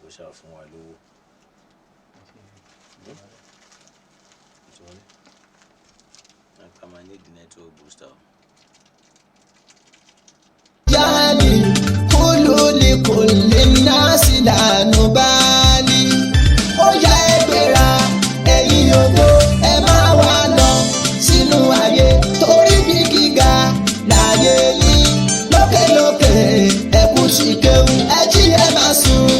Kó ṣáà fún wa lówó. A máa need network booster. يعني كل لكل الناس لا نبالي. Ó yá, ẹ gbéra, ẹ̀yin ògo, ẹ máa wá lọ sínú ayé, torí bí gíga láyé yín lókèlókè. Ẹ kú sí kéwù, ẹ jí, ẹ máa sùn,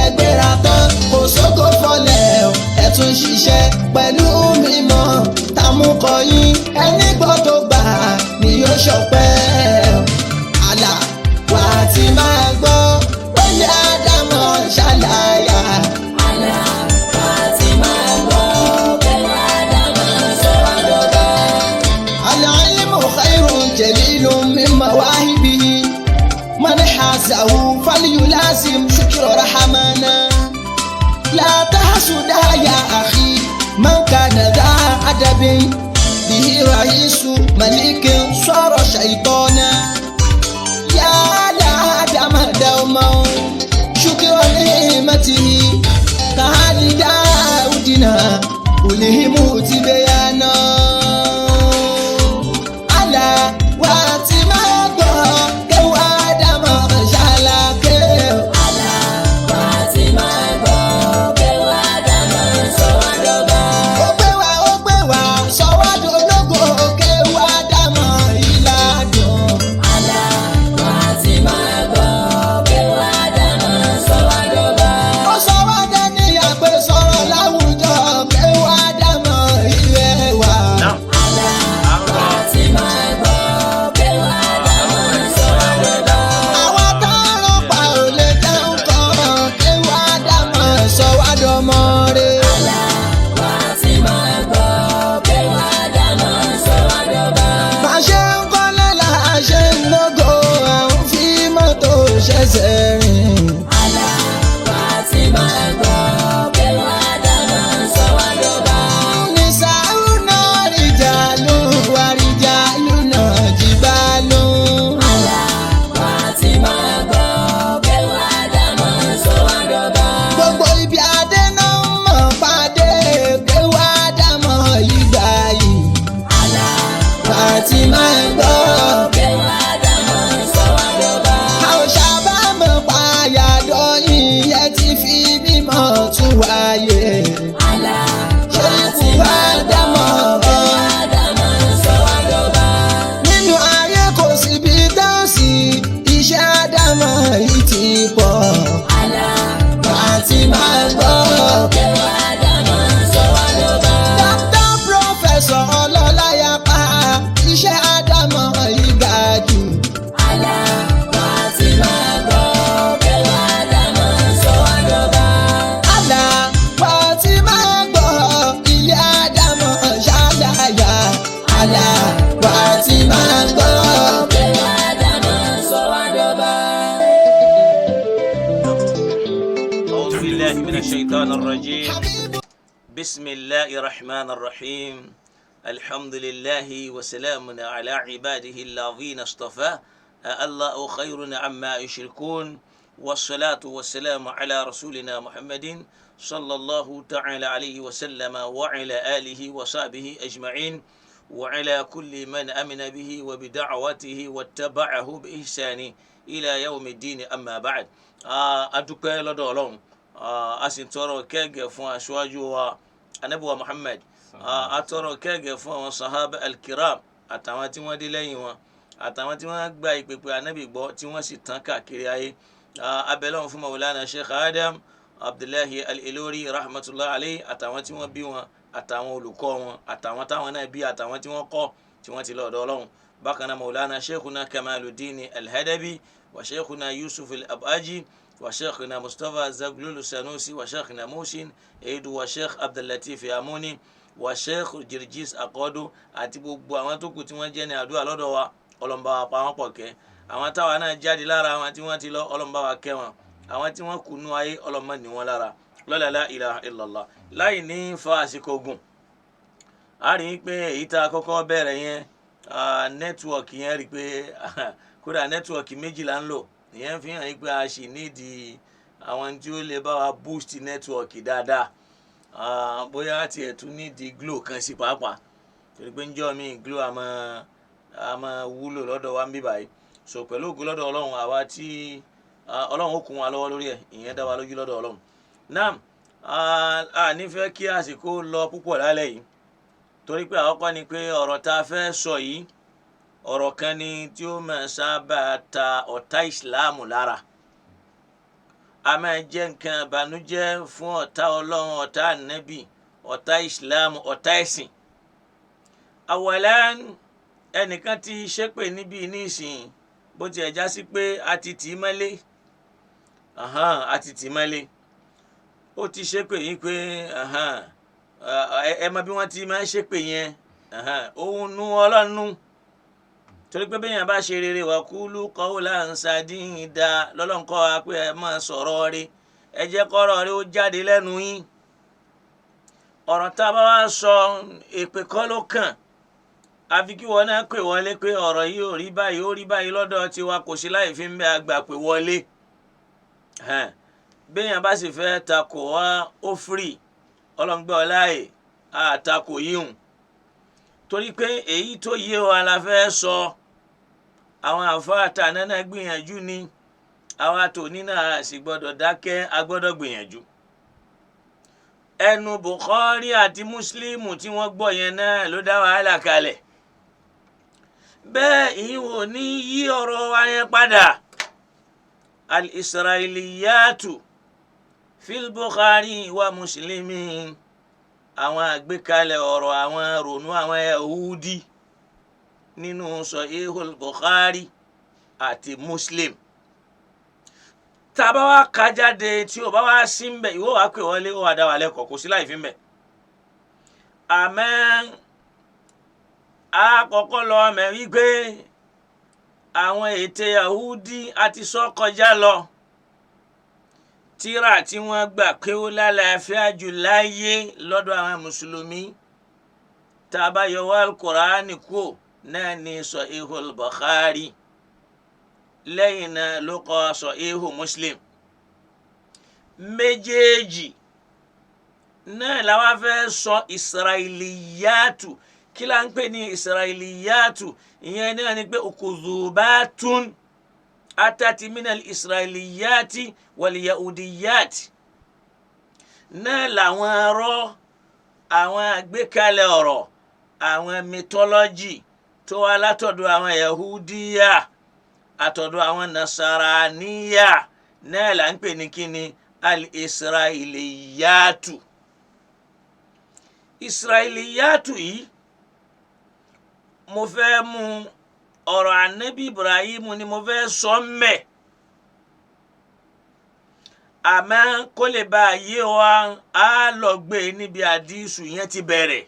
ẹ gbéra tán, kò sóko fọlẹ̀, ẹ tún ṣiṣẹ́ pẹ̀lú mímọ́ tàmúkọ yín. Ẹni gbọ́ tó gbà ni yóò ṣọpẹ́. Àlà wà á ti máa gbọ́ pẹ̀lú Ádámọ̀ ṣàlàyé. Àlà wà á ti máa gbọ́ pẹ̀lú Ádámọ̀ sọ̀rọ̀ dọ́gba. العلم خير جليل من مواهبه، من حازه فليلازم شكر رحمنا. لا تحسد يا أخي من كان ذا أدب، به رئيس ملك صار شيطانا. يا لا آدم دوما شكر نعمته، كهال داودنا ألهم بيانا. Àlà wà tí máa gbọ́ kéwàá dámọ̀ ṣàlàkè. Àlà wà á ti máa gbọ́ pẹ̀lú Ádámọ̀ sọ̀rọ̀ dọ́gba. Ó gbé wa, ó gbé wa sọ́wádìí ológo, kéwàá dámọ̀ ìlàdùn. Àlà wà á ti máa gbọ́ pẹ̀lú Ádámọ̀ sọ̀rọ̀ dọ́gba. Ó sọ wá dání àpè sọ̀rọ̀ láwùjọ, kéwàá dámọ̀ ilé wa. Now, Àlà wà á ti máa gbọ́ pẹ̀lú Ádámọ̀ sọ̀rọ̀ dọ́gba. Àwa táwọn pa ò lè jẹun kan, kéwàá dámọ̀ sọ́wádọ́mọ rẹ̀. Àlà wà á ti máa gbọ́ pẹ̀lú Ádámọ̀ sọ̀rọ̀ dọ́gba. Bá ṣe ń kọ́lé là ṣe ń lógo, à ń fi mọ́tò ṣẹ̀ṣẹ̀ rìn. Àlà wà á ti máa gbọ́ pẹ̀lú Ádámọ̀ sọ̀rọ̀ dọ́gba. Nisa'una rijalu wa rijaluna jibalu. Àlà wà á ti máa gbọ́ pẹ̀lú Ádámọ̀ sọ̀rọ̀ dọ́gba. Gbogbo ibi adé náà mọ̀ pàdé, kéwàá dámọ̀ ìgbà yìí. Àlà Wà á ti máa gbọ́. pẹ̀lú Ádámọ̀ sọ̀rọ̀ dọ́gba. A ò sábàámọ̀ payàdọ̀ yìí, ẹ ti fi mímọ̀ tún wáyé. Àlà Ṣé wà á ikú ti wá máa gbọ́ dámọ̀? pẹ̀lú Ádámọ̀ sọ̀rọ̀ dọ́gba. Nínú ayé kò síbi dáǹsì, iṣẹ́ àdámọ̀ yìí ti pọ̀. Àlà Wà á ti máa gbọ́. pẹ̀lú Ádámọ̀ sọ̀rọ̀ dọ́gba. Dókítà, Professor ọlọ́láyàpá, iṣẹ́ àdámọ̀ yìí ga jù. Àlà wà á ti máa gbọ́ pẹ̀lú Ádámọ̀ sọ̀rọ̀ dọ́gba. Àlà wà á ti máa gbọ́ ilé àdámọ̀ ṣáláyà. Àlà wà á ti máa gbọ́. Pẹ̀lú Ádámọ̀ sọ̀rọ̀ dọ́gba. أعوذ بالله من الشيطان الرجيم. بسم الله الرحمن الرحيم. الحمد لله وسلام على عباده الذين اصطفى. الله خير عما يشركون، والصلاة والسلام على رسولنا محمد صلى الله تعالى عليه وسلم وعلى آله وصحبه أجمعين وعلى كل من أمن به وبدعوته واتبعه بإحسان إلى يوم الدين. أما بعد، adúpẹ́ lọ́dọ̀ Ọlọ́run, a sì tọrọ kẹ́gẹ́ fún aṣáájú wa anabiwa Muhammad. A tọrọ kẹ́gẹ́ fún àwọn sahaba alkiram àtàwọn tí wọ́n dé lẹ́yìn wọn àtàwọn tí wọ́n gba ìpèpè anabi gbọ́ tí wọ́n sì tàn káàkiri ayé. Abẹ́lẹ́wọ̀n fún Maulana Sheikh Adam Abdullahi Al-Ilori rahmatulah alayhi, àtàwọn tí wọ́n bí wọn, àtàwọn olùkọ́ wọn, àtàwọn táwọn náà bí, àtàwọn tí wọ́n kọ́ tí wọ́n ti lọ ọ̀dọ̀ Ọlọ́run. Bákan náà, Maulana Sheikhuna Kamaluddin Al-Hadabi wa Sheikhuna Yusuf Al-Abaji wa Sheikhuna Mustapha Zaglulu Sanusi wa Sheikhuna Musin Eidu wa Sheikh Abdullatif Amuni wa Sheikh Jirjis Akodo àti gbogbo àwọn tó kù tí wọ́n jẹ́ ní àdúrà lọ́dọ̀ wa, ọlọ́mọba wa pa wọ́n pọ̀ kẹ́. Àwọn táwa náà jáde lára àwọn tí wọ́n ti lọ, ọlọ́mọba wa kẹ́ wọn. Àwọn tí wọ́n kù nú ayé, ọlọ́mọ ní wọn lára lọ́la. La ilaha illallah. Láì ní fa àsìkò gùn, a rí i pé èyí tá a kọ́kọ́ bẹ̀rẹ̀ yẹn, network yẹn, rí i pé kódà network méjìlá ń lò. Ìyẹn fi hàn yín pé a sì nídìí Àwọn tí ó lè bá wa boost network dáadáa. Bóyá tiẹ̀ tún ní di Glo kan sí pàápàá, torí pé njọ́ mi Glo a máa wúlò lọ́dọ̀ wa ń bí báyìí. So pẹ̀lú ògo lọ́dọ̀ Ọlọ́run, àwa tí Ọlọ́run ó kún wa lọ́wọ́ lórí ẹ̀, ìyẹn dá wa lójú lọ́dọ̀ Ọlọ́run. Naam, a nífẹ̀ẹ́ kí àsìkò lọ púpọ̀ lálẹ́ yìí, torí pé àkọ́kọ́ ni pé ọ̀rọ̀ tá a fẹ́ sọ yìí, ọ̀rọ̀ kan ni tí ó máa sábà ta ọ̀tá ìsìláàmù lára. A máa jẹ́ nǹkan ìbànújẹ́ fún ọ̀tá Ọlọ́run, ọ̀tá Ànábì, ọ̀tá ìsìláàmù, ọ̀tá ẹ̀sìn. Àwọ̀lẹ́ ẹnìkan ti ṣépè níbí nísìnyí, bó tiẹ̀ já sí pé a ti tì í mọ́lé, a ti tì í mọ́lé. Ó ti ṣépè yìí pé ẹ mọ bí wọ́n ti máa ń ṣépè yẹn, òun nu Ọlọ́run, torí pé bẹ́ẹ̀ yẹn bá ṣe rere, wà kúlú qawlan sadida lọ́lọ́run kọ́ wa pé ẹ máa sọ̀rọ̀ rí, ẹ jẹ́ kọ́rọ̀ rí ó jáde lẹ́nu yín. Ọ̀rọ̀ tá a bá wá sọ, èpè kọ́ ló kàn, àfi kí wọn náà pè wọlé pé ọ̀rọ̀ yìí ò rí báyìí, ó rí báyìí lọ́dọ̀ tiwa, kò sí láì fi ń bẹ́ àgbà pè wọlé. Bẹ́ẹ̀ yẹn bá sì fẹ́ takò wá, ó firi ọlọ́ngbẹ́ ọláyè àtakò yíhun, torí pé èyí tó yé wa la fẹ́ sọ. Àwọn àfáà tàná náà gbìyànjú ni, àwa tòní náà sì gbọ́dọ̀ dákẹ́, a gbọ́dọ̀ gbìyànjú. Ẹnu Bukhari àti Muslimu tí wọ́n gbọ́ yẹn náà ló dá wàhálà kalẹ̀. Bẹ́ẹ̀ ìwò ní yí ọ̀rọ̀ wa yẹn padà. Al-Israiliyatu fil Bukhari wa Muslimi, àwọn àgbékalẹ̀ ọ̀rọ̀, àwọn ronú àwọn Yahudi nínú Sahihul Bukhari àti Muslim. Tá a bá wá ka jáde, tí o bá wá sí ń bẹ, ìwọ wàá pè wọlé, ó wà dá wa lẹ́kọ̀ọ́, kò sí láì fi ń bẹ. Àmọ́ a kọ́kọ́ lọ mẹ̀ wípé àwọn ète Yahudi àti sọ kọjá lọ. Tírà tí wọ́n gbà pé ó lálàáfíà jù láyé lọ́dọ̀ àwọn mùsùlùmí, tá a bá yọ wá Al-Qur'ani kúò, náà ní Sahihul Bukhari, lẹ́yìn náà ló kọ Sahihu Muslim. Méjèèjì náà làwa fẹ́ sọ Israiliyatu. Kí la ń pè ní Israiliyatu? Ìyẹn náà ni pé ukuzubatun atati minal Israiliyati wal Yahudiyati, náà làwọn arọ, àwọn àgbékalẹ̀ ọ̀rọ̀, àwọn mythology tó wá látọ̀dọ̀ àwọn Yahudiya àtọ̀dọ̀ àwọn Nasaraniya, náà là ń pè ní kíni? Al-Israiliyatu. Israiliyatu yìí, mo fẹ́ mú ọ̀rọ̀ Ànábì Ibrahim ni mo fẹ́ sọ mẹ́, àmọ́ kó lè bá a yé wa, á lọ gbé níbi àdísù yẹn ti bẹ̀rẹ̀.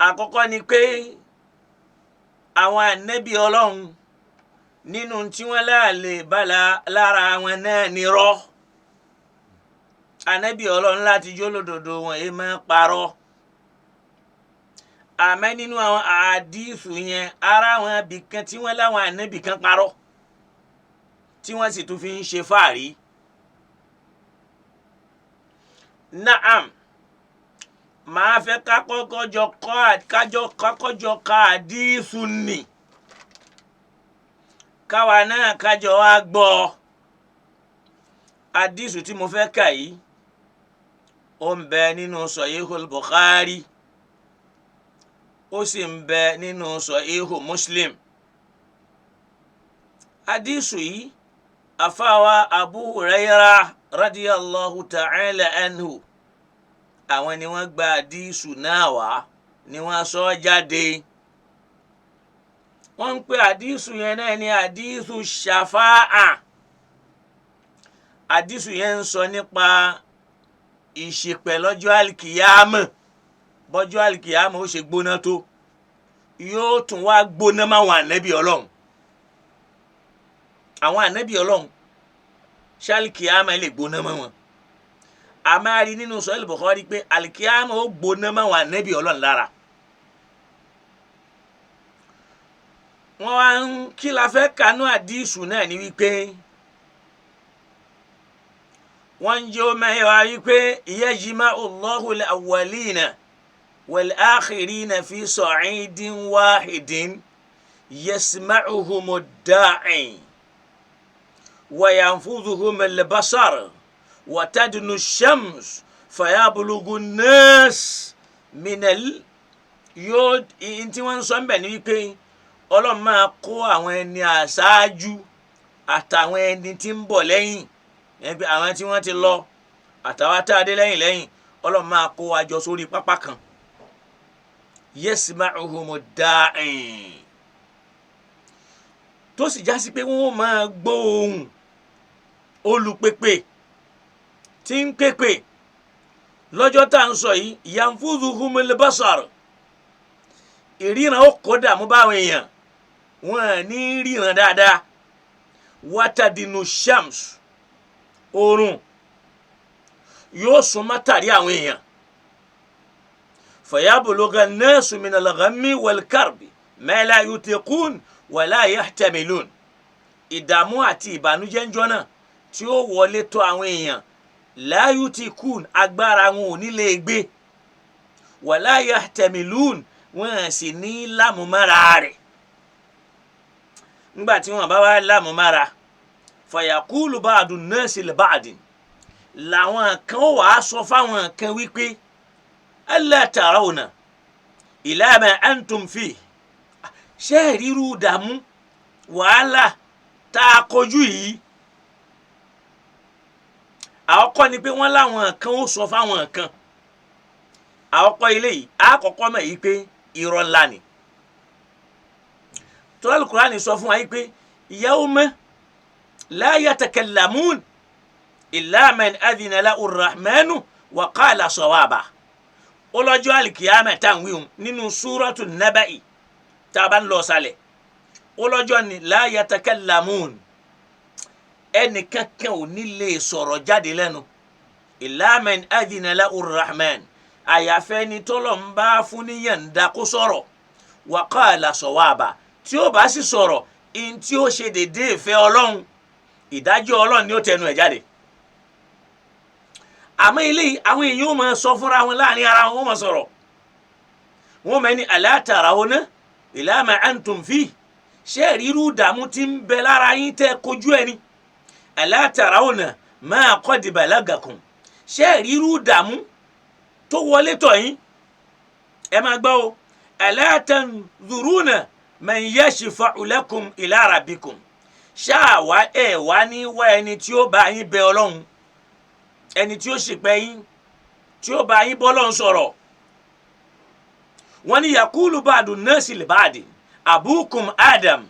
Àkọ́kọ́ ni pé àwọn ànábì Ọlọ́run, nínú tí wọ́n láàlè bá lára wọn náà ní rọ́. Ànábì Ọlọ́run láti jólódodo, wọn èé máa parọ́. Àmọ́ nínú àwọn àdífù yẹn, ara àwọn ibìkan tí wọ́n láwọn ànábì kan parọ́, tí wọ́n sì tún fi ń ṣe fáàrí. Naam, màá fẹ́ ká kọ́kọ́ jọ ka àdífù nì, káwa náà kájọ wá gbọ́. Àdísù tí mo fẹ́ kà yìí, ó ń bẹ nínú Sahihul Bukhari, ó sì ń bẹ nínú Sahihu Muslim. Àdísù yìí, àfáwa Abu Huraira radiyallahu ta'ala anhu, àwọn ni wọ́n gba àdísù náà wá, ni wọ́n sọ jáde. Wọ́n ń pè àdísù yẹn náà ní àdísù ṣàfáà. Àdísù yẹn ń sọ nípa ìṣìpẹ̀ lọ́jọ́ àlìkìyámọ̀. Bọ́jọ́ àlìkìyámọ̀ ó ṣe gbóná tó, yóò tún wá gbóná máwọn ànábì Ọlọ́run. Àwọn ànábì Ọlọ́run, ṣàlìkìyámọ̀ lè gbóná mọ́ wọn. A máa rí nínú Sahih Bukhari pé àlìkìyámọ̀ ó gbóná máwọn ànábì Ọlọ́run lára. Wọ́n wá ń kí la fẹ́ kanú àdísù náà ni wípé wọ́n ń jẹ́ ọmọ ẹ̀ wá wípé yajma'u Allahu al-awwalina wal-akhirina fi sa'idin wahidin yasma'uhumu ad-da'i wa yanfudhuhum al-basar wa tadnu ash-shams fayablugu an-nas minal yóò. Tí wọ́n ń sọ ń bẹ̀ ni wípé Ọlọ́run máa kó àwọn ẹni àṣáájú àtàwọn ẹni tí ń bọ̀ lẹ́yìn, ẹgbẹ́ àwọn tí wọ́n ti lọ àtàwọn tá a dé lẹ́yìn lẹ́yìn, Ọlọ́run máa kó wa jọ sórí pápá kan. Yasma'uhumu da'i, tó sì já sí pé wọ́n máa gbọ́ ohùn olùpèpè tí ń pèpè lọ́jọ́ tá à ń sọ yìí. Yanfudhuhumul basar, ìríran ó kó dààmú báwọn èèyàn, wọn ní ríran dáadáa. Watadinu shams, oòrùn yóò súnmọ́ tàrí àwọn èèyàn. Fayabuluga nasu minal ghammi wal karbi ma la yutiqun wala yahtamilun. Ìdààmú àti ìbànújẹ́ ńjọ́ náà tí ó wọlé tó àwọn èèyàn, la yutiqun, agbára wọn ò ní lè gbé, wala yahtamilun, wọn sì ní lámúmára rẹ̀. Ńgbà tí wọn bá wá lámúmára, fayaqulu ba'du nasi li ba'din, làwọn kan ó wàá sọ fáwọn kan wípé alla tarawna ila ma antum fi, ṣé ìrírú dààmú wàhálà tá a kojú yìí? Àkọ́kọ́ ni pé wọ́n láwọn kan ó sọ fáwọn kan. Àkọ́kọ́ ilé yìí, àkọ́kọ́ mọ̀ yìí pé irọ́ ńlá ni. Tọ́lá Kùránì sọ fún wa yìí pé yawma la yatakallamun illa man adhina lahu rahmanu wa qala sawaba. Ó lọ́jọ́ alikiyama tá à ń wíhun nínú súrọ́tù Naba'i tá a bá ń lọ sálẹ̀, ó lọ́jọ́ ni la yatakallamun, ẹnìkankan ò ní lè sọ̀rọ̀ jáde lẹ́nu, illa man adhina lahu rahman, àyàfẹ́ ni tọ́lọ̀ ń bá fún níyànda kó sọ̀rọ̀, wa qala sawaba, tí ó bá sì sọ̀rọ̀ in tí ó ṣe déédéé ìfẹ́ Ọlọ́run, ìdájọ́ Ọlọ́run ni ó tẹnu ẹ̀ jáde. Àmọ́ eléyìí, àwọn èèyàn ó máa sọ fúnra wọn láàrin ara wọn, ó máa sọ̀rọ̀, wọn máa ní ala tarawna ila ma antum fi, ṣé ríru ìdààmú tí ń bẹ lára yín tẹ́ kojú ẹni? Ala tarawna ma qad balagakum, ṣé ríru ìdààmú tó wọlé tọ̀ yín? Ẹ máa gbọ́ o. Ala tanzuruna man yashfa'u lakum ila rabbikum, ṣáà wá ẹ̀ wá ní wá ẹni tí ó bá yín bẹ Ọlọ́run, ẹni tí ó ṣìpẹ̀ yín, tí ó bá yín bọ́lọ́run sọ̀rọ̀. Wọ́n ní yakulu ba'du nasi li ba'di abukum Adam,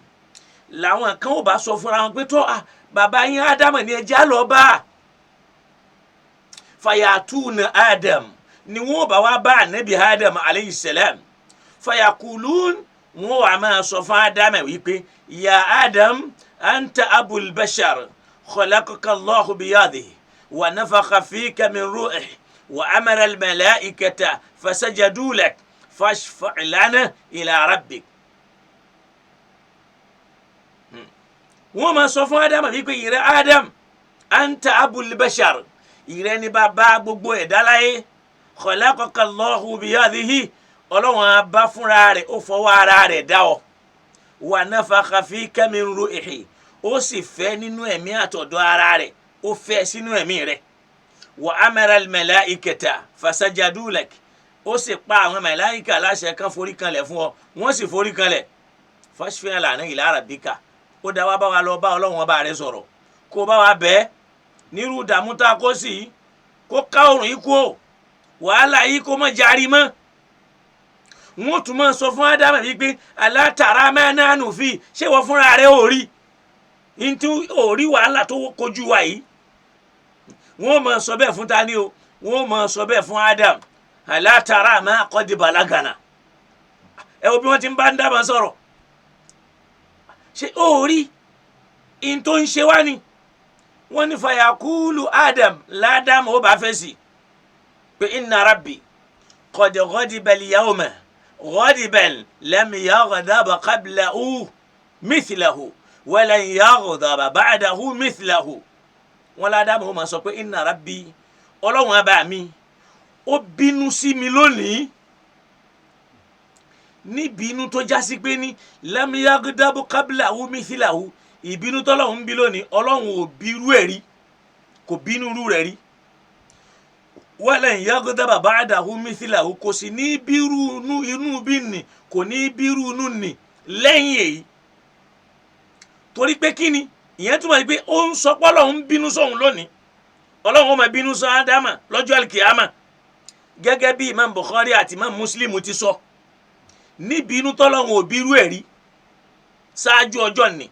làwọn kan ó bá sọ fúnra wọn pé tó bàbá yín Ádámù ni, ẹjẹ́ á lọ bá. Fayatuna Adam, ni wọ́n bá wá bá anabi Adam aleyhi salam. Fayakulun, wọ́n wà máa sọ fún Ádámù wípé ya Adam, anta abul bashar, khalaqaka Allahu biyadihi wa nafakha fika min ruhihi wa amara al-malaikata fasajadu lak, fashfa' lana ila rabbik. Wọ́n máa sọ fún Ádámù wípé ìrẹ́ Ádámù, anta abul bashar, ìrẹ́ ní bàbá gbogbo ẹ̀dá láyé, khalaqaka Allahu biyadihi, Ọlọ́run á bá fúnra rẹ̀, ó fọwọ́ ara rẹ̀ dá ọ, wa nafakha fika min ruhihi, ó sì fẹ́ nínú ẹ̀mí àtọ̀dọ̀ ara rẹ̀, ó fẹ́ sínú ẹ̀mí rẹ̀, wa amara al-malaikata fasajadu lak, ó sì pa àwọn màláíkà láṣẹ kan forí kanlẹ̀ fún ọ, wọ́n sì forí kanlẹ̀. Fashfi' lana ila rabbika, ó dá wa bá wa lọ bá Ọlọ́run ọba rẹ̀ sọ̀rọ̀, kó bá wa bẹ́ẹ̀ nírú ìdààmú tá a kó sí i, kó ká òrùn yìí kú o, wàhálà yìí kó má jarí mọ́. Wọ́n tún máa sọ fún Ádámù wípé alátara mẹ́nánù fi ṣé wọ́n fúnra rẹ̀ ò rí ntí ò rí wàhálà tó kojú wa yìí? Wọ́n máa sọ bẹ́ẹ̀ fún tani o? Wọ́n máa sọ bẹ́ẹ̀ fún Ádámù. Alátara máa kọ́ di balagana. Ẹ wo bí wọ́n ti ń bá ń dábàá sọ̀rọ̀, ṣé ó rí n tó ń ṣe wá ni? Wọ́n ní fàyàkúlù Adam, ládàmú ó bá fèsì pé inna rabbi qad ghadiba al-yawma ghadiban lam yaghdab qablahu. mithlahu walan yaghdaba ba'dahu mithlahu. Wọn ládàmú ó máa sọ pé inna rabbi, ọlọ́run abá mi ó bínú sí mi lónìí níbínú tó jásí pé ní lam yaghdabu qablahu mithlahu, ìbínú tọ́lọ́run ń bí lónìí, ọlọ́run ò bírú ẹ̀ rí, kò bínú rú rẹ̀ rí. Walan yaghdaba ba'dahu mithlahu, kò sì ní bírú inú bí nì, kò ní bírú inú nì lẹ́yìn èyí. Torí pé kí ni ìyẹn túmọ̀ sí pé ó ń sọ pé ọlọ́run ń bínú sóhun lónìí, ọlọ́run ó máa bínú sọ ádámà lọ́jọ́ àlùkìyámà, gẹ́gẹ́ bí Imam Bukhari àti Imam Muslim ti sọ, níbi inú tọ́lọ́run ò bírú ẹ̀ rí ṣáájú ọjọ́ ni,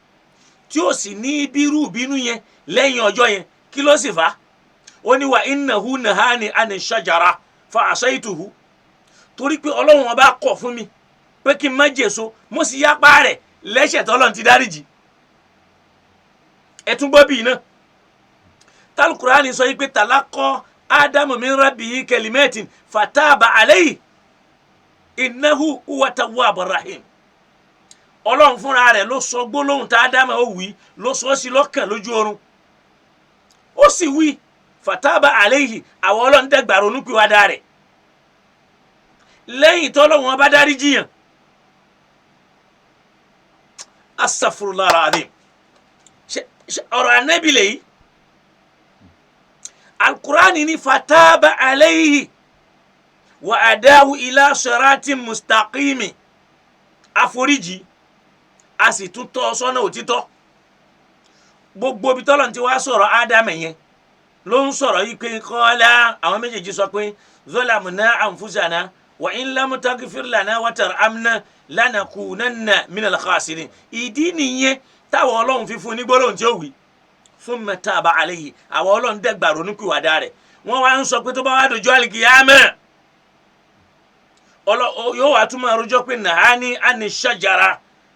tí ó sì ní bírú bínú yẹn lẹ́yìn ọjọ́ yẹn. Kí ló sì fà á? Ó ní wa innahu nahani ani shajara fa asaytuhu, torí pé ọlọ́run ọba kọ̀ fún mi pé kí n má jèso, mo sì yapa rẹ̀ lẹ́sẹ̀ tọ́lọ́run ti dáríjì. Ẹ tún gbọ́ bíi náà talukurani sọ yìí pé talakọ ádámù min rabbihi kalimatin fataba alayhi innahu huwa tawwabur rahim. Ọlọ́run fúnra rẹ̀ ló sọ gbólóhùn tá ádámù ó wí, ló sọ sí lọ́kàn lójú oorun, ó sì wí fataba alayhi, àwọn ọlọ́run dẹ́gbà ronúpìwàdà rẹ̀ lẹ́yìn tọ́lọ́run ọba dárí jiyàn. Astaghfirullah alazim. Ọ̀rọ̀ anabi lèyí, alukurani ni fataba alayhi wa adahu ila siratin mustaqimi, àforíjì a sì tún tọ́ sọ́nà òtítọ́. Gbogbo ibi tọ́lọ̀ ti wá sọ̀rọ̀ ádámù yẹn ló ń sọ̀rọ̀ yìí pé kọ́lá àwọn méjèèjì sọ pé zolamuna anfusana wa in lam taghfir lana wa tarhamna lanakunanna minal khasirin. Ìdí nìyẹn táwọn ọlọ́run fi fún ní gbólóhùn tí ó wí thumma taba alayhi, àwọn ọlọ́run dẹ́gbà ronúpìwàdà rẹ̀. Wọ́n wá ń sọ pé tó bá wá dojú àlìkìyámẹ́ yóò wá tún máa rojọ́ pé nàání àní ṣàjára,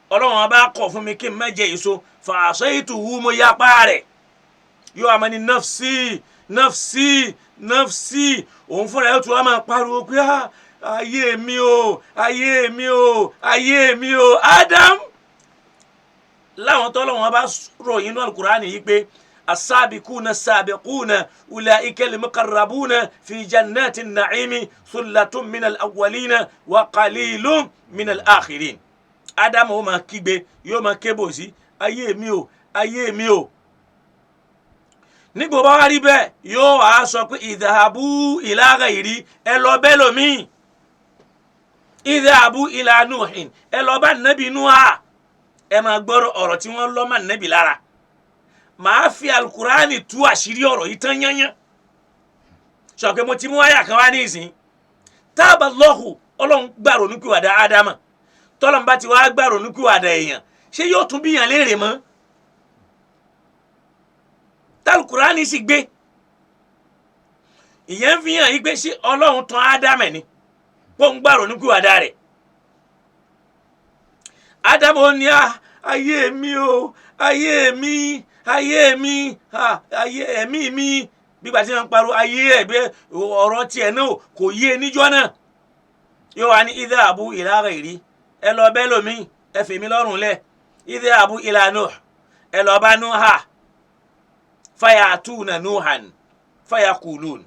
ọlọ́run bá kọ̀ fún mi kí n má jẹ èso, fa asaytuhu, mo yapa rẹ̀. Yóò wá máa ní nafsi nafsi nafsi, òun fúnra yóò tún wá máa pariwo pé ayé mi o, ayé mi o, ayé mi o. Adam láwọn tọ́lọ́wọ́n bá ròyìn inú alukur'ani yìí pé asábìkúnà sábìkúnà ulaika al-muqarrabuna fi jannati na'imi thullatun minal awwalina wa qalilun minal akhirin. Ádámù ó máa kígbe, yóò máa kébò sí ayé mi o, ayé mi o. Nígbà bá wá rí bẹ́ẹ̀, yóò wá sọ pé idhabu ila ghairi, ẹ lọ bẹ́ẹ̀ lómi, idhabu ila Nuhin, ẹ lọ bá nàbí Nuha. Ẹ máa gbọ́rọ̀ ọ̀rọ̀ tí wọ́n lọ́ máa nẹ́bi lára. Màá fi alukurani tú àṣírí ọ̀rọ̀ yìí tán yányán. Sọ pé mo ti mú àyà kan wá ní ìsìn táàbà lọ́hù, ọlọ́run gbàrò nípìwàdà ádámà. Tọ́lọ́n bá ti wá gbàrò nípìwàdà èèyàn, ṣé yóò tún bíyàn léèrè mọ́? Tálùkùránì sì gbé ìyẹn ń fi hàn yí pé ṣé ọlọ́run tan ádámà ni kó ń gbàrò nípìwàdà rẹ̀. Ádámù ó ní ayé mi o, ayé mi, ayé mi, ayé ẹ̀mí mi, gbígbà tí wọ́n ń pariwo ayé ẹ̀gbẹ́ ọ̀rọ̀ tiẹ̀ náà kò yé níjọ́ náà. Yóò wá ní idhabu ila ghairi, ẹ lọ bẹ́ẹ̀ lómi, ẹ fèmí lọ́rùn lẹ̀. Idhabu ila Nuh, ẹ lọ bá Nuha. Fayatuna Nuhan fayakulun,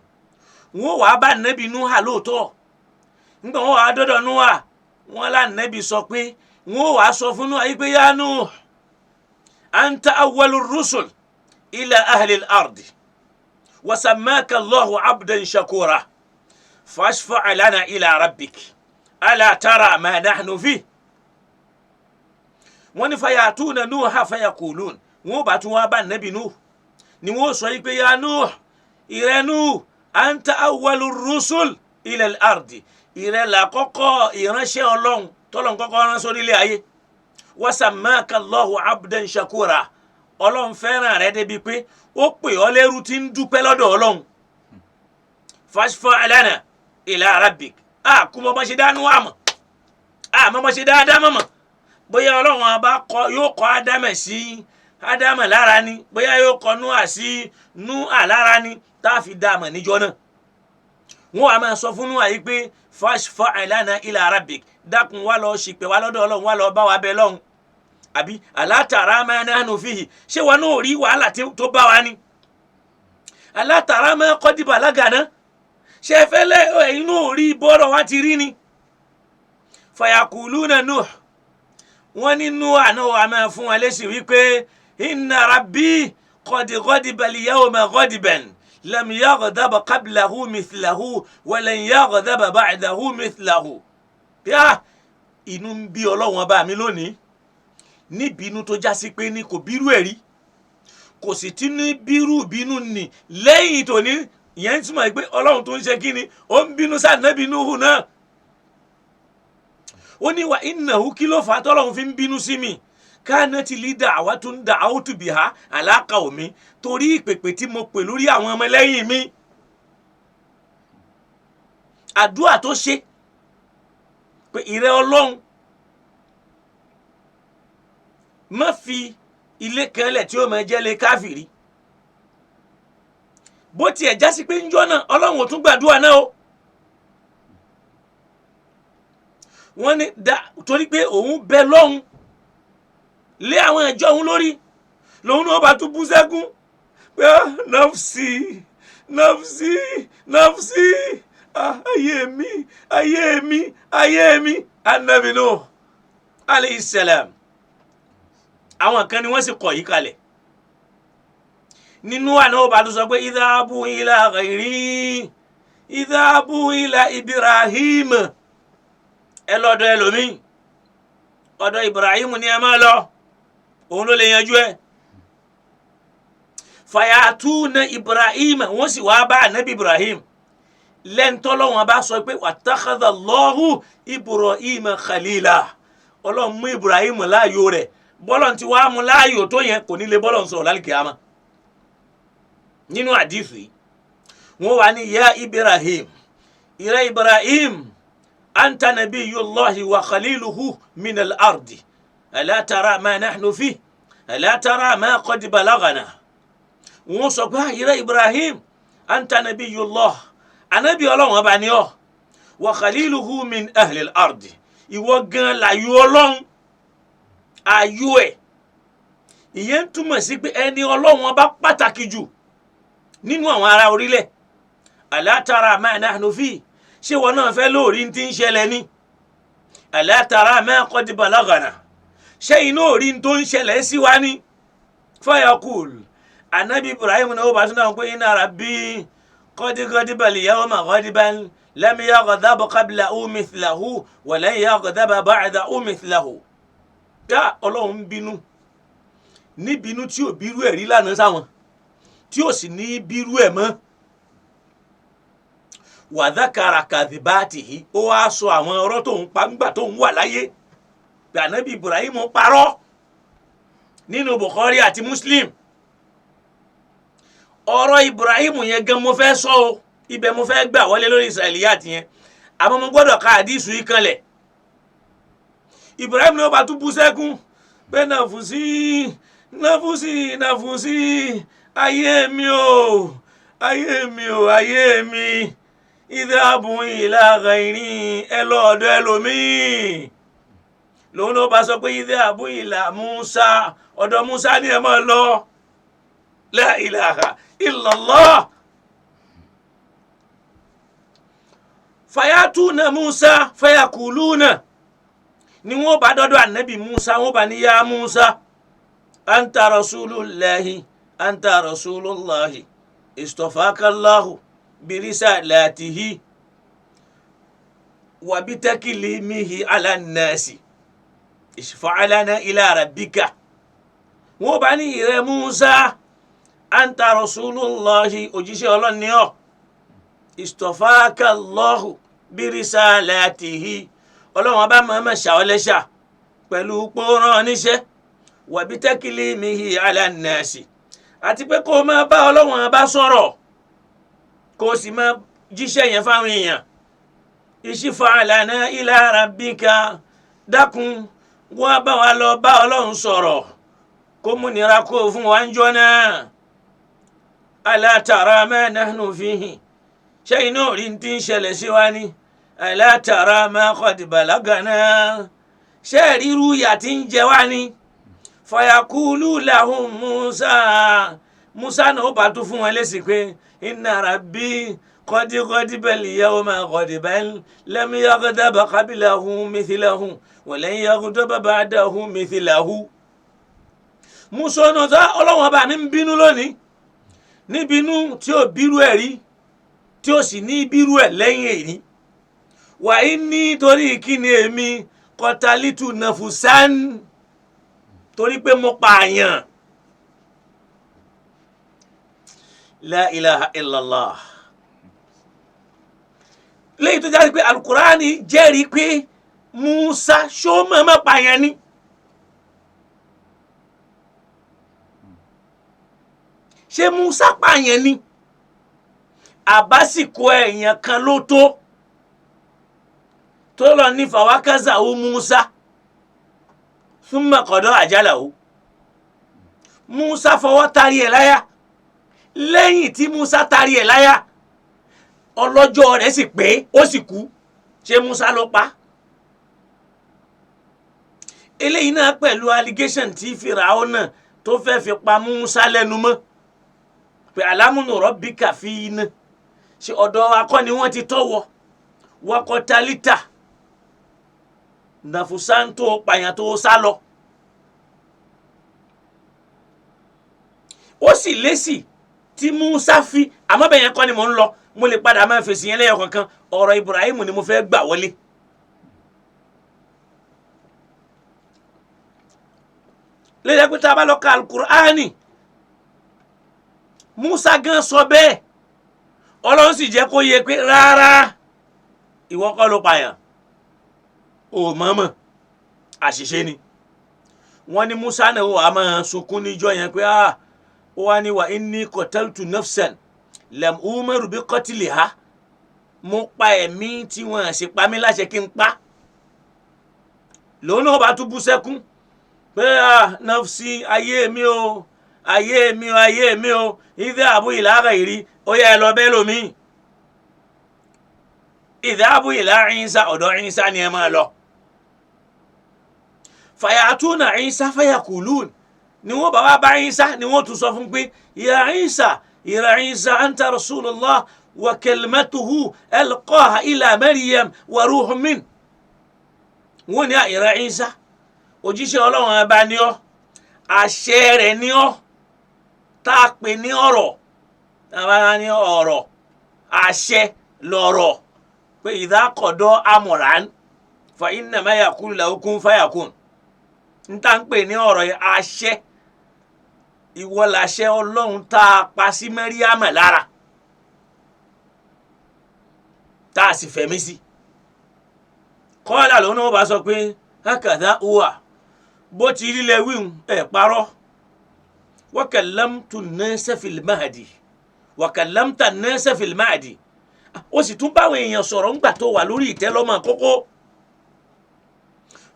wọ́n wàá bá nẹ́bi Nuha lóòótọ́. Nígbà wọ́n wàá dọ́dọ̀ Nuha, wọ́n lá nẹ́bi sọ pé wọ́n wàá sọ fún Nuha yìí pé ya Nuh anta awwalur rusul ila ahli al-ardi wa sammaka Allahu abdan shakura fashfa' lana ila rabbik ala tara ma nahnu fi. Wọ́n ní fayatuna Nuha fayakulun, wọ́n bá tún wá bá nẹ́bi Nuh ni wọ́n sọ yìí pé ya Nuh, ìrẹ́ Nuh, anta awwalur rusul ila al-ardi, ìrẹ́ làkọ́kọ́ ìránṣẹ́ ọlọ́run tọ́lọ́n kọ́kọ́ rán sórí ilé ayé, wa sammaka Allahu abdan shakura, ọlọ́run fẹ́ràn rẹ débi pé ó pè ọ́ lẹ́rú tí ń dúpẹ́ lọ́dọ̀ ọlọ́run. Fashfa' lana ila rabbik, a kú mọ́ bá ṣe dánú àmọ́ àmọ́ bá ṣe dáadáa mọ̀mọ́, bóyá ọlọ́run ọba yóò kọ́ ádámẹ̀ sí ádámẹ̀ lára ni, bóyá yóò kọ́ núà sí núà lára ni, tá a fi dá a mọ̀ níjọ́ náà. Wọ́n wàá máa sọ fún núà yìí pé fashfa' lana ila rabbik, dákun wá lọ ṣìpẹ̀ wá lọ́dọ̀ ọlọ́run, wá lọ bá wa bẹ lọ́hùn. Àbí ala tara ma nahnu fihi, ṣé wọn náà rí wàhálà tó bá wa ni? Ala tara ma qad balagana, ṣé ẹ fẹ́ lẹ́ ẹ̀yin náà rí bọ́rọ̀ wa ti rí ni? Fayakuluna Nuh, wọ́n ní Nuh àná wa máa fún wa lésì wípé inna rabbi qad ghadiba al-yawma ghadban lam yaghdab qablahu mithlahu wa lan yaghdab ba'dahu mithlahu. Yá inú ń bí Ọlọ́run ọba mi lónìí níbínú tó já sí pé ní kò bírú ẹ̀ rí, kò sì tí ní bírú bínú nì lẹ́yìn tòní. Ìyẹn ń túmọ̀ pé Ọlọ́run tó ń ṣe kí ni, ó ń bínú sànẹ́bí Nuhu náà. Ó ní wa innahu, kí ló fà á tọ́lọ́run fi ń bínú sí mi? Kanat li da'watun da'awtu biha ala qawmi, torí ìpèpè tí mo pè lórí àwọn ọmọlẹ́yìn mi, àdúrà tó ṣe pé ìrẹ́ Ọlọ́run má fi ilé kan lẹ̀ tí ó máa jẹ́ lé káfìrí. Bó tiẹ̀ já sí pé ńjọ́ náà Ọlọ́run ò tún gbàdúrà náà o. Wọ́n ní da torí pé òun bẹ lọ́hùn lé àwọn ẹ̀jọ́ òun lórí, lòun náà bá tún bú sẹ́kún pé nafsi nafsi nafsi, ayé mi ayé mi ayé mi. Ànábì Nuh alayhi salam, àwọn kan ni wọ́n sì kọ̀ yí kalẹ̀ nínú àná. Ó bá tún sọ pé idhabu ila ghairi, idhabu ila Ibrahim, ẹ lọ́dọ̀ ẹlòmíì, ọ̀dọ̀ Ibrahim ni ẹ máa lọ, òun ló lè yanjú ẹ. Fayatuna Ibrahim, wọ́n sì wá bá anabi Ibrahim lẹ́ńtọ́lọ́wọ́n bá sọ pé wàtàkàdà Allahu Ibrahim khalila, Ọlọ́run mú Ibrahim láàyò rẹ̀. Bọ́lọ̀ tí wàá mú láàyò tó yẹn, kò ní lè bọ́lọ̀ sọ̀rọ̀ lálùkìyámà. Nínú àdìsí wọ́n wà ní ya Ibrahim, ìrẹ́ Ibrahim, anta nabiyullahi wa khaliluhu min al-ardi, ala tara ma nahnu fi, ala tara ma qad balagana. Wọ́n sọ pé ìrẹ́ Ibrahim, anta nabiyullah, anabi Ọlọ́run ọba ni ọ́, wa khaliluhu min ahli al-ardi, ìwọ gan láyò Ọlọ́run, ayò ẹ̀. Ìyẹn ń túmọ̀ sí pé ẹni Ọlọ́run ọba pàtàkì jù nínú àwọn ará orílẹ̀. Ala tara ma nahnu fi, ṣé wọn náà fẹ́ lóòrí ti ń ṣẹlẹ̀ ni? Ala tara ma qad balagana, ṣé iná òrí tó ń ṣẹlẹ̀ sí wa ni? Fayaqul, anabi Ibrahim náà ó bá tún náà pé inna rabbi qad ghadiba al-yawma ghadban lam yaghdab qablahu mithlahu wa lan yaghdab ba'dahu mithlahu. Yá Ọlọ́run ń bínú níbínú tí ò bírú ẹ̀ rí lánàá sáwọn, tí ò sì ní bírú ẹ̀ mọ́. Wàdákàrà kàdìbàtìhì, ó wá sọ àwọn ọ̀rọ̀ tó ń pa ńgbà tó ń wà láyé gbànábì Ibrahim parọ́ nínú Bukhari àti Muslim. Ọ̀rọ̀ Ibrahim yẹn gan mo fẹ́ sọ o, ibẹ̀ mo fẹ́ gbà wọlé lórí Israiliyat yẹn, àmọ́ mo gbọ́dọ̀ ka àdìsù yìí kanlẹ̀. Ibrahim ní ó bá tún bú sẹ́kún pé nàfùsí nàfùsí nàfùsí, ayé mi o, ayé mi o, ayé mi, idhabu ila ghairi, ẹ lọ ọ̀dọ̀ ẹlòmíì. Lòun ló bá sọ pé idhabu ila Musa, ọ̀dọ̀ Musa ni ẹ máa lọ. La ilaha illallah. Fayatuna Musa fayakuluna, ni wọ́n bá dọ́dọ̀ ànábì Musa, wọ́n bá ní ya Musa, anta rasulullahi, anta rasulullahi, istafakallahu birisalatihi wa bitaklimihi ala nnasi, ishfa' lana ila rabbika. Wọ́n bá ní ìrẹ́ Musa, anta rasulullahi, òjíṣẹ́ Ọlọ́run ni ọ́, istafakallahu birisalatihi, Ọlọ́run ọba mọ̀ọ́mọ̀ ṣàwọlẹ́ṣà pẹ̀lú pọ́nrán oníṣẹ́, wa bitaklimihi ala nnasi, àti pé kó o máa bá Ọlọ́run ọba sọ̀rọ̀, kó o sì máa jíṣẹ́ yẹn fáwọn èèyàn. Ishfa' lana ila rabbika, dákun wá bá wa lọ bá Ọlọ́run sọ̀rọ̀ kó múnira kó o fún wa ń jọ náà. Ala tara ma nahnu fihi, ṣé iná orí ti ń ṣẹlẹ̀ sí wa ni? Ala tara ma qad balagana, ṣé ríru ìyà tí ń jẹ wá ni? Fayakulu lahum Musa, Musa náà ó bá tún fún wọn lésì pé inna rabbi qad ghadiba al-yawma ghadban lam yaghdab qablahu mithlahu wa lan yaghdab ba'dahu mithlahu. Musa náà sọ ọlọ́wọ́n ọba mi ń bínú lónìí, níbínú tí ò bírú ẹ̀ rí, tí ó sì ní bírú ẹ̀ lẹ́yìn èyí. Wàá ní torí kíni èmi qatalitu nafusan, torí pé mo pààyàn. La ilaha illallah. Léyìí tó jáde pé alukurani jẹ́rìí pé Musa ṣó mọ̀ọ́mọ̀ pààyàn ni. Ṣé Musa pààyàn ni? Àbásìkò èèyàn kan ló tó lọ ní fàwákàzà ó Musa thumma qada ajalahu. Musa fọwọ́ tari ẹ̀ láyà. Lẹ́yìn tí Musa tari ẹ̀ láyà, ọlọ́jọ́ rẹ̀ sì pé ó sì kú. Ṣé Musa ló pa? Eléyìí náà pẹ̀lú allegation tí Fìràwọ́nà tó fẹ́ fi pa Musa lẹ́nu mọ́ pé alámúnú rabbika fina, ṣe ọ̀dọ̀ akọ́ ni wọ́n ti tọ́wọ́ wakọ̀tálítà nàfùsántó pààyàn tó sá lọ. Ó sì lésì tí Musa fi, àmọ́ bẹ́ẹ̀ yẹn kọ́ ni mò ń lọ, mo lè padà máa fèsì yẹn lẹ́yọ̀ kankan. Ọ̀rọ̀ Ibrahim ni mo fẹ́ gbà wọlé. Lẹ́yìn pé tá a bá lọ ka alukur'ani, Musa gan sọ bẹ́ẹ̀, Ọlọ́run sì jẹ́ kó yé pé rárá, ìwọ kọ́ ló pààyàn, ò mọ̀ọ́mọ̀, àṣìṣe ni. Wọ́n ní Musa náà wà á máa sunkún níjọ́ yẹn pé ah, ó wá ní wa inni qataltu nafsan lam umaru bi qatliha, mo pa ẹ̀mí tí wọ́n ṣe pa mí láṣẹ kí n pa. Lòun náà bá tún bú sẹ́kún pé ah, nafsi, ayé mi o, ayé mi o, ayé mi o, ìdá àbú ìlà ghairi, ó yẹ ẹ lọ bẹ́ẹ̀ lómi. Ìdá àbú ìlà Ìsá, ọ̀dọ̀ Ìsá ni ẹ máa lọ. Fàyàtúnà Ìsá fàyàkùlùn, ni wọ́n bá wá bá Ìsá, ni wọ́n tún sọ fún pé ya Ìsá, ìrà Ìsá, anta rasulullah wa kalimatuhu alqaha ila Maryam wa ruhun min. Wọ́n ní ìrà Ìsá, òjíṣẹ́ Ọlọ́run ọba ni ọ́, àṣẹ rẹ̀ ni ọ́, tá a pè ní ọ̀rọ̀, tá a bá ní ọ̀rọ̀, àṣẹ lọ̀rọ̀, pé idha qada amran fa innama yaqulu lahu kun fayakun. N tá ń pè ní ọ̀rọ̀ yẹn àṣẹ, ìwọ làṣẹ Ọlọ́run tá a pa sí Mẹ́ríàmà lára, tá a sì fẹ̀mí sí. Kọ́lá lòun náà bá sọ pé hakadha huwa, bó ti rí lẹ wíhun ẹ̀ parọ́. Wa kallamtu an-nasa fil mahdi, wa kallamta an-nasa fil mahdi, ó sì tún báwọn èèyàn sọ̀rọ̀ ńgbà tó wà lórí ìtẹ́ lọ́mọ kókó.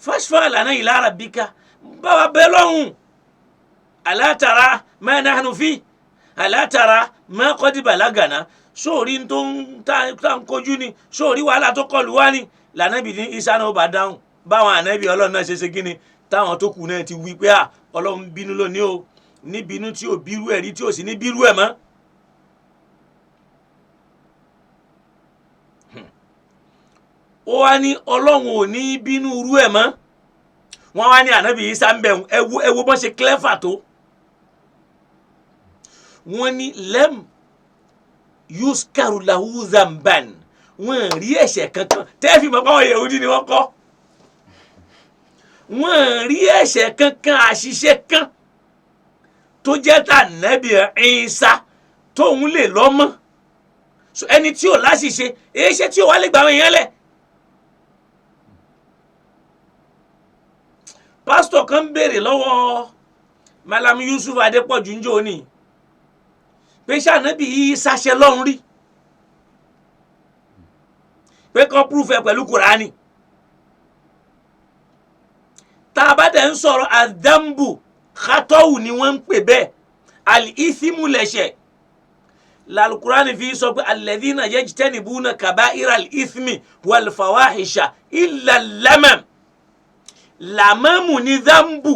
Fashfa lana ila rabbika, báwa bẹ́ lọ́hùn, ala tara ma nahnu fi, ala tara ma qad balagana, sóòrí tó ń tá ń kojú ni, sóòrí wàhálà tó kọlù wá ni. Lànàbì ní Isa náà ó bá dáhùn, báwọn ànábì Ọlọ́run náà ṣe ṣe kí ni, táwọn tó kù náà ti wí pé à, Ọlọ́run bínú lónìí o, níbínú tí ò bírú ẹ̀ rí, tí ò sì ní bírú ẹ̀ mọ́. Ó wá ní Ọlọ́run ò ní bínú irú ẹ̀ mọ́. Wọ́n wá ní ànábì Isa ń bẹ̀ ẹ̀wò ẹ̀wò bọ́n ṣe clever tó. Wọ́n ní lẹ́m yuskaru lahu zamban, wọ́n rí ẹ̀ṣẹ̀ kankan tẹ́ẹ̀fì mọ́ báwọn Yahudi ni wọ́n kọ́. Wọ́n rí ẹ̀ṣẹ̀ kankan, àṣìṣe kan tó jẹ́ tànábì Ìsá tóun lè lọ́mọ́. Ẹni tí ò láṣìṣe, èyí ṣe tí ò wá lè gbà àwọn èèyàn lẹ̀. Pásítọ̀ kan ń béèrè lọ́wọ́ Malam Yusuf Adépọ̀jù ń jò ní pé ṣànábì Ìsá ṣe lọ́run rí, pé kán púrúfẹ́ pẹ̀lú Kùránì. Tá a bá dẹ̀ ń sọ̀rọ̀ àdánbù khatọ́wù ni wọ́n ń pè bẹ́ẹ̀, al-ithimu lẹ̀ṣẹ̀. Lálùkùránì fi sọ pé alladhina yajtanibuna kaba'ira al-ithmi wal fawahisha illa al-lamam. Làmọ́mù ni dánbù.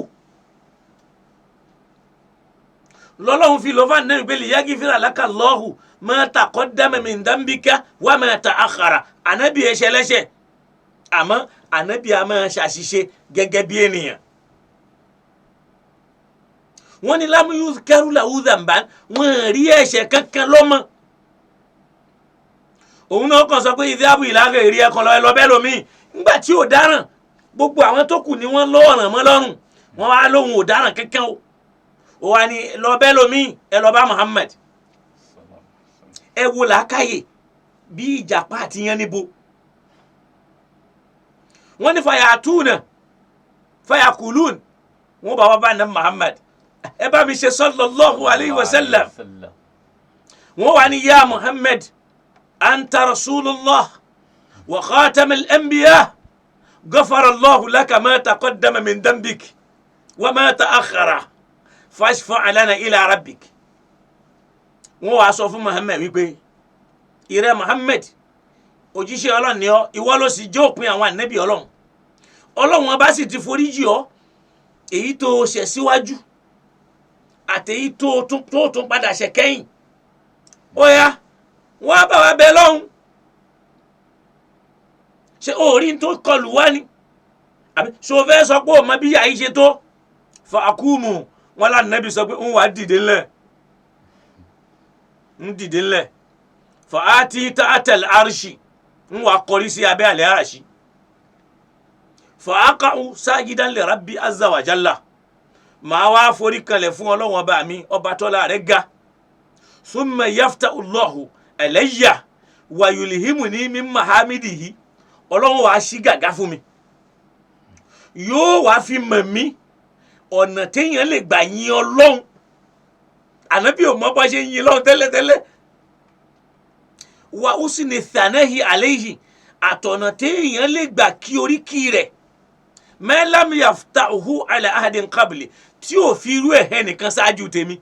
Lọ́lọ́run fi lọ́fà nẹ́bí pé liyaghfira laka Allahu ma taqaddama min dhanbika wa ma ta'akhkhara. Ànábì ẹ̀ṣẹ̀ lẹ́ṣẹ̀, àmọ́ ànábì a máa ṣàṣìṣe gẹ́gẹ́ bí ènìyàn. Wọ́n ní lam yudhkaru lahu dhanban, wọ́n rí ẹ̀ṣẹ̀ kankan lọ́mọ. Òun náà kàn sọ pé idhabu ila ghairi, ẹ̀kan lọ ẹ lọ bẹ́ẹ̀ lómi. Ńgbà tí ò dáràn, gbogbo àwọn tó kù ni wọ́n lọ́ọ̀ràn mọ́ lọ́rùn, wọ́n wá lóhun ò dáràn kankan o. Ó wá ní lọ bẹ́ẹ̀ lómi, ẹ lọ bá Muhammad. Ẹ wo làákàyè bí ìjàpá àti yẹn níbo. Wọ́n ní fàyàtúnà fàyàkùlùn, wọ́n bá wá bá ní Muhammad, ẹ bá mi ṣe sallallahu alayhi wa sallam. Wọ́n wá ní ya Muhammad, anta rasulullah wa khatamul anbiya, ghafara Allahu laka ma taqaddama min dhanbik wa ma ta'akhkhara, fashfa' lana ila rabbik. Wọ́n wá sọ fún Muhammad wípé ìrẹ́ Muhammad, òjíṣẹ́ Ọlọ́run ni ọ́, ìwọ ló sì jẹ́ òpin àwọn ànábì Ọlọ́run. Ọlọ́run ọba sì ti foríjì ọ́, èyí tó o ṣẹ̀ síwájú àti èyí tó o tún padà ṣẹ̀ kẹ́yìn. Ó yá, wọ́n á bá wa bẹ lọ́hùn. Ṣé o rí tó kọlù wá ni? Àbí ṣé o fẹ́ sọ pé o mọ bí yàrá yìí ṣe tó? Fa àkúmù wọn lànàbì sọ pé ń wà á dìde ńlẹ̀, ń dìde ńlẹ̀. Fa àti ta'atal arshi, ń wà kọrí sí abẹ́ àlẹ́ àràṣí. Fa aqa'u sajidan li rabbi azza wa jalla, màá wá forí kanlẹ̀ fún Ọlọ́run ọba mi, ọba tọ́lá rẹ̀ ga. Summa yafta'u Allahu alayya wa yulhimuni min mahamidihi, Ọlọ́run wàá ṣí gàgá fún mi, yóò wá fi mọ̀ mí ọ̀nà téèyàn lè gbà yin Ọlọ́run. Ànábì ò mọ bá ṣe yin Ọlọ́run tẹ́lẹ̀tẹ́lẹ̀. Wa usni thanahi alayhi, àtọ̀nà téèyàn lè gbà kí oríkì rẹ̀, ma lam yaftahu ala ahadin qabli, tí ò fi irú ẹ̀ hẹ́ nìkan ṣáájú tèmi.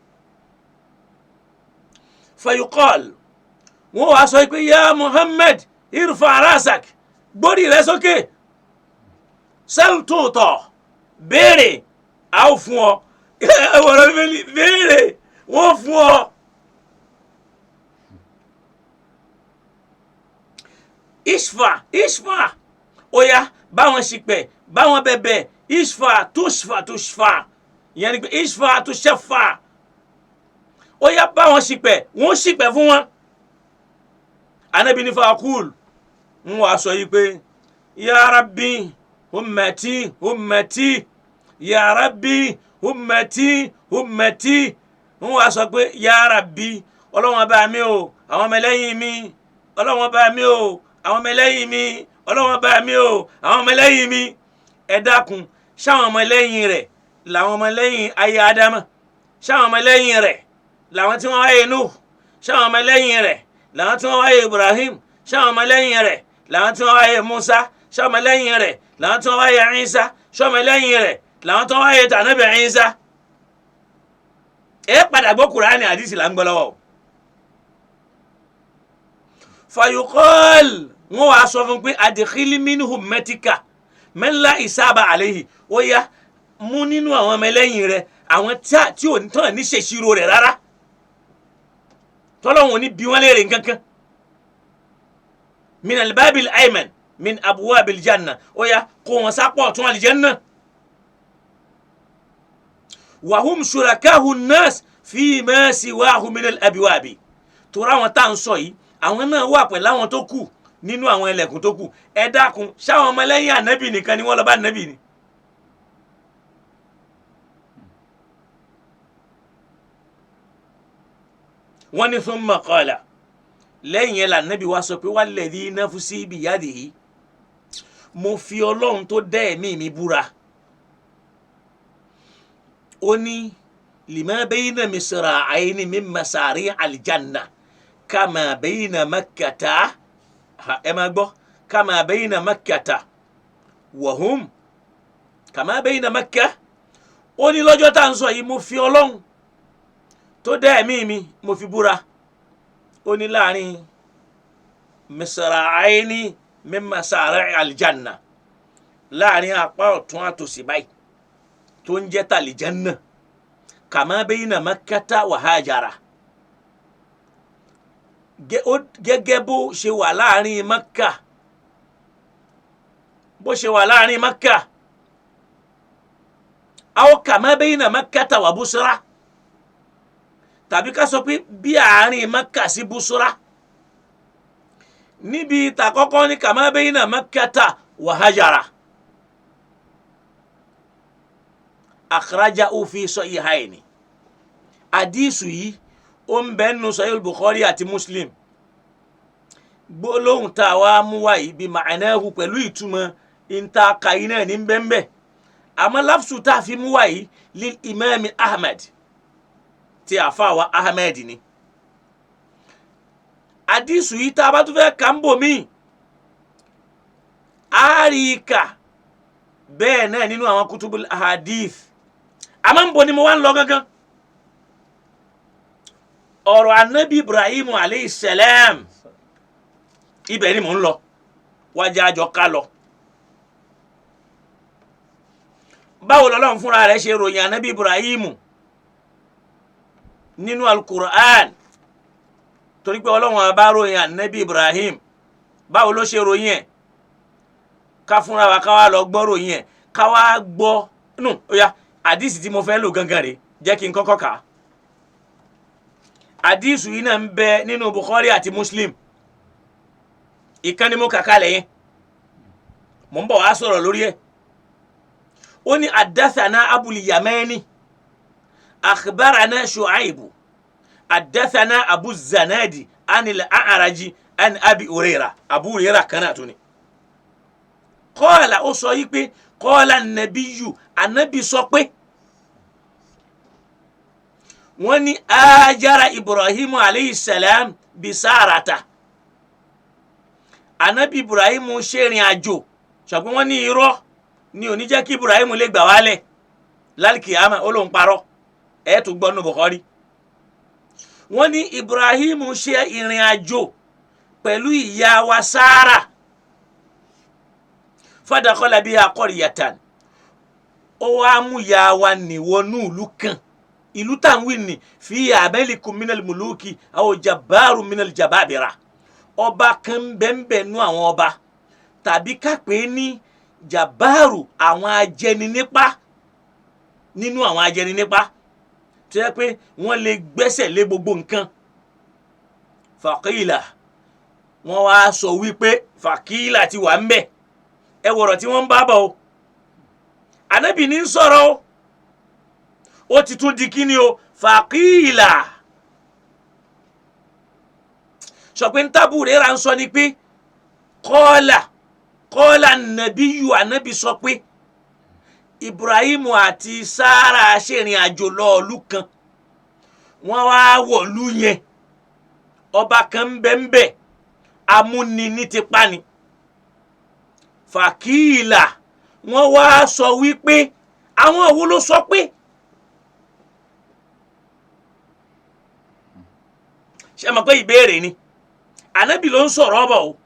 Fayuqal, wọ́n wá sọ pé ya Muhammad irfa rasak, gbórí rẹ sókè, sal tu'ta, béèrè a ó fún ọ. Wọ̀rọ̀ bíbélì, béèrè wọ́n fún ọ. Ishfa ishfa, ó yá báwọn ṣìpẹ̀, báwọn bẹ̀bẹ̀, ishfa tushfa tushfa, ìyẹn ni pé ishfa tushaffa, ó yá báwọn ṣìpẹ̀, wọ́n ṣìpẹ̀ fún wọn. Ànábì ní fàákùl, ń wàá sọ yìí pé ya Rabbi ummati ummati, ya Rabbi ummati ummati, ń wàá sọ pé ya Rabbi, Ọlọ́run bá mi o, àwọn ọmọlẹ́yìn mi, Ọlọ́run bá mi o, àwọn ọmọlẹ́yìn mi, Ọlọ́run bá mi o, àwọn ọmọlẹ́yìn mi. Ẹ dákun, ṣáwọn ọmọlẹ́yìn rẹ̀ làwọn ọmọlẹ́yìn ayé Ádámà? Ṣáwọn ọmọlẹ́yìn rẹ̀ làwọn tí wọ́n wáyé Nuh? Ṣáwọn ọmọlẹ́yìn rẹ̀ làwọn tí wọ́n wáyé Ibrahim? Ṣáwọn ọmọlẹ́yìn rẹ̀ làwọn tí wọ́n wáyé Musa? Ṣáwọn ọmọlẹ́yìn rẹ̀ làwọn tí wọ́n wáyé Isa? Ṣáwọn ọmọlẹ́yìn rẹ̀ làwọn tí wọ́n wáyé tànàbí Isa? Ẹ padà gbọ́ Kùránì, àdìsí là ń gbọ́ lọ́wọ́. Fayuqal, wọ́n wàá sọ fún pé adkhil minhum mẹ́tíkà man la isaba alayhi, ó yá mú nínú àwọn ọmọlẹ́yìn rẹ̀ àwọn tí ò tán ní ṣèṣirò rẹ̀ rárá, tọ́lọ́hún ní bí wọ́n léèrè nǹkankan. Min albabil ayman min abwabil janna, ó yá kó wọn sápọ̀ tún aljanna. Wa hum shurakahu nnas fi ma siwahu min al-abwabi, torí àwọn tá à ń sọ yìí, àwọn náà wà pẹ̀lú àwọn tó kù nínú àwọn ẹlẹ́kùn tó kù. Ẹ dákun, ṣáwọn ọmọlẹ́yìn ànábì nìkan ni wọ́n lọ bá ànábì ni? Wọ́n ní thumma qala, lẹ́yìn ẹ̀ lànàbì wa sọ pé walladhi nafsi biyadihi, mo fi Ọlọ́run tó dá ẹ̀mí mi búra. Ó ní lima bayna misra'ayni min masari aljanna kama bayna makkata, ẹ máa gbọ́, kama bayna makkata wahum kama bayna makka. Ó ní lọ́jọ́ tá à ń sọ yìí, mo fi Ọlọ́run tó dá ẹ̀mí mi mo fi búra. Ó ní láàrin misra'ayni min masari aljanna, láàrin apá ọ̀tún àtòsí báyìí tó ń jẹ́ tàlìjánná, Kama bayna Makkata wa Hajara, gẹ́gẹ́ bó ṣe wà láàrin Makka, bó ṣe wà láàrin Makka, aw kama bayna Makkata wa Busra, tàbí ká sọ pé bí àárín Makka sí Busra. Níbi ìtàkọ́kọ́ ní kama bayna Makkata wa Hajara. Akhrajahu fi sahihaini. Àdísù yìí ó ń bẹ nínú Sahih Bukhari àti Muslim. Gbólóhùn tá a wá mú wá yìí bí ma'anahu, pẹ̀lú ìtumọ̀ ìta kàyí náà ní bẹ́ńbẹ́, àmọ́ láfsù tá a fi mú wá yìí lil imami Ahmed, tí àfa wa Ahmed ni. Àdísù yìí tá a bá tún fẹ́ kà ń bò míì, á rí i kà bẹ́ẹ̀ náà nínú àwọn kutubul ahadith. Àmọ́ ń bo ni mo wá ń lọ gangan? Ọ̀rọ̀ anabi Ibrahim aleyhi salam, ibẹ̀ ni mò ń lọ, wájú àjọ ká lọ. Báwo lọ́lọ́run fúnra rẹ̀ ṣe ròyìn anabi Ibrahim nínú alukur'an? Torí pé Ọlọ́run á bá ròyìn anabi Ibrahim, báwo ló ṣe ròyìn ẹ̀? Ká fúnra wa ká wá lọ gbọ́ ròyìn ẹ̀, ká wá gbọ́ nù. Ó yá, àdìsí tí mo fẹ́ lò gangan rè, jẹ́ kí n kọ́kọ́ kà á. Àdìsí yìí náà ń bẹ nínú Bukhari àti Muslim. Ìkan ni mo kà kalẹ̀ yẹn, mò ń bọ̀ wá sọ̀rọ̀ lórí ẹ̀. Ó ní haddathana Abul Yamani, akhbarana Shu'aibu, haddathana Abu Zanadi anil A'raji an Abi Huraira. Abu Huraira kan náà tún ni. Qala, ó sọ yìí pé qala nabiyu, anabi sọ pé wọ́n ní ajara Ibrahim aleyhi salam bisarata. Anabi Ibrahim ṣèrìn àjò, ṣùgbọ́n wọ́n ní irọ́ ni ò ní jẹ́ kí Ibrahim lè gbà wálẹ̀ lálùkìyàmà, ó lóun parọ́. Ẹ̀ tún gbọ́ nù Bukhari. Wọ́n ní Ibrahim ṣe ìrìn àjò pẹ̀lú ìyá wa Sára. Fadakọ́lá bíi akọ́rìyàtàn, ó wá mú ìyá wa nìwọnú ìlú kan, ìlú táwọn wí ní fi amẹ́líkù minal muluki aw jabaru minal jababira. Ọba kan bẹ́ẹ̀nbẹ́ẹ̀ nú àwọn ọba, tàbí ká pè é ní jabaru, àwọn ajẹninípa nínú àwọn ajẹninípa tó yẹ pé wọ́n lè gbẹ́sẹ̀ lé gbogbo nǹkan. Fàkìlà, wọ́n wá sọ wípé fàkìlà ti wà ń bẹ̀. Ẹ wọ̀rọ̀ tí wọ́n ń bá bọ̀ o, ànábì ní ń sọ̀rọ̀ o, ó ti tún di kíni o, fàkìlà. Sọ pé ntàbù rẹ̀ ra ń sọ ni pé kọ́ọ̀là kọ́ọ̀là nàbíyù, ànábì sọ pé Ibrahim àti Sára ṣèrìn àjò lọ́ọ̀lù kan, wọ́n wá wọ̀lú yẹn, ọba kan ń bẹ ń bẹ, amúni ní tipa ni. Fàkìlà, wọ́n wá sọ wípé àwọn wo ló sọ pé? Ṣe mọ̀ pé ìbéèrè ni, ànábì ló ń sọ̀rọ̀ ọ̀bọ̀ o.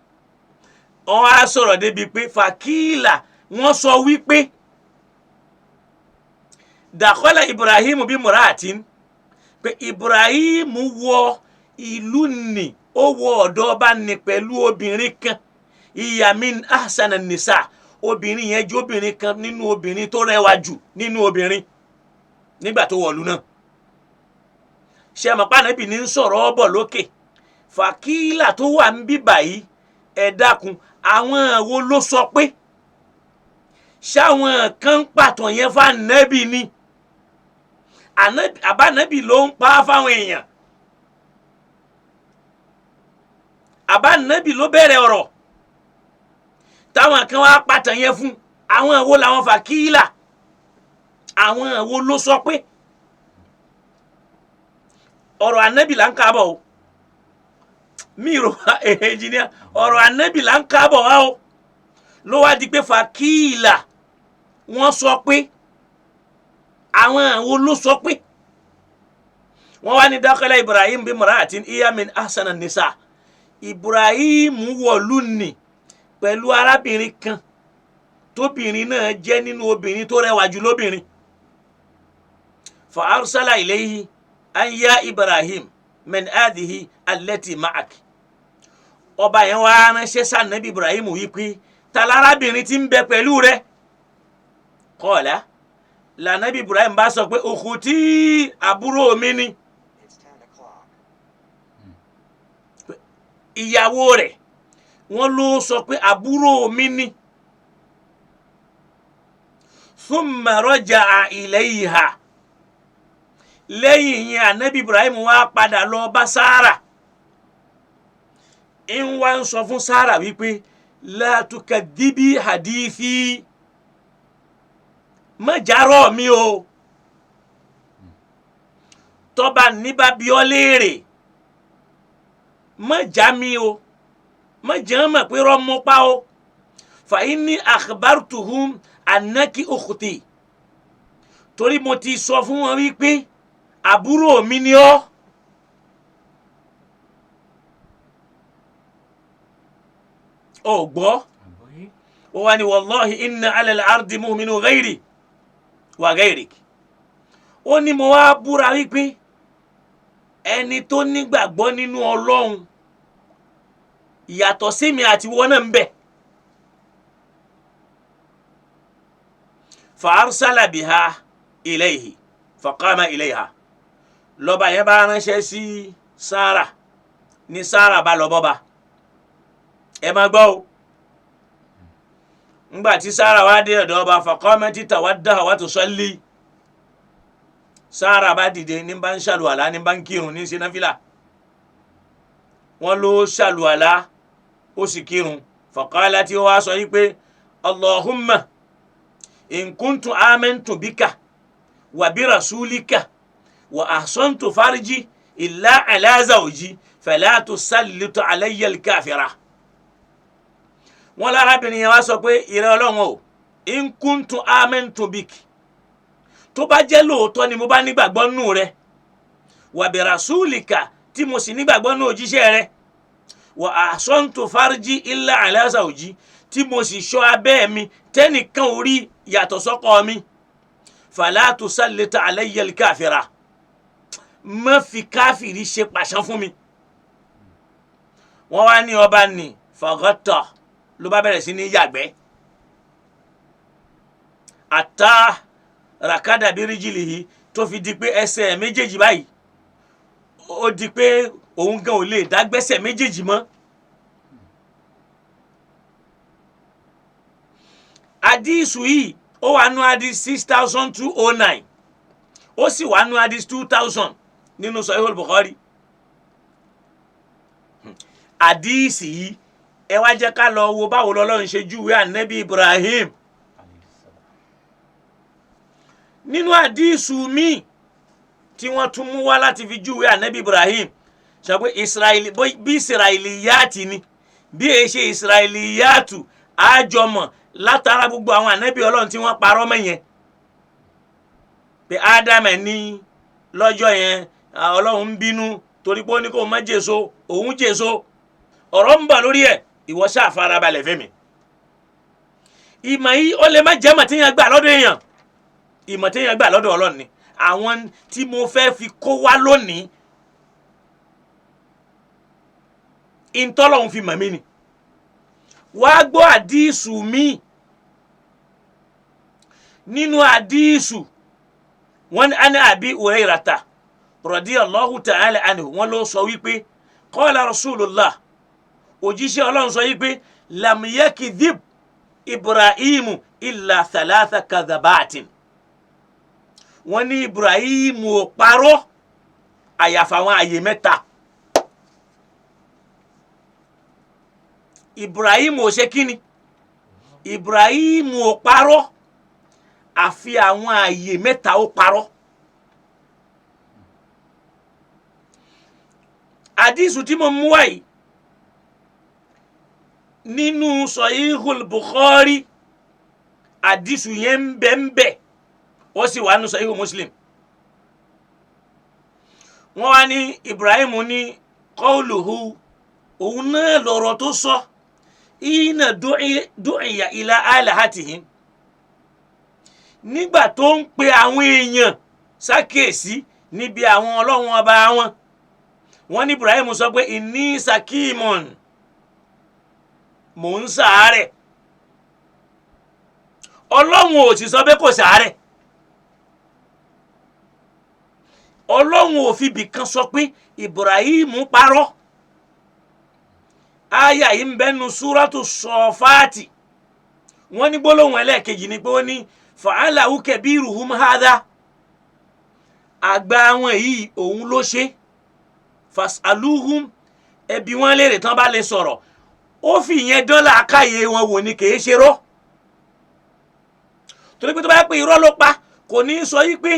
Wọ́n á sọ̀rọ̀ débi pé fàkìlà, wọ́n sọ wípé dàkọ́lá Ibrahim bí muratin, pé Ibrahim wọ ìlú nì, ó wọ ọ̀dọ̀ ọba nì pẹ̀lú obìnrin kan, ìyá min ahsana nisa, obìnrin yẹn jẹ́ obìnrin kan nínú obìnrin tó rẹwà jù nínú obìnrin nígbà tó wọ̀lú náà. Ṣe mọ̀ pé ànábì ní ń sọ̀rọ̀ ọ̀bọ̀ lókè? Fàkìlà tó wà ń bí báyìí, ẹ dákun, àwọn wo ló sọ pé? Ṣáwọn kan ń pàtàn yẹn fànẹ́bì ni, àbánẹ́bì ló ń pa á fáwọn èèyàn, àbánẹ́bì ló bẹ̀rẹ̀ ọ̀rọ̀ táwọn kan wá pàtàn yẹn fún? Àwọn wo làwọn fàkìlà? Àwọn wo ló sọ pé? Ọ̀rọ̀ ànábì là ń kábọ̀ o, mi rò ẹnjìníà, ọ̀rọ̀ ànábì là ń kábọ̀ wá o. Ló wá di pé fàkìlà, wọ́n sọ pé, àwọn wo ló sọ pé? Wọ́n wá ní dákọ́lá Ibrahim bí muraatin iya min ahsana nisa. Ibrahim wọ̀lú nì pẹ̀lú arábìnrin kan, tóbìnrin náà jẹ́ nínú obìnrin tó rẹwà jù lóbìnrin. Fa arsala ilayhi an ya Ibrahim min hadhihi allati ma'ak. Ọba yẹn wá ránṣẹ́ sànàbí Ibrahim wípé ta lárábìnrin tí ń bẹ pẹ̀lú rẹ̀. Qala, lànàbí Ibrahim bá sọ pé ukhti, àbúrò mi ni. Ìyàwó rẹ̀ wọ́n ló sọ pé àbúrò mi ni. Thumma raja'a ilayha, lẹ́yìn yẹn anabi Ibrahim wá padà lọ bá Sára, ń wá ń sọ fún Sára wípé la tukadhibi hadithi, má járọ̀ mi o, tọ́ba níbà bí ọ léèrè má já mi o, má jẹ́ mọ̀ pé rọ́mọ pa o, fa inni akhbartuhum annaki ukhti, torí mo ti sọ fún wọn wípé àbúrò mi ni ọ́. Ò gbọ́, ó wá ní wallahi inna ala al-ardi mu'minu ghayri wa ghayrik. Ó ní mo wá búra wípé ẹni tó nígbàgbọ́ nínú Ọlọ́run yàtọ̀ sí mi àti wọn náà ń bẹ. Fa arsala biha ilayhi faqama ilayha. Lọ́ba yẹn bá ránṣẹ́ sí Sára, ní Sára bá lọ bọ́ba. Ẹ máa gbọ́ o. Ńgbà tí Sára wá dé ọ̀dọ̀ ọba, faqamati tawaddaha wa tusalli. Sára bá dìde ní bá ń ṣàlùwàlá, ní bá ń kírun, ní ṣe náfìlà. Wọ́n ló ṣàlùwàlá, ó sì kírun. Faqalati, ó wá sọ yí pé Allahumma in kuntu amantu bika wa bi rasulika wa ahsantu farji illa ala zawji fala tusallitu alayya al-kafira. Wọ́n lárábìnrin yẹn wá sọ pé ìrẹ́ Ọlọ́run o, in kuntu amantu bik, tó bá jẹ́ lóòótọ́ ni mo bá nígbàgbọ́ nù rẹ, wa bi rasulika, tí mo sì nígbàgbọ́ nù òjíṣẹ́ rẹ, wa ahsantu farji illa ala zawji, tí mo sì ṣọ́ abẹ́ mi tẹ́nìkan ò rí yàtọ̀ sọ́kọ mi, fala tusallit alayya al-kafira, má fi káfìrí ṣe pàṣán fún mi. Wọ́n wá ní ọba ní faghatta, ló bá bẹ̀rẹ̀ sí ní yàgbẹ́, àtà ràkàdà bíríjìlì yìí, tó fi di pé ẹsẹ̀ méjèèjì báyìí ó di pé òun gan ò lè dágbẹ́sẹ̀ méjèèjì mọ́. Àdísù yìí ó wà nú àdís 6209, ó sì wà nú àdís 2000 nínú Sahih Bukhari. Àdísì yìí ẹ wá jẹ́ ká lọ wo báwo lọ́lọ́run ṣe júwe ànábì Ibrahim nínú àdísù míì tí wọ́n tún mú wá láti fi júwe ànábì Ibrahim. Sọ pé Israẹli, bí Israẹli yáàtì ni, bí èyí ṣe Israẹli yáàtù àjọmọ̀ látara gbogbo àwọn ànábì Ọlọ́run tí wọ́n parọ́ mọ́ yẹn, pé Ádámù ní lọ́jọ́ yẹn Ọlọ́run ń bínú torí pé ó ní kó má jèso, òun jèso, ọ̀rọ̀ ń bà lórí ẹ̀, ìwọ ṣáà farabalẹ̀ fẹ́mi. Ìmọ̀ yìí ó lè má jẹ́ ìmọ̀ téèyàn gbà lọ́dọ̀ èèyàn, ìmọ̀ téèyàn gbà lọ́dọ̀ Ọlọ́run ni. Àwọn tí mo fẹ́ fi kó wá lónìí, ìtọ́lọ́hún fi mọ̀ mí ni. Wàá gbọ́ àdísù mi nínú àdísù wọn ní ani Abi Hurairata radiyallahu ta'ala anhu, wọn ló sọ wípé qala Rasulullah, òjíṣẹ́ Ọlọ́run sọ wípé lam yakidhib Ibrahimu illa thalatha kadhabatin. Wọ́n ní Ibrahimu ò parọ́ àyàfà àwọn àyè mẹ́ta. Ibrahim ò ṣe kíni, Ibrahim ò parọ́ àfi àwọn àyè mẹ́ta ó parọ́. Àdísù tí mo mú wá yìí nínú Sahihul Bukhari, àdísù yẹn ń bẹ ń bẹ, ó sì wà nínú Sahihul Muslim. Wọ́n wá ní Ibrahim ní qawluhu, òun náà lọ̀rọ̀ tó sọ, ina du'iya ila alahatihim, nígbà tó ń pe àwọn èèyàn Ṣàkíyèsí níbi àwọn ọlọ́run ọba wọn. Wọ́n ní Ibrahim sọ pé inni sakimon, mò ń ṣàárẹ̀. Ọlọ́run ò sì sọ pé kò ṣàárẹ̀. Ọlọ́run ò fi ibì kan sọ pé Ibrahim parọ́. Aya yìí ń bẹnu súrátù Sọfáàtì. Wọ́n ní gbólóhùn ẹlẹ́ẹ̀kejì ni pé ó ní fa'alahu kabiruhum hadha, àgbà wọn yìí òun ló ṣe, fasaluhum, ẹbí wọn léèrè tán bá lè sọ̀rọ̀. Ó fi ìyẹn dán làákàyè wọn wò ni, kì í ṣe rọ́, torí pé tó bá yẹ pé irọ́ ló pa, kò ní í sọ yí pé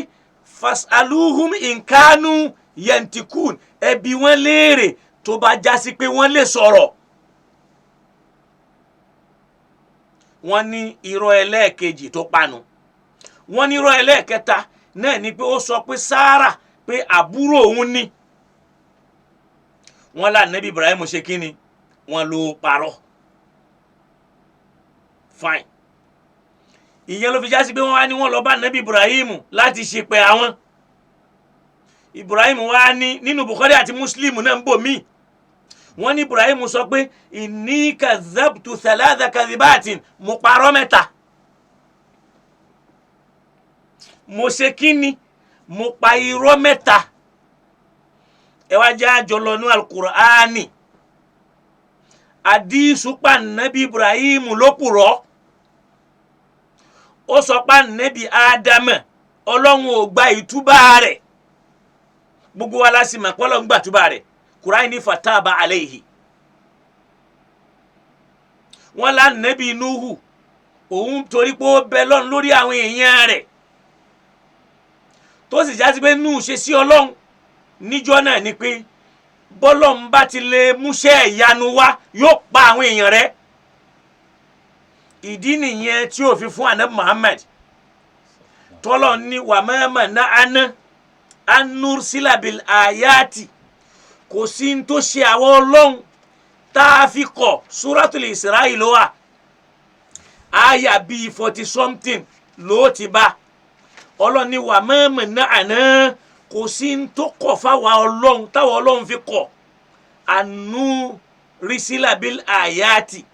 fasaluhum nkanu yentikun, ẹbí wọn léèrè tó bá jásí pé wọ́n lè sọ̀rọ̀. Wọ́n ní irọ́ ẹlẹ́ẹ̀kejì tó panu. Wọ́n ní irọ́ ẹlẹ́ẹ̀kẹta náà ni pé ó sọ pé Sáárà pé àbúrò òun ni. Wọ́n là nẹ́bí Ibrahim ṣe kí ni, wọ́n ló parọ́. Fine, ìyẹn ló fi jásí pé wọ́n wá ní wọ́n lọ bá nẹ́bí Ibrahim láti ṣìpẹ̀ àwọn. Ibrahim wá ní nínú Bukhari àti Muslim náà ń bò míì, wọ́n ní Ibrahim sọ pé inni kazabtu thalatha kadhibatin, mo parọ́ mẹ́ta. Mo ṣe kí ni, mo pa irọ́ mẹ́ta. Ẹ wá jẹ́ àjọ lọ ní alukur'ani. Àdìsúpa nẹ́bí Ibrahim ló purọ́. Ó sọ pa nẹ́bí Ádámà Ọlọ́run ò gba ìtúbà rẹ̀. Gbogbo wa la sì mọ̀ pé Ọlọ́run gbà túbà rẹ̀. Kùránì ní fataba alayhi. Wọ́n lá nẹ́bí Nuhu òun torí pé ó bẹ lọ́run lórí àwọn èèyàn rẹ̀, tó sì jásí pé Nuhu ṣe sí Ọlọ́run níjọ́ náà ni pé bọ́lọ́run bá ti lè múṣẹ́ ìyanu wá, yóò pa àwọn èèyàn rẹ̀. Ìdí nìyẹn tí ó fi fún anabi Muhammad tọ́lọ̀ ní wàmẹ́mẹ́ náà aná anursilabil ayati, kò sí ní tó ṣe àwọn Ọlọ́run tá a fi kọ̀. Suratul Isra'i ló wà, àyà bíi 40 something ló ti bá. Ọlọ́run ní wàmẹ́mẹ́ náà aná, kò sí ní tó kọ̀ fáwa Ọlọ́run táwa Ọlọ́run fi kọ̀ anursilabil ayati,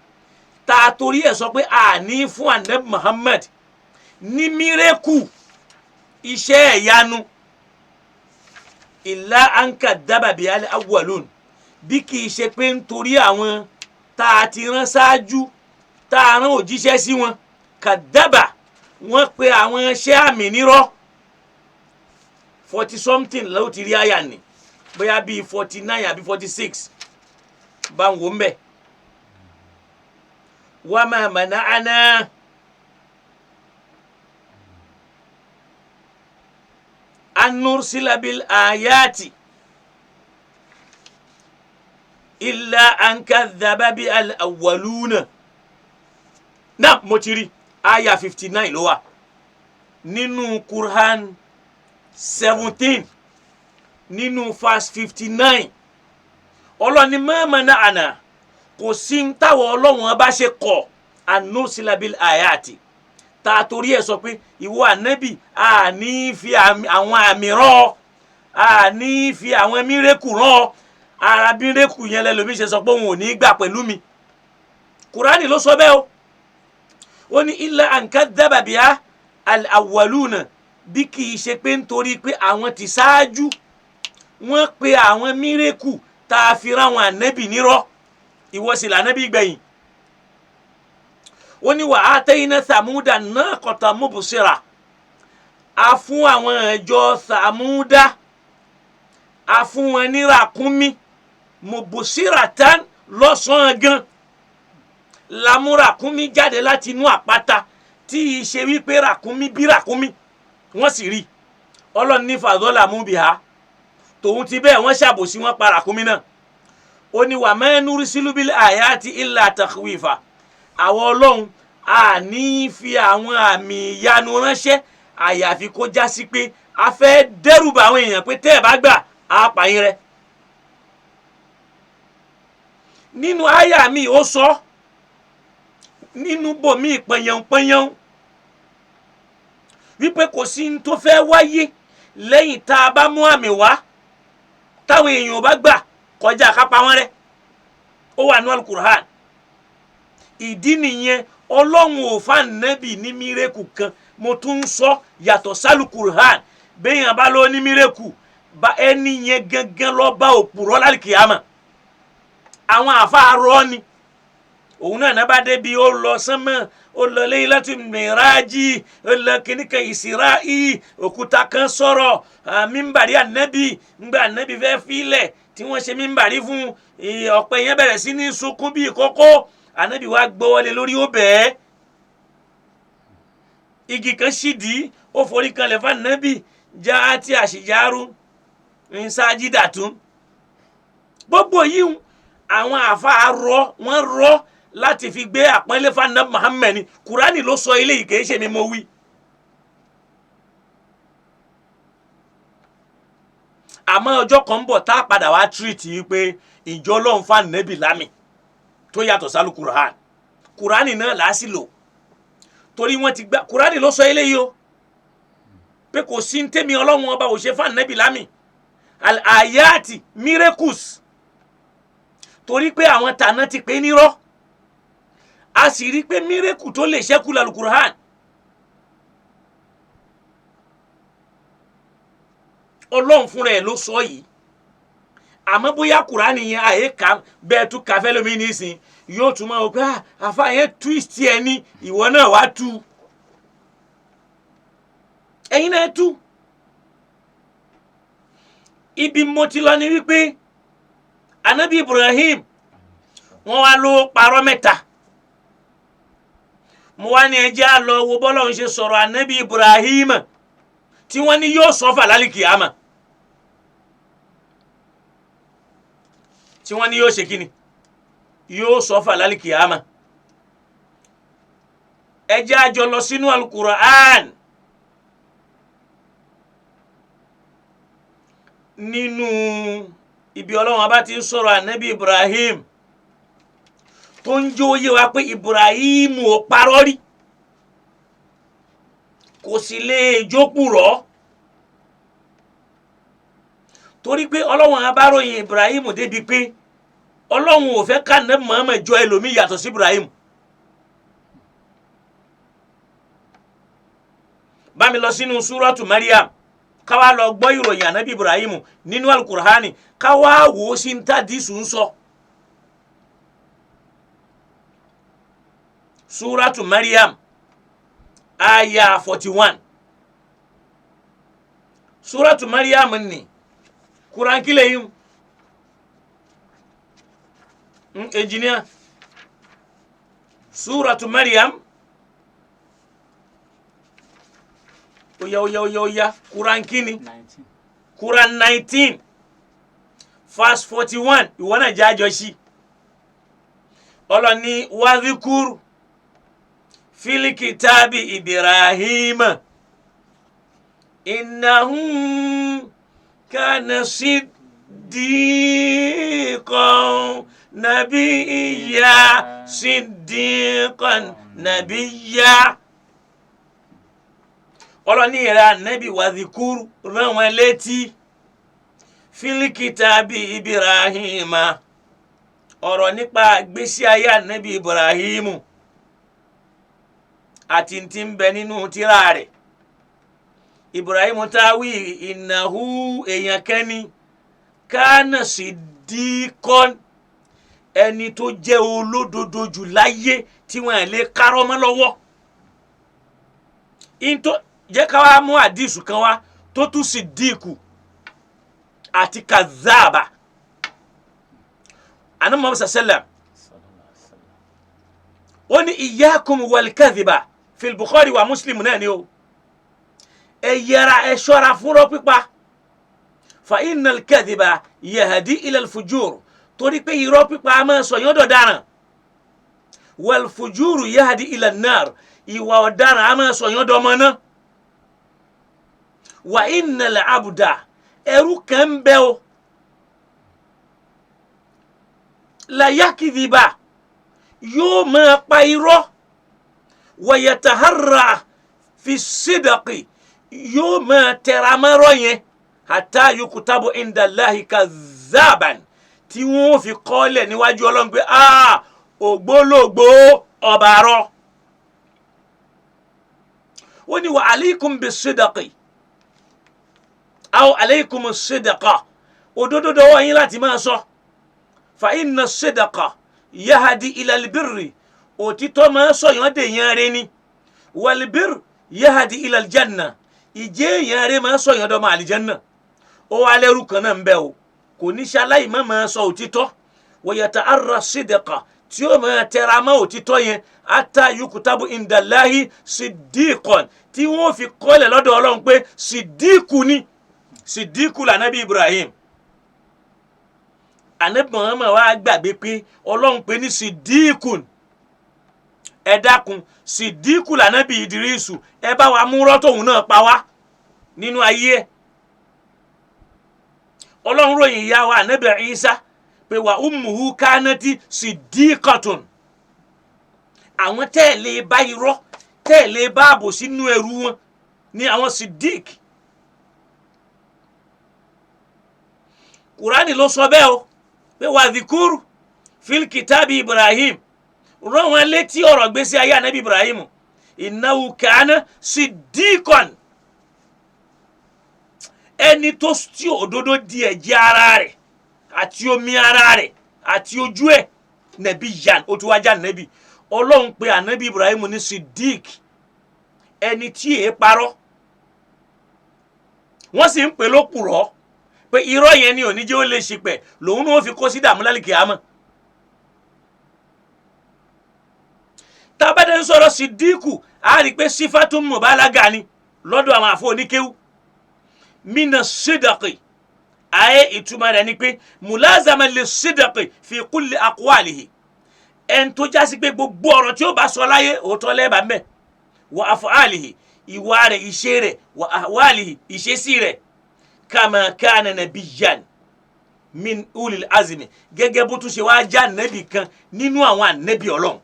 tá a torí ẹ̀ sọ pé àní fún anabi Muhammad ní mírẹ́kù, iṣẹ́ ìyanu, ìlà anka dábàbí awwalun, bí kì í ṣe pé nítorí àwọn tá a ti rán ṣáájú, tá a rán òjíṣẹ́ sí wọn, kàdábà, wọ́n pe àwọn iṣẹ́ àmì nírọ́. 40 something ló ti rí àyà ní, bóyá bíi 49 àbí 46, bá ń wò ń bẹ̀. Wa ma mana'ana an nursila bil ayati illa an kadhaba bi al awwaluna. Náà mo ti rí aya 59 ló wà nínú Quran 17, nínú verse 59. Ọlọ́ni ma mana'ana, kò sí ń táwọn Ọlọ́run bá ṣe kọ̀ an nursila bil ayati, ta torí ẹ̀ sọ pé ìwọ ànábì a ní fi àwọn àmì rán ọ, a ní fi àwọn mírèkù rán ọ. Ara mírèkù yẹn lẹ́lòmí ṣe sọ pé òun ò ní gbà pẹ̀lú mi. Kùránì ló sọ bẹ́ẹ̀ o. Ó ní illa an kadhaba biha al-awwaluna, bí kì í ṣe pé nítorí pé àwọn ti ṣáájú wọ́n pe àwọn mírèkù tá a fi rán àwọn ànábì nírọ́, ìwọ sì lànábì gbẹ̀yìn. Ó ní wà á tẹ́yìnà Sàmúdà náà kọ̀tà mubsira, a fún àwọn ìjọ Sàmúdà, a fún wọn ní ràkúnmí mubsira tán lọ́sàn-án gan, lámú ràkúnmí jáde láti inú àpáta, tí í ṣe wípé ràkúnmí bí ràkúnmí wọ́n sì rí. Ọlọ́run ní fàdọ́là mú bìhá, tòun ti bẹ́ẹ̀ wọ́n ṣàbòsí, wọ́n pa ràkúnmí náà. Ó ní wà ma nursilu bil ayati illa takhwifa, àwọn Ọlọ́run a ní fi àwọn àmì ìyanu ránṣẹ́ àyàfi kó já sí pé a fẹ́ dẹ́rùbà àwọn èèyàn pé tẹ́ ẹ̀ bá gbà á pa yín rẹ́. Nínú àyà mi ó sọ nínú bòmí pẹ̀yànpẹ̀yàn wípé kò sí ní tó fẹ́ wáyé Lẹ́yìn tá a bá mú àmì wá táwọn èèyàn ò bá gbà kọjá kápá wọn rẹ́, ó wà ní alukur'an. Ìdí nìyẹn, Ọlọ́run ò fa nẹ́bì ní mírèkù kan. Mo tún ń sọ yàtọ̀ sálùkùrán, béèyàn bá lọ ní mírèkù bá ẹni yẹn gangan lọ bá òpùrọ́ lálùkìyàmà. Àwọn àfáàrọ́ ni òun náà bá débi, ó lọ sánmọ̀, ó lọ lẹ́yìn láti mìírájì, ó lọ kìnnìkan ìsíráì, òkúta kan sọ̀rọ̀ mímbàrí ànábì. Ńgbà ànábì fẹ́ filẹ̀ tí wọ́n ṣe mímbàrí fún ọ̀pẹ yẹn, bẹ̀rẹ̀ sí ní sunkún bíi kókó. Ànábì wa gbọ́wọ́lé lórí, ó bẹ̀ẹ́ igi kan ṣìdí, ó forí kanlẹ̀ fún ànábì. Já àti àṣìjárú nsájídàtún. Gbogbo yìí, àwọn àfa rọ wọn rọ láti fi gbé àpọ́nlé fún ànábì Muhammad ni. Kùránì ló sọ eléyìí, kìí ṣe mi mo wí. Àmọ́ ọjọ́ kan ń bọ̀ tá a padà wá tírìtì yìí pé ìjọ Ọlọ́run fún ànábì lámì tó yàtọ̀ sálù kùránì. Kùránì náà là á sì lò, torí wọ́n ti gbà. Kùránì ló sọ eléyìí o, pé kò sí ní tèmi Ọlọ́run ọba ò ṣe fún ànábì lámì àyàtì miracles, torí pé àwọn tàná ti pè é nírọ́. A sì rí i pé miracle tó lè ṣẹ́kù lálùkùránì. Ọlọ́run fúnra ẹ̀ ló sọ yìí. Àmọ́ bóyá kùránì yẹn àyè ká bẹ́ẹ̀ tún káfẹ́ lómi nísìn, yóò tún máa wò pé àfa yẹn twist ẹ ní. Ìwọ náà wá tú, ẹ̀yin náà tú. Ibi mo ti lọ ni wípé anabi Ibrahim, wọ́n wá ló parọ́ mẹ́ta. Mo wá ní ẹjẹ́ á lọ wo bọ́lá òun ṣe sọ̀rọ̀ anabi Ibrahim tí wọ́n ní yóò sọ fàlálì kìámà, tí wọ́n ní yóò ṣe kíni, yóò sọ fàlálì kìámà. Ẹ jẹ́ á jọ lọ sínú alukur'an, nínú ibi Ọlọ́run abá ti ń sọ̀rọ̀ anabi Ibrahim, tó ń jó yé wa pé Ibrahim ò parọ́ rí, kò sì lè jókùrọ́, torí pé Ọlọ́run abáròyìn Ibrahim débi pé Ọlọ́run ò fẹ́ ká ní Muhammad jọ ẹlòmíì yàtọ̀ sí Ibrahim. Bá mi lọ sínú súrọ́tù Mariam, ká wá lọ gbọ́ ìròyìn ànábì Ibrahim nínú alukur'ani, ká wá wò ó sí ní tàdísù ń sọ. Súrọ́tù Mariam aya 41, Súrọ́tù Mariam ni kurankile yìí ń engineer. Súrọ́tù Mariam, oya oya oya oya, kurankini Quran 19 verse 41. Ìwọ náà jẹ́ àjọṣí. Ọlọ́ni wadhikur fil kitabi Ibrahim innahu kana siddiqan nabiyya, siddiqan nabiyya. Ọlọ́ni ìrẹ́ ànábì, wadhikur, rán wọn létí, fil kitabi Ibrahim, ọ̀rọ̀ nípa gbésí ayé ànábì Ibrahimu àti tí ń bẹ nínú tírà rẹ̀. Ibrahim táwí, ìnáhu, èèyàn kẹ́ni, kánà siddiqan, ẹni tó jẹ́ olódodo jù láyé tí wọ́n lè kárọ́ mọ́ lọ́wọ́. Into jẹ́ ká wá mú àdìsù kan wá tó tún siddiqu àti kazaba. Àná Muhammad sallam ó ní iyyakum wal kadhiba, fil Bukhari wa Muslim náà ni o. Ẹ yẹra, ẹ ṣọ́ra fúnrọ́ pípa, fa innal kadhiba yahdi ilal fujur, torí pé irọ́ pípa a máa sọ yín dọ̀daràn, wal fujuru yahdi ilan nar, ìwà ọ̀daràn a máa sọ yín dọmọ náà. Wa innal abda, ẹrú kan ń bẹ o, la yakidhiba, yóò máa pa irọ́, wa yataharra fi sidqi, Yóò máa tẹra mọ́rọ́ yẹn hatta yukutabu indallahi kazaban, tí wọ́n fi kọ́lẹ̀ níwájú Ọlọ́run pé ògbólógbò ọba arọ. Ó ní wa alaykum bis-sidqi aw alaykum as-sidqa, òdodo dọwọ́ yín láti máa sọ. Fa inna as-sidqa yahdi ila al-birri, òtítọ́ máa sọ̀yàn dè yẹn rẹ ni. Wal-birr yahdi ila al-janna, ìjẹ́ yẹn rẹ máa sọ̀yàn dọ́mọ àlìjánná. Ó wá lẹ́rù kan náà ń bẹ o, kò ní ṣaláì má máa sọ òtítọ́. Wa yata'arra as-sidqa, tí ó máa tẹra mọ́ òtítọ́ yẹn, ata yukutabu indallahi siddiqan, tí wọ́n fi kọ́lẹ̀ lọ́dọ̀ Ọlọ́run pé siddiqu ni. Siddiqu lànàbí Ibrahim. Ànábì Muhammad wá gbàgbé pé Ọlọ́run pé ní siddiqun. Ẹ dákun, siddiqu lànàbí Idrisu, ẹ bá wa mú rọ́tòhún náà pa wá nínú ayé ẹ. Ọlọ́run ròyìn ìyá wa ànábì Isa pé wà ummuhu kánátì siddiqatun. Àwọn tẹ́ẹ̀lé bá irọ́, tẹ́ẹ̀lé bá àbò sínú ẹrú wọn ní àwọn siddiq. Kùránì ló sọ bẹ́ẹ̀ o, pé wà dhikuru fil kitabi Ibrahim, rán wọn létí ọ̀rọ̀ gbèsè ayé ànábì Ibrahim, innahu kana siddiqan, ẹni tó tí òdodo di ẹ̀jẹ̀ ara rẹ̀ àti omi ara rẹ̀ àti ojú ẹ̀, nàbí yan ó tún wá já nàbí. Ọlọ́run pé ànábì Ibrahim ní siddiq, ẹni tí èé parọ́. Wọ́n sì ń pè lópùrọ́ pé irọ́ yẹn ni òní jẹ́ ó lè ṣìpẹ̀, lòun ní wọ́n fi kó sí dààmú lálẹ́ àmọ́. Tábàdé ń sọ̀rọ̀ siddiqu, á rí i pé sífàtún mubalaga ni lọ́dọ̀ àwọn àfọ oníkéwú. Mina sidqi, ayé ìtumọ̀ rẹ̀ ni pé mulazama li sidqi fi kulli aqwalihi, ẹn tó jásí pé gbogbo ọ̀rọ̀ tí ó bá sọ láyé òótọ́ lẹ́ẹ̀bà mẹ́, wa af'alihi, ìwà rẹ̀, ìṣe rẹ̀, wa ahwalihi, ìṣesí rẹ̀, kama kana nabiyyan min ulil azmi, gẹ́gẹ́ bó tún ṣe wá já nẹ́bì kan nínú àwọn ànẹ́bì Ọlọ́run.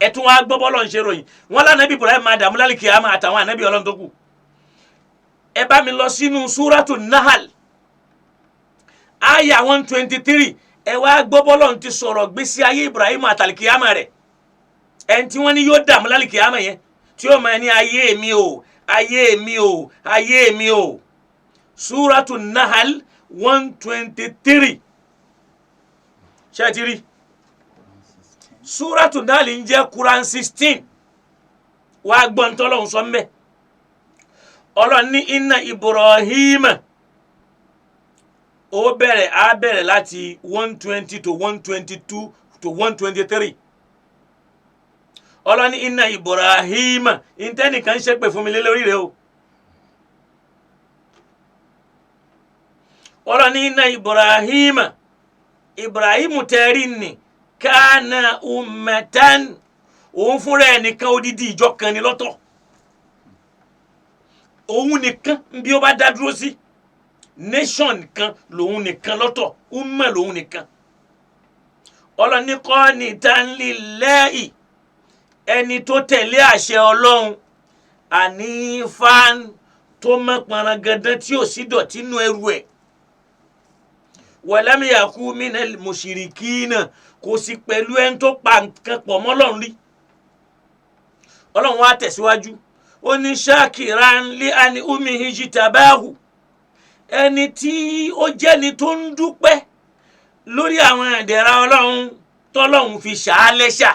Ẹtún wa gbọ́ bọ́lọ̀ ń ṣe ròyìn wọn lánàbí Ibrahim máa dààmú lálẹ́ kìámà àtàwọn ànábì Ọlọ́run tó kù. Ẹ bá mi lọ sínú súrátù Nahal aya 123, ẹ wá gbọ́ bọ́lọ̀ ń ti sọ̀rọ̀ gbèsè ayé Ibrahim àtàlìkìámà rẹ̀, ẹni tí wọ́n ní yóò dààmú lálẹ́ kìámà yẹn, tí ó máa ní ayé mi o, ayé mi o, ayé mi o. Súrátù Nahal 123, ṣé ẹ ti rí? Súrátù Nahal ń jẹ́ Quran 16. Wàá gbọ́n tọ́lọ́hún sọ mbẹ́. Ọlọ́run ní inna Ibrahim, ó bẹ̀rẹ̀, á bẹ̀rẹ̀ láti 120 to 122 to 123. Ọlọ́run ní inna Ibrahim, ìtẹ́nìkan ṣépè fún mi lé lórí rẹ o. Ọlọ́run ní inna Ibrahim, Ibrahim tẹ́rì nì kana ummatan, òun fúnra ẹ̀ nìkan odidi ìjọ kan ni lọ́tọ̀, òun nìkan bí ó bá dá dúró sí nation kan lòun nìkan lọ́tọ̀, umma lòun nìkan. Ọlọ́ni qanitan lillahi, ẹni tó tẹ̀lé àṣẹ Ọlọ́run, ànífàn tó mọ́ pọnrangandan tí ò sí dọ̀tí nú ẹrù ẹ̀, walam yaku minal mushrikina, kò sí pẹ̀lú ẹni tó pa nǹkan pọ̀ mọ́ Ọlọ́run rí. Ọlọ́run wá tẹ̀síwájú, ó ní shakiran li ani umihi jitabahu, ẹni tí ó jẹ́ni tó ń dúpẹ́ lórí àwọn ìdẹ̀ra Ọlọ́run tọ́lọ́run fi ṣàálẹ́ṣà,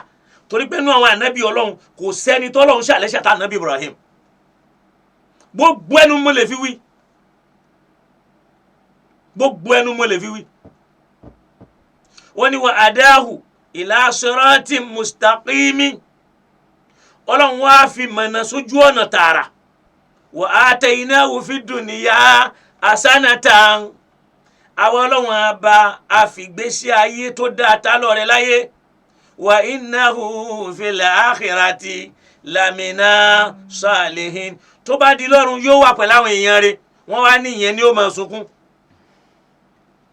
torí pé inú àwọn ànábì Ọlọ́run kò sẹ́ni tọ́lọ́run ṣàlẹ́ṣà tá ànábì Ibrahim. Gbogbo ẹnu mo lè fi wí, gbogbo ẹnu mo lè fi wí. Wọ́n ní wa adáhù ila sirati mustaqimi, Ọlọ́run wá fi mọ̀nà sójú ọ̀nà tààrà. Wa atainahu fi dunya hasanatan, àwọn Ọlọ́run àbá àfìgbésí ayé tó dáa tá lọ́rẹ̀ láyé. Wa innahu fil akhirati lamina salihin, tó bá di lọ́run yóò wà pẹ̀lú àwọn èèyàn rẹ̀. Wọ́n wá ní ìyẹn ni ó máa sunkún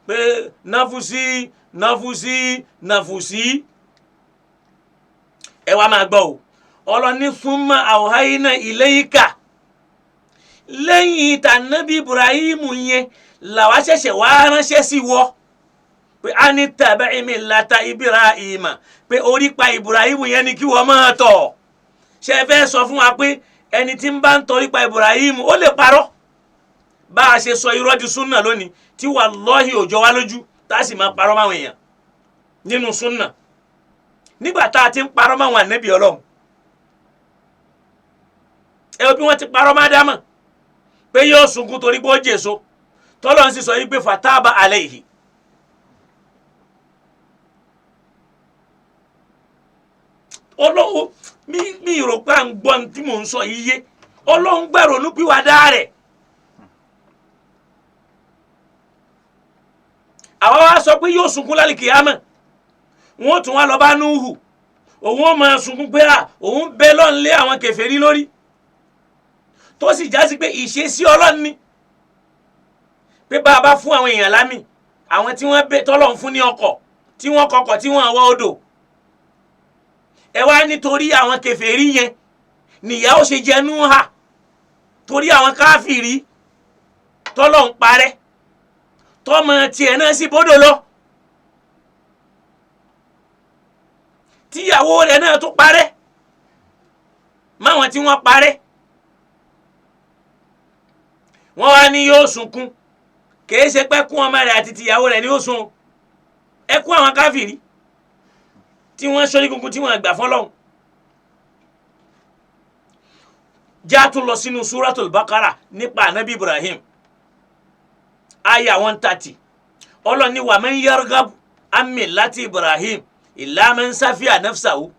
pé nafusi nafusi nafusi. Ẹ wá máa gbọ́ o. Ọlọ́ni thumma awhayna ilayka, lẹ́yìn tànàbí Ibrahim yẹn làwa ṣẹ̀ṣẹ̀ wá ránṣẹ́ sí wọ pé a ní tabi'i millata Ibrahim, pé orí pa Ibrahim yẹn ni kí wọ́n máa tọ̀. Ṣe fẹ́ sọ fún wa pé ẹni tí ń bá ń tọrí pa Ibrahim ó lè parọ́? Bá a ṣe sọ irọ́ di súnà lónìí tí wallahi òjò wa lójú, tá a sì máa parọ́ máwọn èèyàn nínú súnà nígbà tá a ti ń parọ́ máwọn ànábì Ọlọ́run. Ẹ wo bí wọ́n ti parọ́ má dámọ̀ pé yóò sunkún torí pé ó jèso, tọ́lọ́run sì sọ yìí pé fataba alayhi. Ọlọ́run mi rò pé à ń gbọ́ tí mò ń sọ yìí yé. Ọlọ́run gbẹ̀rò ní pìwàdà rẹ̀. Àwa wá sọ pé yóò sunkún lálìkìyámọ̀, wọ́n tún wá lọ bá Núhù, òun ó máa sunkún pé à òun bẹ lọ́n lé àwọn kèfèrí lórí, tó sì já sí pé ìṣesí Ọlọ́run ni pé bá a bá fún àwọn èèyàn lámì, àwọn tí wọ́n bẹ tọ́lọ́run fún ní ọkọ̀ tí wọ́n kọkọ̀ tí wọ́n wọ odò, ẹ wá nítorí àwọn kèfèrí yẹn nìyà ó ṣe jẹ Núhà, torí àwọn káfìrí tọ́lọ́run parẹ́, tọ́mọ tiẹ̀ náà sì bódò lọ, tíyàwó rẹ̀ náà tún parẹ́ máwọn tí wọ́n parẹ́. Wọ́n wá ní yóò sunkún, kìí ṣe pé kún ọmọ rẹ̀ àti tìyàwó rẹ̀ ní ó sun ẹkún àwọn káfìrí tí wọ́n sọ ní kunkun tí wọ́n gbà fọ́lọ́hun. Já tún lọ sínú Suratul Baqara nípa anabi Ibrahim aya 130. Ọlọ́ni wa man yarghab an millati Ibrahim illa man safiya nafsahu.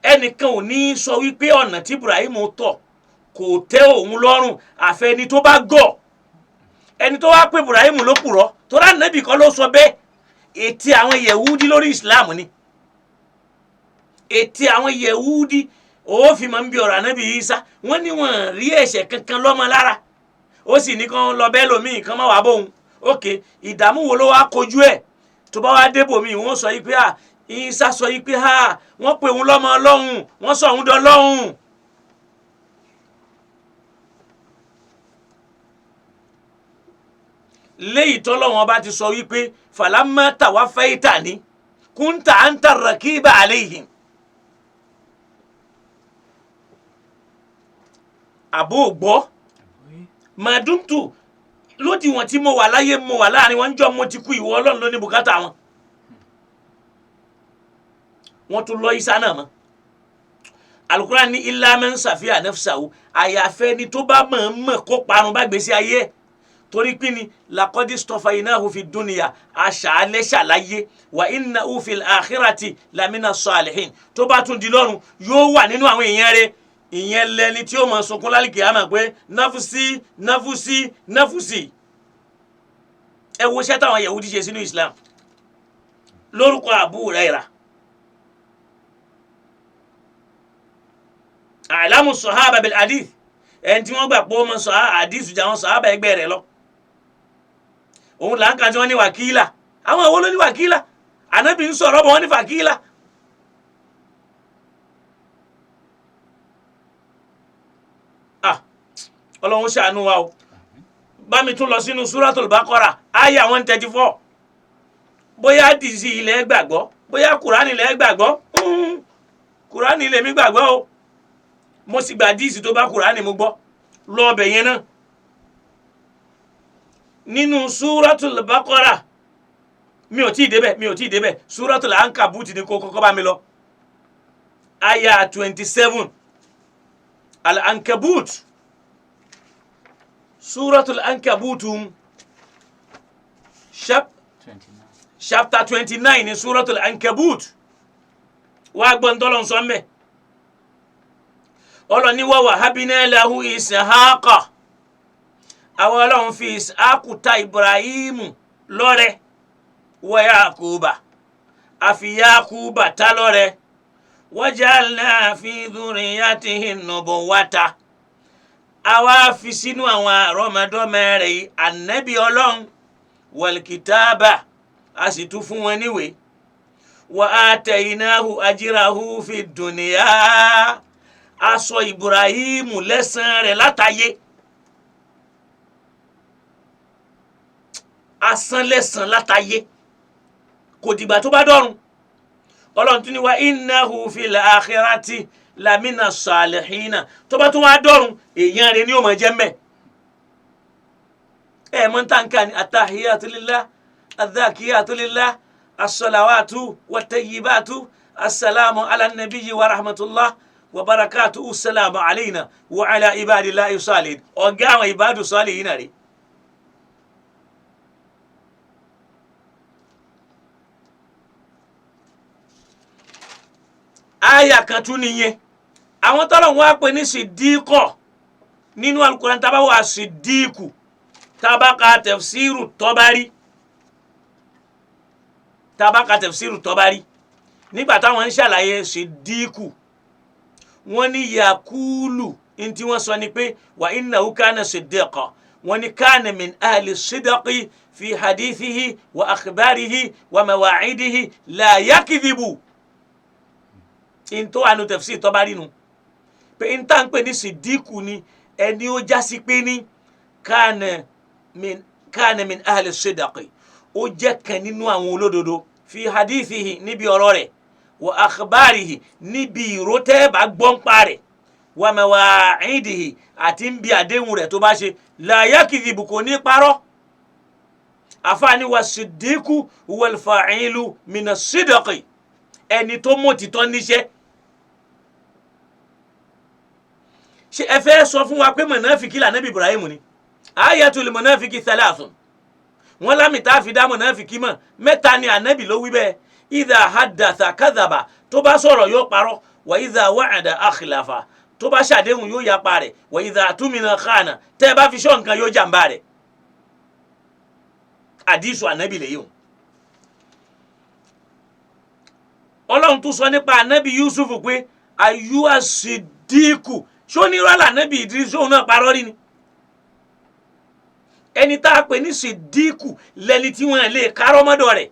Ẹnìkan ò ní sọ wípé ọ̀nà tí Ibrahim tọ̀ kò tẹ́ òun lọ́rùn àfẹni tó bá gọ̀. Ẹni tó wá pé Ibrahim ló purọ́, torí ànábì kan ló sọ bẹ́ẹ̀. Ètí àwọn Yẹ̀wúdí lórí Islam ni ètí àwọn Yẹ̀wúdí òfin máa ń bí ọ̀rọ̀ ànábì Ìsá. Wọ́n ní wọ́n rí ẹ̀ṣẹ̀ kankan lọ́mọ lára, ó sì ní kán lọ bẹ́ẹ̀ lómi kán má wàá bóun. Ok, ìdààmú wo ló wá kojú ẹ̀? Tó bá wá débò mi, wọ́n sọ yìí pé à Ìsá sọ yìí pé à wọ́n pè òun lọ́mọ Ọlọ́run, wọ́n sọ òun dọlọ́run. Léyìí tọ́lọ́wọ́n bá ti sọ wípé falamma tawaffaytani kunta anta rakiba alayhim. Àbó gbọ́ màdúntù lódiwọ̀n tí mo wà láyé, mo wà láàrin wọn, jọ mo ti kú, ìwọ Ọlọ́run ló ní bùkátà wọn. Wọ́n tún lọ Ìsá náà mọ́. Al-Qur'an ní illa man safiya nafsahu, àyàfẹ́ ni tó bá mọ̀ọ́mọ̀ kó parun bá gbèsè ayé ẹ̀, torí pé ni laqad istafaynahu fi dunya, aṣàlẹ̀ ṣàlàyé wa innahu fil akhirati lamina salihin. Tó bá tún di lọ́run yóò wà nínú àwọn èèyàn rẹ̀. Ìyẹn lẹni tí ó mọ̀ sunkún lálìkì àmà pé náfúsí náfúsí náfúsí. Ẹ wo iṣẹ́ táwọn Yahudi ṣe sínú Islam lórúkọ Abu Huraira, a'lamu sahaba bil hadith, ẹni tí wọ́n gbà pé ó mọ̀ sọ hadith jà wọn sahaba ẹgbẹ́ rẹ̀ lọ. Òun là ń ka tí wọ́n ní wàkílà. Àwọn àwọn ló ní wàkílà? Ànábì ń sọ̀rọ̀ bọ̀ wọ́n ní fàkílà. Ọlọ́run ṣàánú wa o. Bá mi tún lọ sínú Suratul Baqara aya 134. Bóyá dìísí ilẹ̀ gbàgbọ́, bóyá Kùránì ilẹ̀ gbàgbọ́. Kùránì ilẹ̀ mi gbàgbọ́ o, mo sì gbà díìsì tó bá Kùránì mo gbọ́ lọ ọbẹ̀ yẹn náà. Nínú Suratul Baqara mi ò tí ì débẹ̀, Suratul Ankabut ni kó kọ́kọ́ bá mi lọ aya 27 Al-Ankabut. Suratul Ankabut chapter 29 ni Suratul Ankabut. Wàá gbọ́n tọ́lọ̀ ń sọ mbẹ́. Ọlọ́ni wa wahabna lahu Ishaqa, àwọn ọlọ́run fi Ishaku ta Ibrahimu lọ́rẹ, wa Yakuba, àfi Yakuba ta lọ́rẹ, wajalna fi dhurriyyatihi nubuwata, àwa fi sínú àwọn àrọ́mọdọ́mọ rẹ̀ yìí ànábì ọlọ́run, wal kitaba, a sì tún fún wọn níwèé, Wa ataynahu ajrahu fi dunya, aṣọ Ibrahim lẹ́san rẹ̀ látàyé, asán lẹ́san látàyé, kò dìgbà tó bá dọ̀run. Ọlọ́run tún ní wa innahu fil akhirati lamina salihina, tó bá tún wá dọ̀run èèyàn rẹ̀ ni ó máa jẹ́ mbẹ́. Ẹ mọ̀ ntànkà ni atahiyatu lillah, adhakiyatu lillah, as-salawatu wat-tayyibatu, assalamu ala nabiyyi wa rahmatullah wa barakatuhu, assalamu alayna wa ala ibadillahi salihin. Ọ̀gá àwọn ibadu salihin náà rí. Aya kan tún nìyẹn. Àwọn tọ́lọ̀ wọn á pè ní sídìíkọ̀ nínú Al-Qur'an, tá bá wà sídìíkù, tabaka tafsiru Tọ́bárí, tabaka tafsiru Tọ́bárí, nígbà táwọn ń ṣàlàyé sídìíkù, wọ́n ní yakulu, ntí wọ́n sọ ni pé wa innahu kana siddiqa, wọ́n ní kana min ahli sidqi fi hadithihi wa akhbarihi wa mawa'idihi la yakidhibu. Ntọ́ àánú tafsir Tọ́bárí nu pé ntá ń pè ní sídìíkù ni ẹni ó jásí pé ní kana min ahli sidqi, ó jẹ́ kan nínú àwọn olódodo, fi hadithihi, níbi ọ̀rọ̀ rẹ̀, wa akhbarihi, níbi ìró tẹ́ bá gbọ́n pa rẹ̀, wa mawa'idihi, àti ń bi àdéhùn rẹ̀ tó bá ṣe, la yakidhibu, kò ní parọ́. Àfààní wa siddiqu wal fa'ilu mina sidqi, ẹni tó mọ̀ títọ́ níṣẹ́. Ṣé ẹ fẹ́ sọ fún wa pé mọ̀nàfíkì lànàbí Ibrahim ni? Ayatul mọ̀nàfíkì thalathun, wọn lámì tá a fi dá mọ̀nàfíkì mọ̀ mẹ́ta ni, ànábì ló wí bẹ́ẹ̀. Idha haddatha kadhaba, tó bá sọ̀rọ̀ yóò parọ́, wa idha wa'ada akhlafa, tó bá ṣàdéhùn yóò yapa rẹ̀, wa idha tumina khana, tẹ́ ẹ bá fi ṣọ́ nǹkan yóò jàǹbá rẹ̀. Àdìsù ànábì lèyí o. Ọlọ́run tún sọ nípa ànábì Yusuf pé ayúwa sídìkù, ṣó ní rọ́lá ànábì Idris òun náà parọ́ rí ni? Ẹni tá a pè ní sídìkù lẹni tí wọ́n lè kárọ́ mọ́dọ̀ rẹ̀.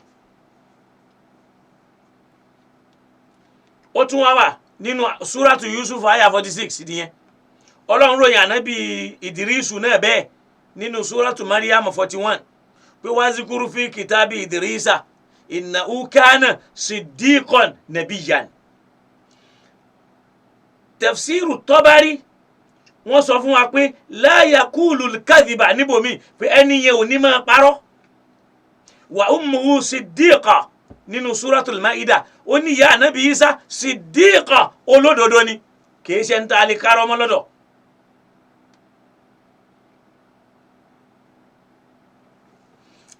Ó tún wá wà nínú súrátù Yusuf àyà 46 nìyẹn. Ọlọ́run ròyìn ànábì Idris náà bẹ́ẹ̀ nínú súrátù Mariam 41 pé wazikuru fi kìtàbí Idrisa innahu kana siddiqan nabiyyan. Tafsiru Tọ́bárí wọ́n sọ fún wa pé la yakulu kadhiba níbòmí, pé ẹni yẹn ò ní máa parọ́. Wa ummuhu siddiqa nínú suratul Maida, ó ní ìyá ànábì Isa siddiqa, olódodo ni, kìí ṣe ń ta alẹ́ kárọ́ mọ́ lọ́dọ̀.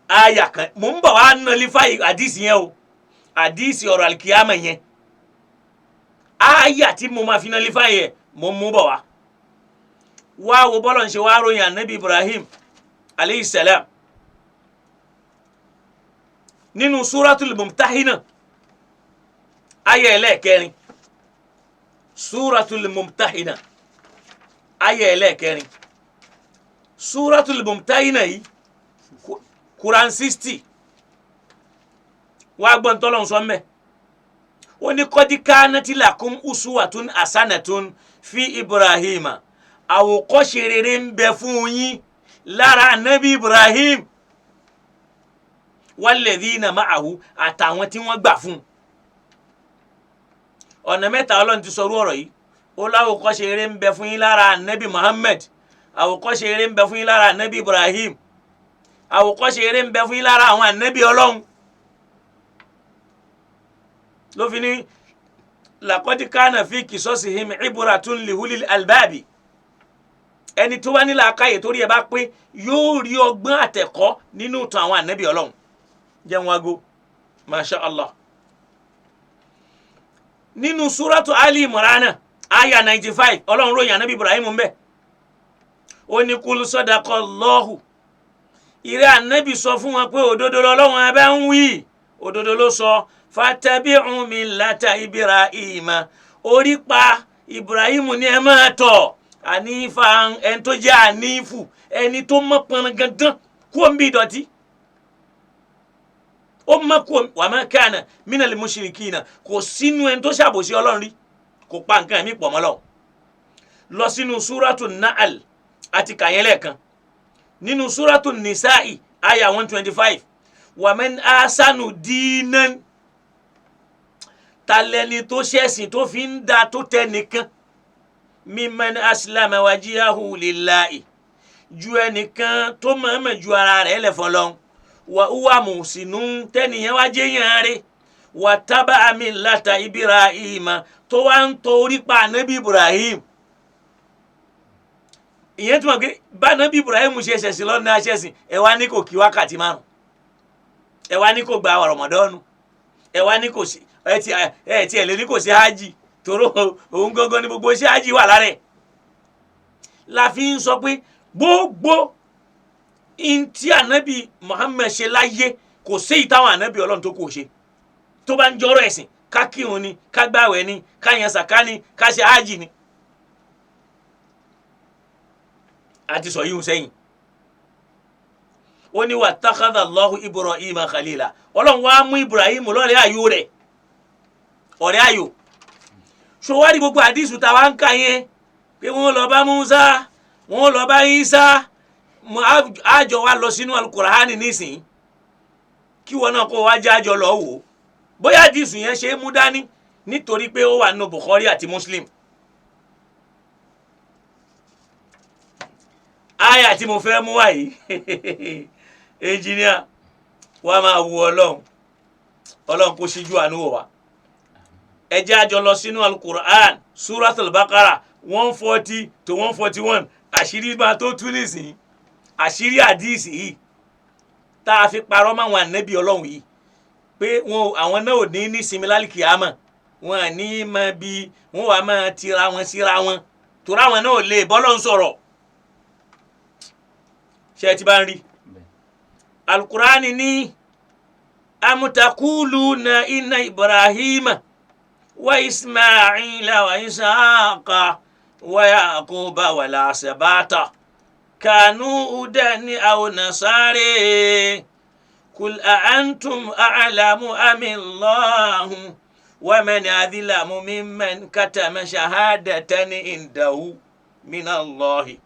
Aya kan mò ń bọ̀ wá nọlífà àdìsí yẹn o, àdìsí ọ̀rọ̀ alikiyama yẹn, aya tí mo máa fi nọlífà yẹn mò ń mú bọ̀ wá. Wá wo bọ́lọ̀ ń ṣe wá ròyìn anabi Ibrahim aleyhi salam nínú suratul Mumtahina aya ẹlẹ́ẹ̀kẹrin, suratul Mumtahina aya ẹlẹ́ẹ̀kẹrin, suratul Mumtahina yìí Quran 60, wàá gbọ́n tọ́lọ̀ ń sọ mẹ́. Ó ní kọ́dí kánátì lakum uswatun hasanatun fi Ibrahima, àwòkọ́ṣe rere ń bẹ fún yín lára anabi Ibrahim walladhina ma'ahu, àtàwọn tí wọ́n gbà fún un. Ọ̀nà mẹ́ta Ọlọ́run ti sọrú ọ̀rọ̀ yìí. Ó láwòkọ́ṣe rere ń bẹ fún yín lára anabi Muhammad, àwòkọ́ṣe rere ń bẹ fún yín lára anabi Ibrahim, àwòkọ́ṣe eré ń bẹ fún yín lára àwọn ànábì Ọlọ́run. Ló fi ní laqad kana fi qisasihim ibratun li ulil albabi, ẹni tó bá ní làákàyè torí ẹ bá pé yóò rí ọgbọ́n àtẹ̀kọ́ nínú ìtàn àwọn ànábì Ọlọ́run. Jẹun ago, masha Allah. Nínú súrátù Ali Imrana aya 95, Ọlọ́run ròyìn ànábì Ibrahim ń bẹ. Ó ní kul sadaqallahu, ìrẹ́ ànábì sọ fún wọn pé òdodo lọ́lọ́run abẹ́ ń wí, òdodo ló sọ. Fatabi'u millata Ibrahima, orí pa Ibrahim ni ẹ máa tọ̀, ànífà, ẹni tó jẹ́ ànífù, ẹni tó mọ́ pọn gangan kú omi ìdọ̀tí. Ó mọ́ kó wa ma kana minal mushrikina, kò sínú ẹni tó ṣàbòsí Ọlọ́run rí, kò pa nǹkan ẹ̀mí pọ̀ mọ́ Ọlọ́run. Lọ sínú súrátù Nahl àti kàyẹ́lẹ̀ kan nínú súrátù Nisa'i aya 125, wa man ahsanu dinan, talẹ́ni tó ṣẹ̀sìn tó fi ń da tó tẹ nìkan, mimman aslama wajihahu lillahi, ju ẹnìkan tó mọ̀ọ́mọ̀ ju ara rẹ̀ lẹ̀ fọlọ́n, wa huwa muhsinun, tẹ́nìyẹn wá jẹ́ yẹn rẹ̀, wa taba'a millata Ibrahima, tó wá ń torí pa anabi Ibrahim. Ìyẹn tó mọ̀ pé bá anabi Ibrahim ṣe ṣẹ̀sìn lọ́nà aṣẹ̀sìn, ẹ wá ní kò kí wákàtí 5, ẹ wá ní kò gba Ramadan, ẹ wá ní kò sí ẹ ti ẹ lè ní kò sí hajj, tòró òun gangan ni gbogbo iṣẹ́ hajj wà lára ẹ̀. La fi ń sọ pé gbogbo ntí anabi Muhammad ṣe láyé, kò sí ìtàwọn anabi Ọlọ́run tó kò ṣe. Tó bá ń jọrọ ẹ̀sìn, ká kírun ni, ká gbàwẹ̀ ni, ká yan sàká ni, ká ṣe hajj ni. A ti sọ yíhun sẹ́yìn. Ó ní wa takhadha Allahu Ibrahima khalila, Ọlọ́run wá mú Ibrahim lọ́rẹ́ ayò rẹ̀, ọ̀rẹ́ ayò. Ṣòwárí gbogbo àdìsù táwa ń kà yẹn pé wọ́n lọ bá Musa, wọ́n lọ bá Isa, àjọ wa lọ sínú alukurahani nísìnyí, kí wọn náà kó wá jẹ́ àjọ lọ wò ó bóyá àdìsù yẹn ṣe é mú dání, nítorí pé ó wà nínú Bukhari àti Muslim. Aya tí mo fẹ́ mú wá yìí, ẹnjìníà wa máa wu Ọlọ́run, Ọlọ́run kó ṣíjú àánú wò wá. Ẹ jẹ́ àjọ lọ sínú alukur'an, suratul Baqara 140 to 141. Àṣírí máa tó tú nísìnyí, àṣírí àdìsí yìí tá a fi parọ́ máwọn ànábì Ọlọ́run yìí pé wọn àwọn náà ò ní ní sinmi lálìkìyámà, wọn à ní máa bí wọn wà máa tira wọn síra wọn, torí àwọn náà ò lè bọ́lọ́run sọ̀rọ̀. Ṣé ẹ ti bá ń rí alukur'ani ní amutakulu na inna Ibrahima wa Ismaila wa Ishaqa wa Yaquba wa lasabata kanu udani aw nasare kul a'antum a'lamu amillahu wa man adlamu mimman katama shahadatan indahu minallahi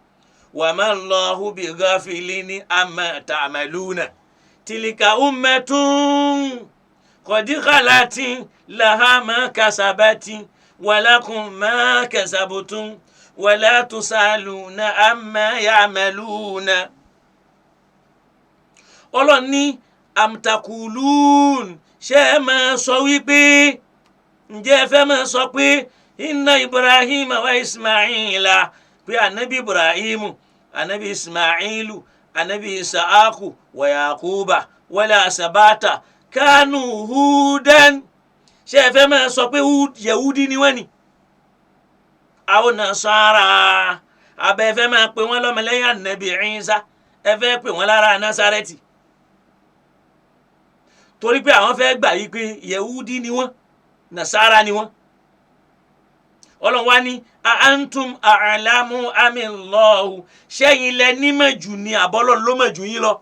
wa ma Allahu bighafilin amma ta'maluna tilka ummatun qad khalat laha ma kasabat wa lakum ma kasabtum wa la tusaluna amma ya'maluna. Ọlọ́run ní amtakulun, ṣé ẹ máa sọ wípé, ǹjẹ́ ẹ fẹ́ máa sọ pé inna Ibrahim wa Ismaila, pé anabi Ibrahim, anabi Ismailu, anabi Isaaku wa Yakuba wala asabata kanu hudan, ṣé ẹ fẹ́ máa sọ pé Yehudi ni wọ́n ni, àwọn Nasara, abẹ́ ẹ fẹ́ máa pè wọ́n lọ́mọlẹ́yìn anabi Isa, ẹ fẹ́ pè wọ́n lára Nasareti, torí pé àwọn fẹ́ gbà yí pé Yehudi ni wọ́n, Nasara ni wọ́n. Ọlọ́run wá ní antum a'lamu amillahu, ṣẹ́yìn lẹ nímọ̀ jù ní àbọ́lọ́ ló mọ̀ jù yín lọ.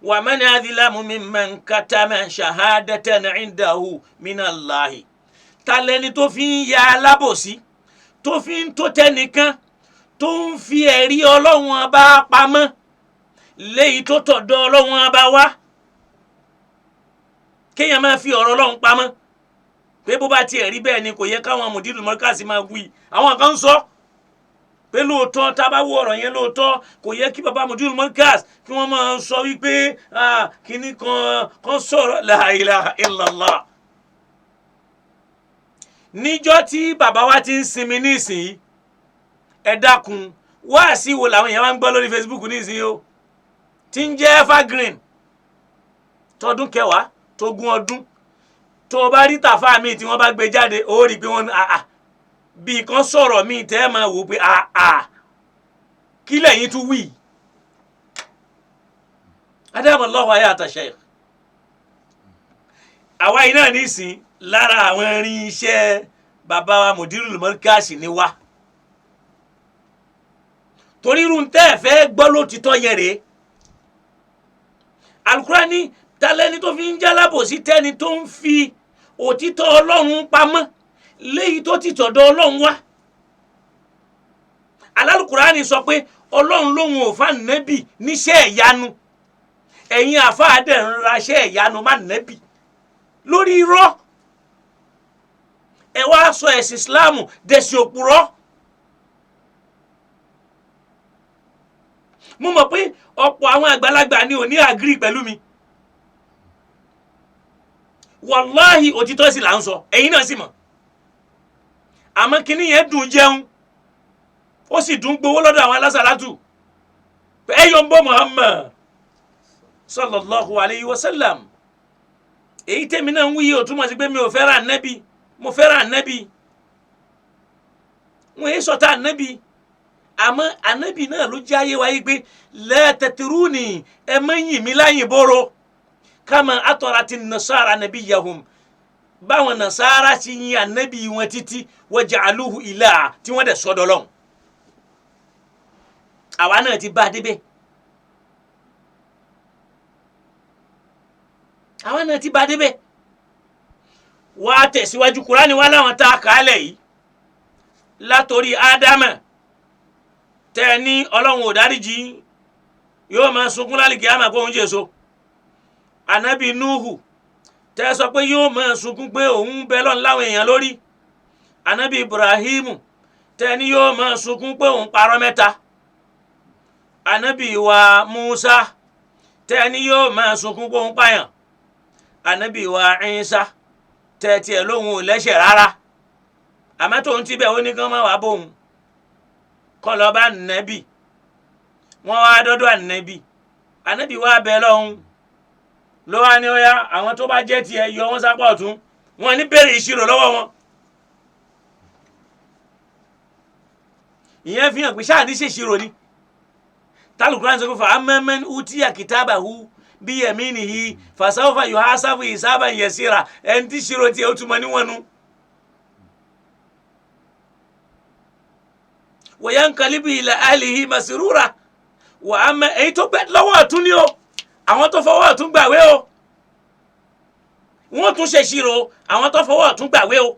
Wa man adlamu mimman katama shahadatan indahu minallahi, ta lẹni tó fi ń ya alábòsí, tó fi ń tó tẹnìkan, tó ń fi ẹ̀rí Ọlọ́run ọba pamọ́ léyìí tó tọ̀dọ̀ Ọlọ́run ọba wá. Kéèyàn máa fi ọ̀rọ̀ Ọlọ́run pamọ́ pé bó bá tiẹ̀ rí bẹ́ẹ̀ ni kò yẹ káwọn mùdírù mọ́kàsí máa wí. Àwọn kan ń sọ pé lóòótọ́ tá a bá wo ọ̀rọ̀ yẹn lóòótọ́ kò yẹ kí baba mùdírù mọ́kàsí kí wọ́n máa sọ wípé kíní kan sọ̀rọ̀ la ilaha illallah. Níjọ́ tí bàbá wa ti ń sinmi nísìnyí, ẹ dákun, wáàsí wo làwọn èèyàn máa ń gbọ́ lórí Facebook nísìnyí o, tí ń jẹ́ evergreen tọdún kẹwàá tógún ọdún, tó o bá rí tàfà míì tí wọ́n bá gbé jáde, ó rí i pé wọ́n àà bí kan sọ̀rọ̀ míì tẹ́ ẹ máa wò pé àà kí lẹ́yìn tún wí. Adamu Allahu hayata sheikh. Àwa yìí náà nísìn lára àwọn irinṣẹ́ bàbá wa Mudirul Markaz ni wá, torí irun tẹ́ ẹ fẹ́ gbọ́ lótìtọ́ yẹn rèé. Alukurani talẹ́ni tó fi ń jálábòsí tẹ́ni tó ń fi òtítọ́ Ọlọ́run pamọ́ léyìí tó ti tọ̀dọ̀ Ọlọ́run wá. Alálùkùránì sọ pé Ọlọ́run lòun ò fa nẹ́bì níṣẹ́ ìyanu, ẹ̀yin àfáà dẹ̀ ń raṣẹ́ ìyanu má nẹ́bì lórí irọ́. Ẹ wá sọ ẹ̀sìn Ìsìláàmù dẹ̀sìn òpùrọ́. Mo mọ̀ pé ọ̀pọ̀ àwọn àgbàlagbà ni ò ní àgírí pẹ̀lú mi. Wàláhì òtítọ́ sì là ń sọ, ẹ̀yin náà sì mọ̀. Àmọ́ kinní yẹn dùn jẹun, ó sì dùn gbowó lọ́dọ̀ àwọn alásàlátù. Ẹ yọ ń bọ́ Muhammad sallallahu alayhi wa sallam. Èyí tèmi náà ń wí ò túmọ̀ sí pé mi ò fẹ́ràn ànábì, mo fẹ́ràn ànábì. Wọ́n yé sọ̀tà ànábì, àmọ́ ànábì náà ló jẹ́ ayé wa yìí pé la tatruni, ẹ má yìn mí láyìn bóró, kama atarati nasara nabiyahum, báwọn nasara ti yin ànábì wọn títí wa ja'aluhu ilaha, tí wọ́n dẹ̀ sọ́dọ̀ lọ́hùn. Àwa náà ti bá a débẹ̀, àwa náà ti bá a débẹ̀. Wá tẹ̀síwájú, Kúránì wá láwọn tá a kà á lẹ̀ yìí látòrí Ádámà tẹ́ ẹ ní Ọlọ́run ò dáríjì, yóò máa sunkún lálìkí àmà pé òun jèso. Ànábì Núhù tẹ́ ẹ sọ pé yóò máa sunkún pé òun bẹ lọ́n láwọn èèyàn lórí. Ànábì Ibrahimu tẹ́ ẹ ní yóò máa sunkún pé òun parọ́ mẹ́ta. Ànábì wa Musa tẹ́ ẹ ní yóò máa sunkún pé òun pààyàn. Ànábì wa Ìsá tẹ́ ẹ tiẹ̀ lóhun ò lẹ́ṣẹ̀ rárá, àmọ́ tóun ti bẹ̀ ó ní kán má wàá bóun kọ́ lọ bá ànábì. Wọ́n wá dọ́dọ̀ ànábì, ànábì wá bẹ lọ́hùn ló wá ní ọ̀yá àwọn tó bá jẹ́ tiẹ̀ yọ wọ́n sápá ọ̀tún, wọ́n ní béèrè ìṣirò lọ́wọ́ wọn. Ìyẹn fi hàn pé sáà ní ṣèṣirò ni tálùkùránì sọ pé fa amman utiya kitabahu biyaminihi fasawfa yuhasabu hisaban yasira, ẹni tí ṣirò tiẹ̀ ó túmọ̀ níwọ̀n nu. Wayankalibu ila ahlihi masrura wà á mẹ èyí tó gbẹ lọ́wọ́ ọ̀tún ni o, àwọn tó fọwọ́ ọ̀tún gbàwé o, wọ́n tún ṣe ṣirò àwọn tó fọwọ́ ọ̀tún gbàwé o.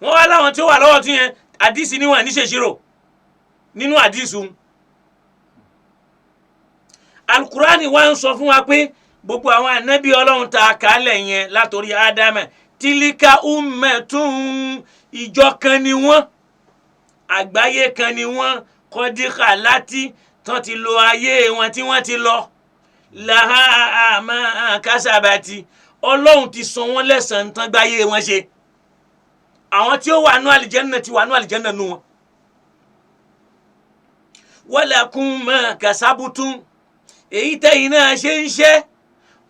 Wọ́n wá láwọn tí ó wà lọ́wọ́ ọ̀tún yẹn, àdìsí níwọ̀n ní ṣe ṣirò nínú àdìsù. Alukurani wa ń sọ fún wa pé gbogbo àwọn ànábì Ọlọ́run ta kálẹ̀ yẹn látòrí Ádámà, tilika ummatun, ìjọ kan ni wọ́n, àgbáyé kan ni wọ́n, kọ́díkà láti tán ti lo ayé wọn tí wọ́n ti lọ, làhá àmọ́ kásábàtì, Ọlọ́run ti san wọ́n lẹ́sàn-án tán gbáyé wọn ṣe. Àwọn tí ó wà nú àlìjẹ́nà ti wà nú àlìjẹ́nà nú wọn. Walakum ma kasabutum, èyí tẹ́yìn náà ṣe ń ṣe,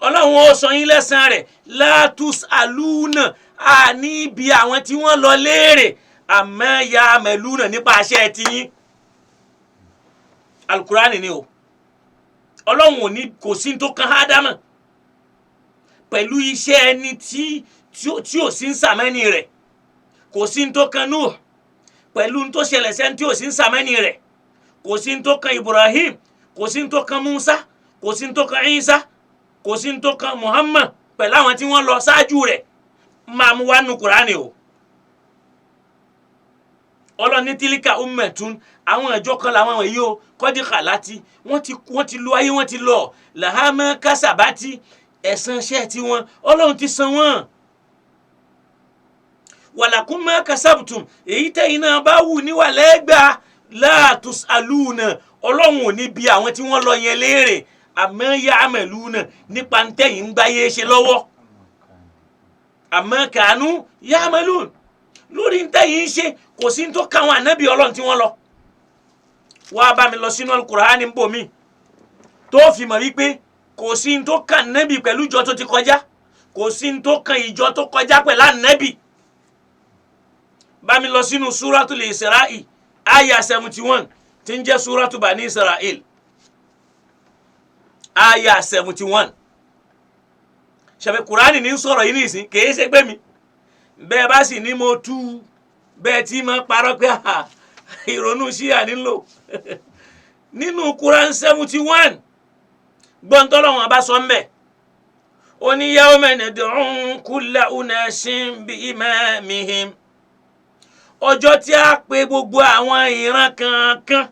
Ọlọ́run ó san yín lẹ́sàn-án rẹ̀. Látús àlùnà, àní ibi àwọn tí wọ́n lọ léèrè àmọ́ ya mẹ̀lúnà nípa àṣẹ tiyín. Alukurani ni o. Ọlọ́run ò ní kò sí tó kan Ádámà pẹ̀lú iṣẹ́ ẹni tí ò sí ń sàmẹ́ni rẹ̀, kò sí tó kan Nuh pẹ̀lú tó ṣẹlẹ̀ sẹ́ni tí ò sí ń sàmẹ́ni rẹ̀, kò sí tó kan Ibrahim, kò sí tó kan Musa, kò sí tó kan Isa, kò sí tó kan Muhammad pẹ̀lú àwọn tí wọ́n lọ ṣáájú rẹ̀. Máa mú wá nu Kùránì o. Ọlọ́ni tílíkà ummatun, àwọn ìjọ kan làwọn wọ̀nyí o, kọ́díkà láti wọ́n ti lo ayé, wọ́n ti lọ làhámọ́ kásábàtì, ẹ̀san iṣẹ́ tiwọn Ọlọ́run ti san wọ́n. Wàlàkùn mọ́ kásábùtùm, èyí tẹ́yìn náà bá wù níwà lẹ́gbàá, láàtúnṣ alúùnà, Ọlọ́run ò ní bi àwọn tí wọ́n lọ yẹn léèrè àmọ́ yá àmẹ̀lúùnà nípa ntẹ́yìn ń gbáyé ṣe lọ́wọ́, àmọ́ kàánú yá àmẹ̀lúùn lórí ntẹ́yìn ń ṣe, kò sí tó káwọn ànábì Ọlọ́run tí wọ́n lọ. Wá bá mi lọ sínú Al-Kùránì ń bò mí tó fi mọ̀ wípé kò sí tó kàn ànábì pẹ̀lú ìjọ tó ti kọjá, kò sí tó kan ìjọ tó kọjá pẹ̀lú ànábì. Bá mi lọ sínú Suratul Isra'i aya 71 tí ń jẹ́ Suratu Bani Isra'il aya 71. Ṣàbẹ̀ Kùránì ní sọ̀rọ̀ yìí nìsín, kìí ṣe pé mi bẹ́ẹ̀ bá sì ní mo tú bẹ́ẹ̀ tí mo parọ́ pé ìrònú ṣíà nílò. Nínú Quran 71, gbọ́ntọ́lọ́wọ́n bá sọ mbẹ́, ó ní yawma nad'u kulla unasin bi imamihim, ọjọ́ tí a pe gbogbo àwọn ìran kankan,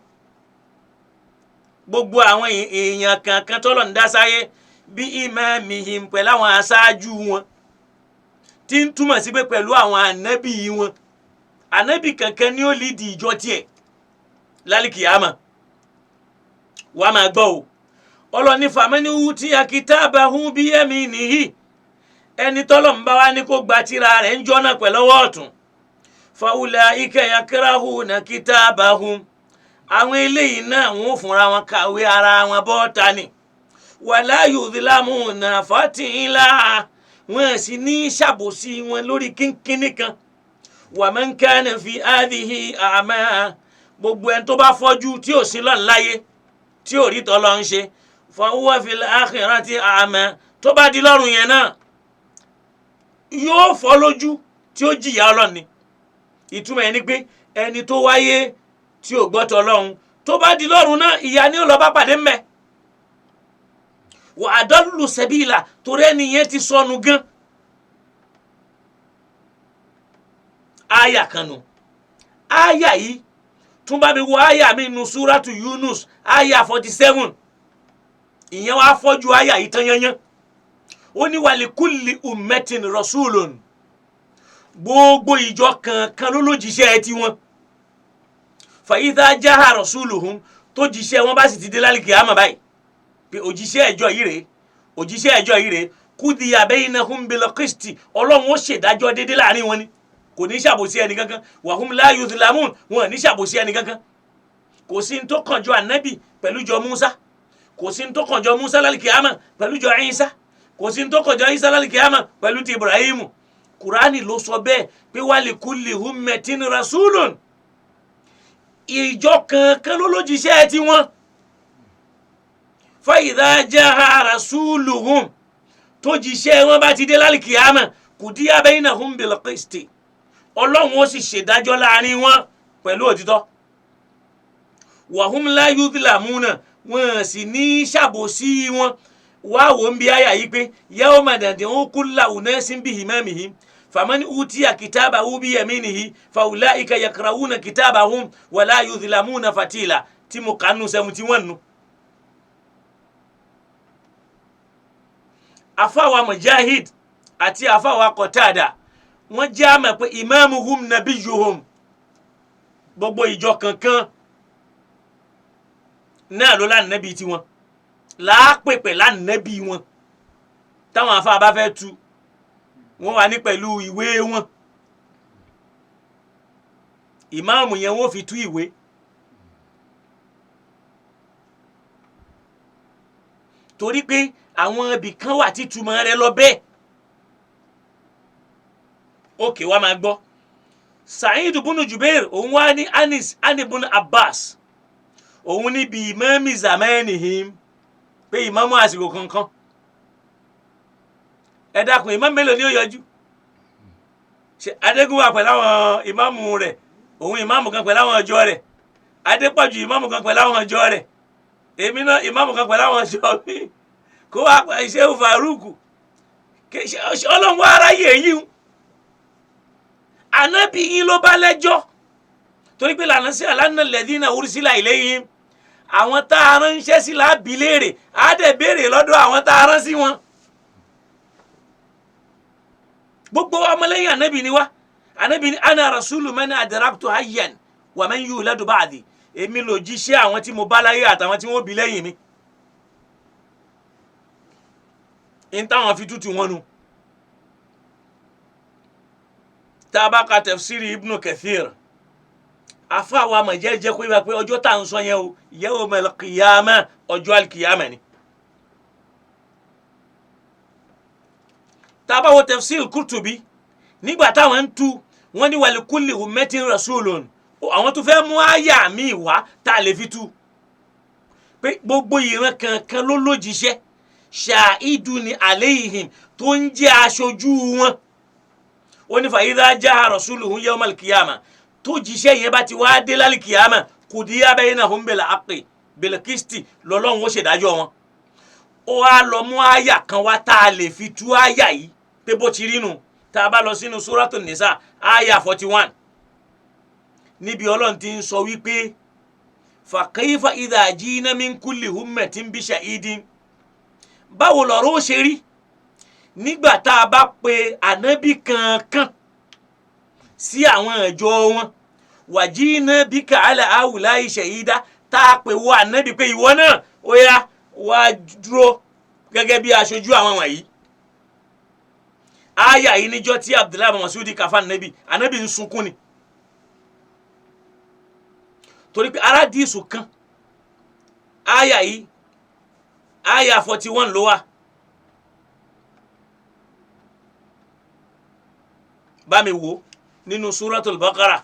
gbogbo àwọn èèyàn kankan tọ́lọ̀ ń dá sáyé, bí imamihim, pẹ̀lú àwọn aṣáájú wọn, tí ń túmọ̀ sí pé pẹ̀lú àwọn ànábì wọn. Ànábì kankan ni ó lídìí ìjọ tiẹ̀ lálìkìyàmà. Wàá máa gbọ́ o, ọlọ́ni famani utiya kitabahu biyaminihi, ẹni tọ́lọ̀ ń bá wa ní kó gba tírà rẹ̀ ń jọ́nà pẹ̀lú ọwọ́ ọ̀tún, faulaika yakrahuna kitabahum, àwọn eléyìí náà wọn ò fúnra wọn kàwé ara wọn bọ́ta ni, wala yudhlamuna fatila, wọn sì ní ṣàbòsí wọn lórí kínkínní kan. Wa man kana fi hadhihi a'ma, gbogbo ẹni tó bá fọ́jú tí ò sí lọ́n láyé, tí ò rí tọ́lọ́ ń ṣe, fa huwa fil akhirati a'ma, tó bá di lọ́rùn yẹn náà yóò fọ́ lójú tí ó jìyà Ọlọ́run ni. Ìtumọ̀ ẹni pé ẹni tó wáyé tí ò gbọ́ tọ́lọ́run, tó bá di lọ́rùn náà, ìyà ni ó lọ bá pàdé mbẹ́. Wa adallu sabila, torí ẹni yẹn ti sọnù gan. Aya kan nu, aya yìí tún bá mi wo aya mi nu suratu Yunus, aya 47, ìyẹn wàá fọ́jú aya yìí tán yányán. Ó ní walikulli ummatin rasulun, gbogbo ìjọ kankan ló lójíṣẹ́ tiwọn. Fa idha jaha rasuluhum, tó jíṣẹ́ wọn bá sì ti dé lálìkì àmọ́ báyìí pé òjíṣẹ́ ẹ̀jọ́ yìí rèé, òjíṣẹ́ ẹ̀jọ́ yìí rèé, qudiya baynahum bil qisti, ọlọ́run ó ṣèdájọ́ déédéé láàrin wọn ni, kò ní ṣàbòsí ẹni kankan. Wa hum la yuzlamun, wọn ní ṣàbòsí ẹni kankan. Kò sí ní tó kàn jọ ànábì pẹ̀lú jọ Musa, kò sí ní tó kàn jọ Musa lálìkì àmọ́ pẹ̀lú jọ Isa, kò sí ní tó kàn jọ Isa lálìkì àmọ́ pẹ̀lú ti Ibrahimu. Kùránì ló sọ bẹ́ẹ̀ pé walikulli ummatin rasulun, ìjọ kankan ló lójíṣẹ́ tiwọn. Fa idha jaha rasuluhum, tó jíṣẹ́ wọn bá ti dé lálìkìyàmà, qudiya baynahum bil qisti, ọlọ́run ó sì ṣèdájọ́ láàrin wọn pẹ̀lú òtítọ́. Wa hum la yudhlamuna, wọn sì ní ṣàbòsí wọn. Wá wò ń bi àyà yìí pé yawma nad'u kulla unasin bi imamihim faman utiya kitabahu biyaminihi faulaika yakrahuna kitabahum wala yudhlamuna fatila, tí mo kà nù 71 nù. Àfàwà Mujahid àti àfàwà Qatada wọ́n jẹ́ àmọ̀ pé imamuhum nabiyuhum, gbogbo ìjọ kankan náà ló lánàbí tiwọn, láàpèpè lánàbí wọn. Táwọn afa bá fẹ́ tu wọ́n wà ní pẹ̀lú ìwé wọn, ìmáàmù yẹn wọ́n fi tú ìwé. Torí pé àwọn ibì kan wà títúmọ̀ rẹ̀ lọ bẹ́ẹ̀. Òkè wa máa gbọ́. Sa'id bunu Jubair òun wá ní Anis anibun Abbas, òun ní bí ìmáàmì zamanihim, pé ìmáàmù àsìkò kankan. Ẹ dákun, ìmáàmù mélòó ni ó yọjú? Ṣe Adégún wà pẹ̀lú àwọn ìmáàmù rẹ̀, òun ìmáàmù kan pẹ̀lú àwọn ọjọ́ rẹ̀, Adépọ̀jù ìmáàmù kan pẹ̀lú àwọn ọjọ́ rẹ̀, èmi náà ìmáàmù kan pẹ̀lú àwọn ọjọ́ mi, kó wá Ṣéhù Faruku, ọlọ́run wá aráyè yín o. Ànábì yín ló bá lẹ́jọ́, torí pé lànà sí àlànà lẹ́dínà ursila ilayhim, àwọn tá a ránṣẹ́ sí là á bi léèrè, á dẹ̀ béèrè lọ́dọ̀ àwọn tá a rán sí wọn. Gbogbo ọmọlẹ́yìn ànábì ni wá. Ànábì ni ana rasulu man adraktu hayyan wa man yuladu ba'di, èmi ló jíṣẹ́ àwọn tí mo bá láyé àtàwọn tí wọ́n bí lẹ́yìn mi. N táwọn fi tútù wọn nu. Tá a bá ka tafsiri Ibn Kathir, afa wa mọ̀ jẹ́jẹ́ kó yẹ pé ọjọ́ tá à ń sọ yẹn o, yawmal qiyamah, ọjọ́ alikiyama ni. Tá a bá wo tafsir Qurtubi, nígbà táwọn ń tu wọ́n ní walikulli ummatin rasulun, àwọn tó fẹ́ mú àyà mi wá tá a lè fi tu pé gbogbo ìran kankan ló lójíṣẹ́, ṣàìdù ni alayhim, tó ń jẹ́ aṣojú wọn. Ó ní fa idha jaha rasuluhum yawmal qiyamah, tó jíṣẹ́ yẹn bá ti wá dé lálìkìyàmà, qudiya baynahum bil haqqi, Bilikisti lọ́lọ́run ó ṣèdájọ́ wọn. Ó wá lọ mú àyà kan wá tá a lè fi tú àyà yìí pé bó ti rí nu. Tá a bá lọ sínú Súrátù Nìsà àyà 41, níbi Ọlọ́run ti ń sọ wípé fàkẹ́yìfà idha jina min kulli ummatin bi shahidin. Báwo lọ̀rọ̀ ó ṣe rí nígbà tá a bá pe ànábì kankan sí àwọn ìjọ wọn, wàjínà bika ala haula'i shahida, tá a pè wọ ànábì pé ìwọ náà ó yá wá dúró gẹ́gẹ́ bí aṣojú àwọn wọ̀nyí. Aya yìí, níjọ́ tí Abdullahi Masudi kàfa ànábì, ànábì ń sunkún ni, torí pé aládìsù kan. Aya yìí, aya 41 ló wà. Bá mi wò nínú Suratul Baqara,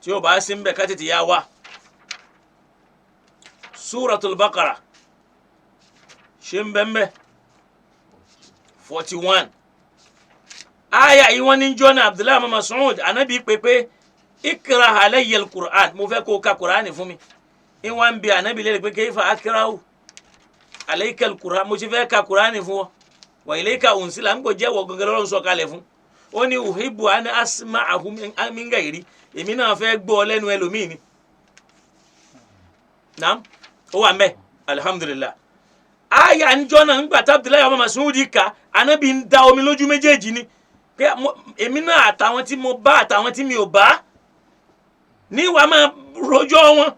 tí o bá sí ń bẹ, ká tètè yá wa. Suratul Baqara, ṣé ń bẹ ń bẹ? 41, aya yìí, wọ́n ní jọ́nà Abdullahi Mas'ud, anabi pépé ikra alayya al-Qur'an, mo fẹ́ kó o ka Qur'an fún mi. Ìwọ̀n ń bi anabi lẹ́rìí pé kayfa akra'u alayka al-Qur'an, mo ti fẹ́ ka Qur'an fún ọ, wa ilayka unsila, ń kò jẹ́ wọ gẹ́gẹ́ lọ́rùn sọ kalẹ̀ fún. Ó ní uhibbu an asma'ahu min ghairi, èmi náà fẹ́ gbọ́ lẹ́nu ẹlòmíì ni. Naam, ó wà mẹ́, alhamdulillah. Aya njọ́ náà, ńgbà tí Abdullahi ọmọ Mas'ud kà, anabi ń da omi lójú méjèèjì ni pé èmi náà àtàwọn tí mo bá àtàwọn tí mi ò bá ní wàá máa rojọ́ wọn.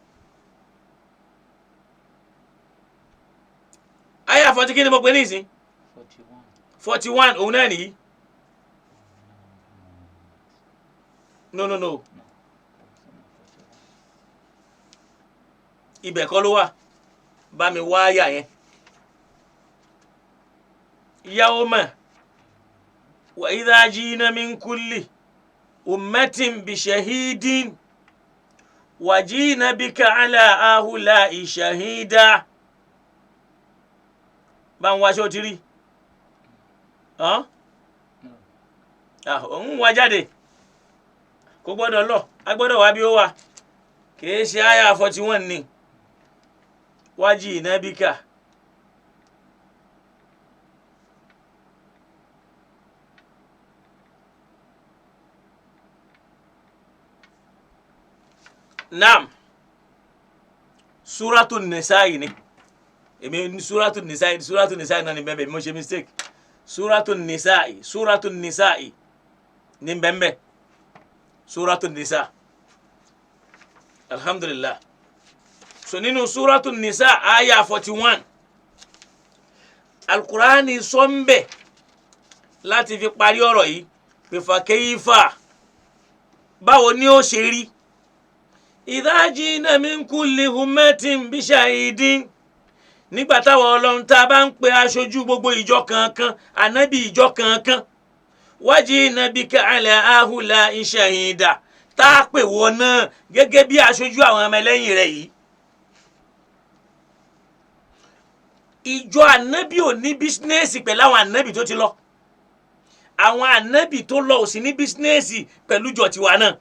Aya 40, kí ni mo pè ní ìsín? 41, òun náà nìyí. No, no, no, ibẹ̀ kọ́ ló wà. Bá mi wá àyà yẹn. Yawma wa idha jina min kulli ummatin bi shahidin wa jina bika ala ahula'i shahida. Bá ń wá, ṣé o ti rí? Òun wá jáde, kò gbọ́dọ̀ lọ, a gbọ́dọ̀ wá bí ó wà. Kìí ṣe àyà 41 ni wájì ìnábíkà. Naam, Suratu Nisa'i ni. Èmi Suratu Nisa'i, Suratu Nisa'i náà ni bẹ́ẹ̀ bẹ́ẹ̀. Mo ṣe mistake. Suratu Nisa'i, Suratu Nisa'i ní bẹ́ẹ̀ bẹ́ẹ̀. Suratu Nisa, alhamdulillah. So nínú Suratu Nisa aya 41, Alukurani sọ ń bẹ̀ láti fi parí ọ̀rọ̀ yìí pé fàkẹ́yìfà, báwo ni ó ṣe rí, idha jina min kulli ummatin bi shahidin, nígbà táwọn Ọlọ́run tá a bá ń pe aṣojú gbogbo ìjọ kankan, ànábì ìjọ kankan, wajina bika ala ahula'i shahida, tá a pè wọ́n náà gẹ́gẹ́ bí aṣojú àwọn ọmọlẹ́yìn rẹ̀ yìí. Ìjọ ànábì ò ní business pẹ̀lú àwọn ànábì tó ti lọ. Àwọn ànábì tó lọ ò sì ní business pẹ̀lú ìjọ tiwa náà.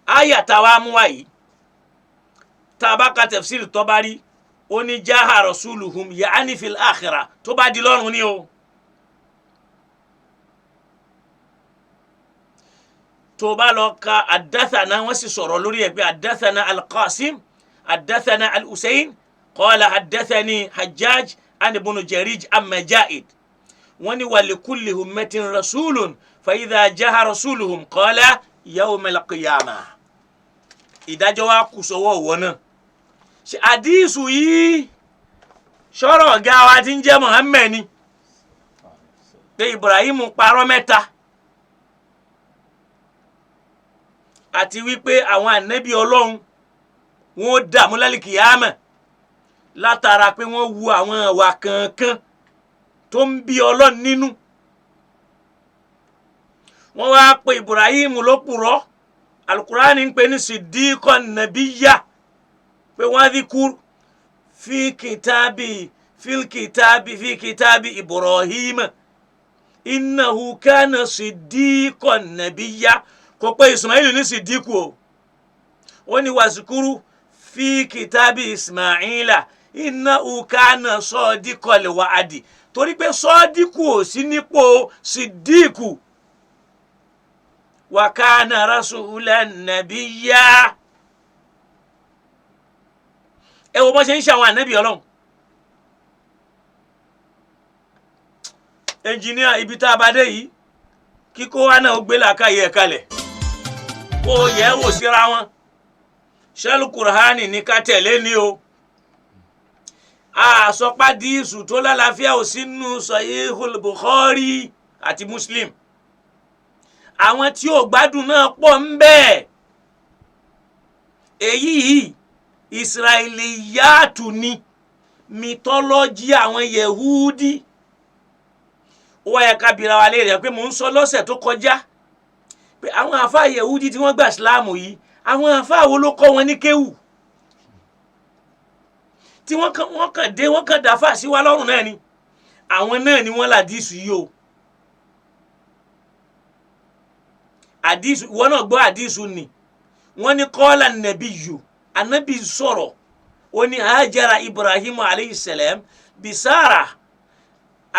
Àyà táwa mú wá yìí, tá a bá ka tafsir tó bá rí, ó ní jaha rasuluhum ya'ani fil akhirah, tó bá di lọ́run ni o. Tó bá lọ ka haddathana, wọ́n sì sọ̀rọ̀ lórí ẹ̀ pé haddathana al-Qasim, haddathana al-Husayn, qala haddathani Hajjaj an ibn Jarij an Majahid. Wọ́n ní walikulli ummatin rasulun fa idha jaha rasuluhum qala yawm al-qiyamah. Ìdájọ́ wa kù sọ́wọ́ ọ̀wọ́ náà. Ṣe àdísù yìí sọ̀rọ̀ ọ̀gá wa tí ń jẹ́ Muhammed ni pé Ibrahim parọ́ mẹ́ta, àti wípé àwọn ànábì Ọlọ́run wọn ó dààmú lálìkìyàmẹ̀ látara pé wọ́n wu àwọn ìwà kankan tó ń bí Ọlọ́run nínú. Wọ́n wá pe Ibrahim lópùrọ́. Alukurani ń pè ní sidikọ nabiya, pé wọ́n ti kú fi kìtàbí fil kìtàbí fi kìtàbí Ibrahim innahu kana sidikọ nabiya. Kò pé Ismail ní Sidiku o. Ó ní wàsíkúrú fi kìtàbí Ismaila iná ukana sọ́ọ́díkọ̀lẹ̀ wàhádì, torí pé sọ́ọ́díkù ò sí nípò Sidiku. Wàkánà rasulan nabiyya. Ẹ wo bọ́n ṣe ń ṣe àwọn ànábì Ọlọ́run. Ẹnjìníà, ibi tá a bá dé yìí, kíkó wa náà ó gbé làákàyè ẹ̀ kalẹ̀ kó o yẹ̀ wò síra wọn. Ṣẹ́lú kùránì ní ká tẹ̀lé ni o. Àsọpádìsù tó lálàáfíà ò sínú Sahihul Bukhari àti Muslim. Àwọn tí ò gbádùn náà pọ̀ ń bẹ́ẹ̀. Èyí yìí Israiliyatu ni, mitọ́lọ́jì àwọn Yehudi. Ó wáyé ká bira wa léèrè pé mò ń sọ lọ́sẹ̀ tó kọjá pé àwọn àáfàá Yehudi tí wọ́n gbà síláàmù yìí, àwọn àáfàá wo ló kọ́ wọn ní kéwù tí wọ́n kàn dé, wọ́n kàn dáfà sí wa lọ́rùn náà ni. Àwọn náà ni wọ́n làdísù yìí o. Àdísù ìwọ náà gbọ́ àdísù ni wọ́n ní kọ́lá nàbí yù, ànábì sọ̀rọ̀, ó ní hajara Ibrahim aleyhi salam bisara.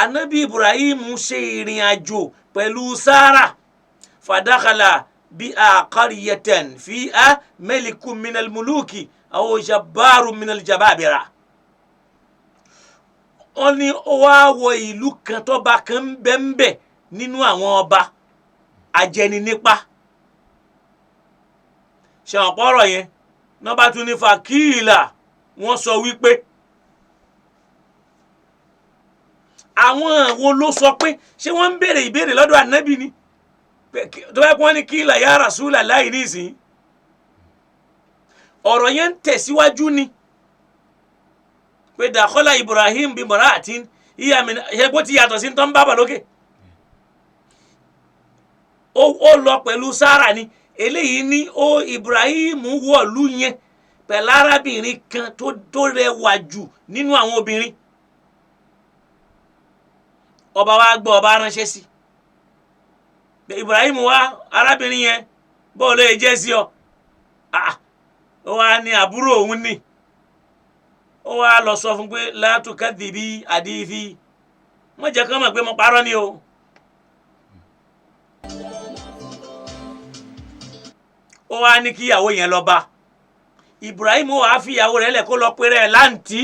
Ànábì Ibrahim ṣe ìrìn àjò pẹ̀lú Sara, fàdákàlà bí a qaryatan fi a mẹ́lìkù minal muluki aw jabbaru minal jababira. Wọ́n ní ó wá wọ ìlú kan tọ́ba kan ń bẹ ń bẹ nínú àwọn ọba ajẹninípa. Ṣẹ̀wọ̀n pọ̀rọ̀ yẹn nọ́ba tún ní fàkìlà, wọ́n sọ wípé àwọn wo ló sọ pé ṣé wọ́n ń béèrè ìbéèrè lọ́dọ̀ ànábì ni tó bá pọ́n ní kílà ya Rasulullahi nísìnyí. Ọ̀rọ̀ yẹn ń tẹ̀síwájú ni pé dàkọ́lá Ibrahim bí mọ̀ráàtì ìyá mi ṣe bó ti yàtọ̀ sí tó ń bábà lókè. Ó lọ pẹ̀lú Sára ni. Eléyìí ní ó Ibrahim wọ̀lú yẹn pẹ̀lú arábìnrin kan tó rẹwà jù nínú àwọn obìnrin. Ọba wa gbọ́, ọba ránṣẹ́ sí Ibrahim wá arábìnrin yẹn, bọ́ọ̀lù yẹn jẹ́ sí ọ. Ó wá ní àbúrò òun ni. Ó wá lọ sọ fún pé látùkàdìbí àdìfí, wọ́n jẹ́ kán mọ̀ pé mo parọ́ ni o. Ó wá ní kíyàwó yẹn lọ bá Ibrahim, wàá fìyàwó rẹ̀ lẹ̀ kó lọ péré ẹ̀ láǹtí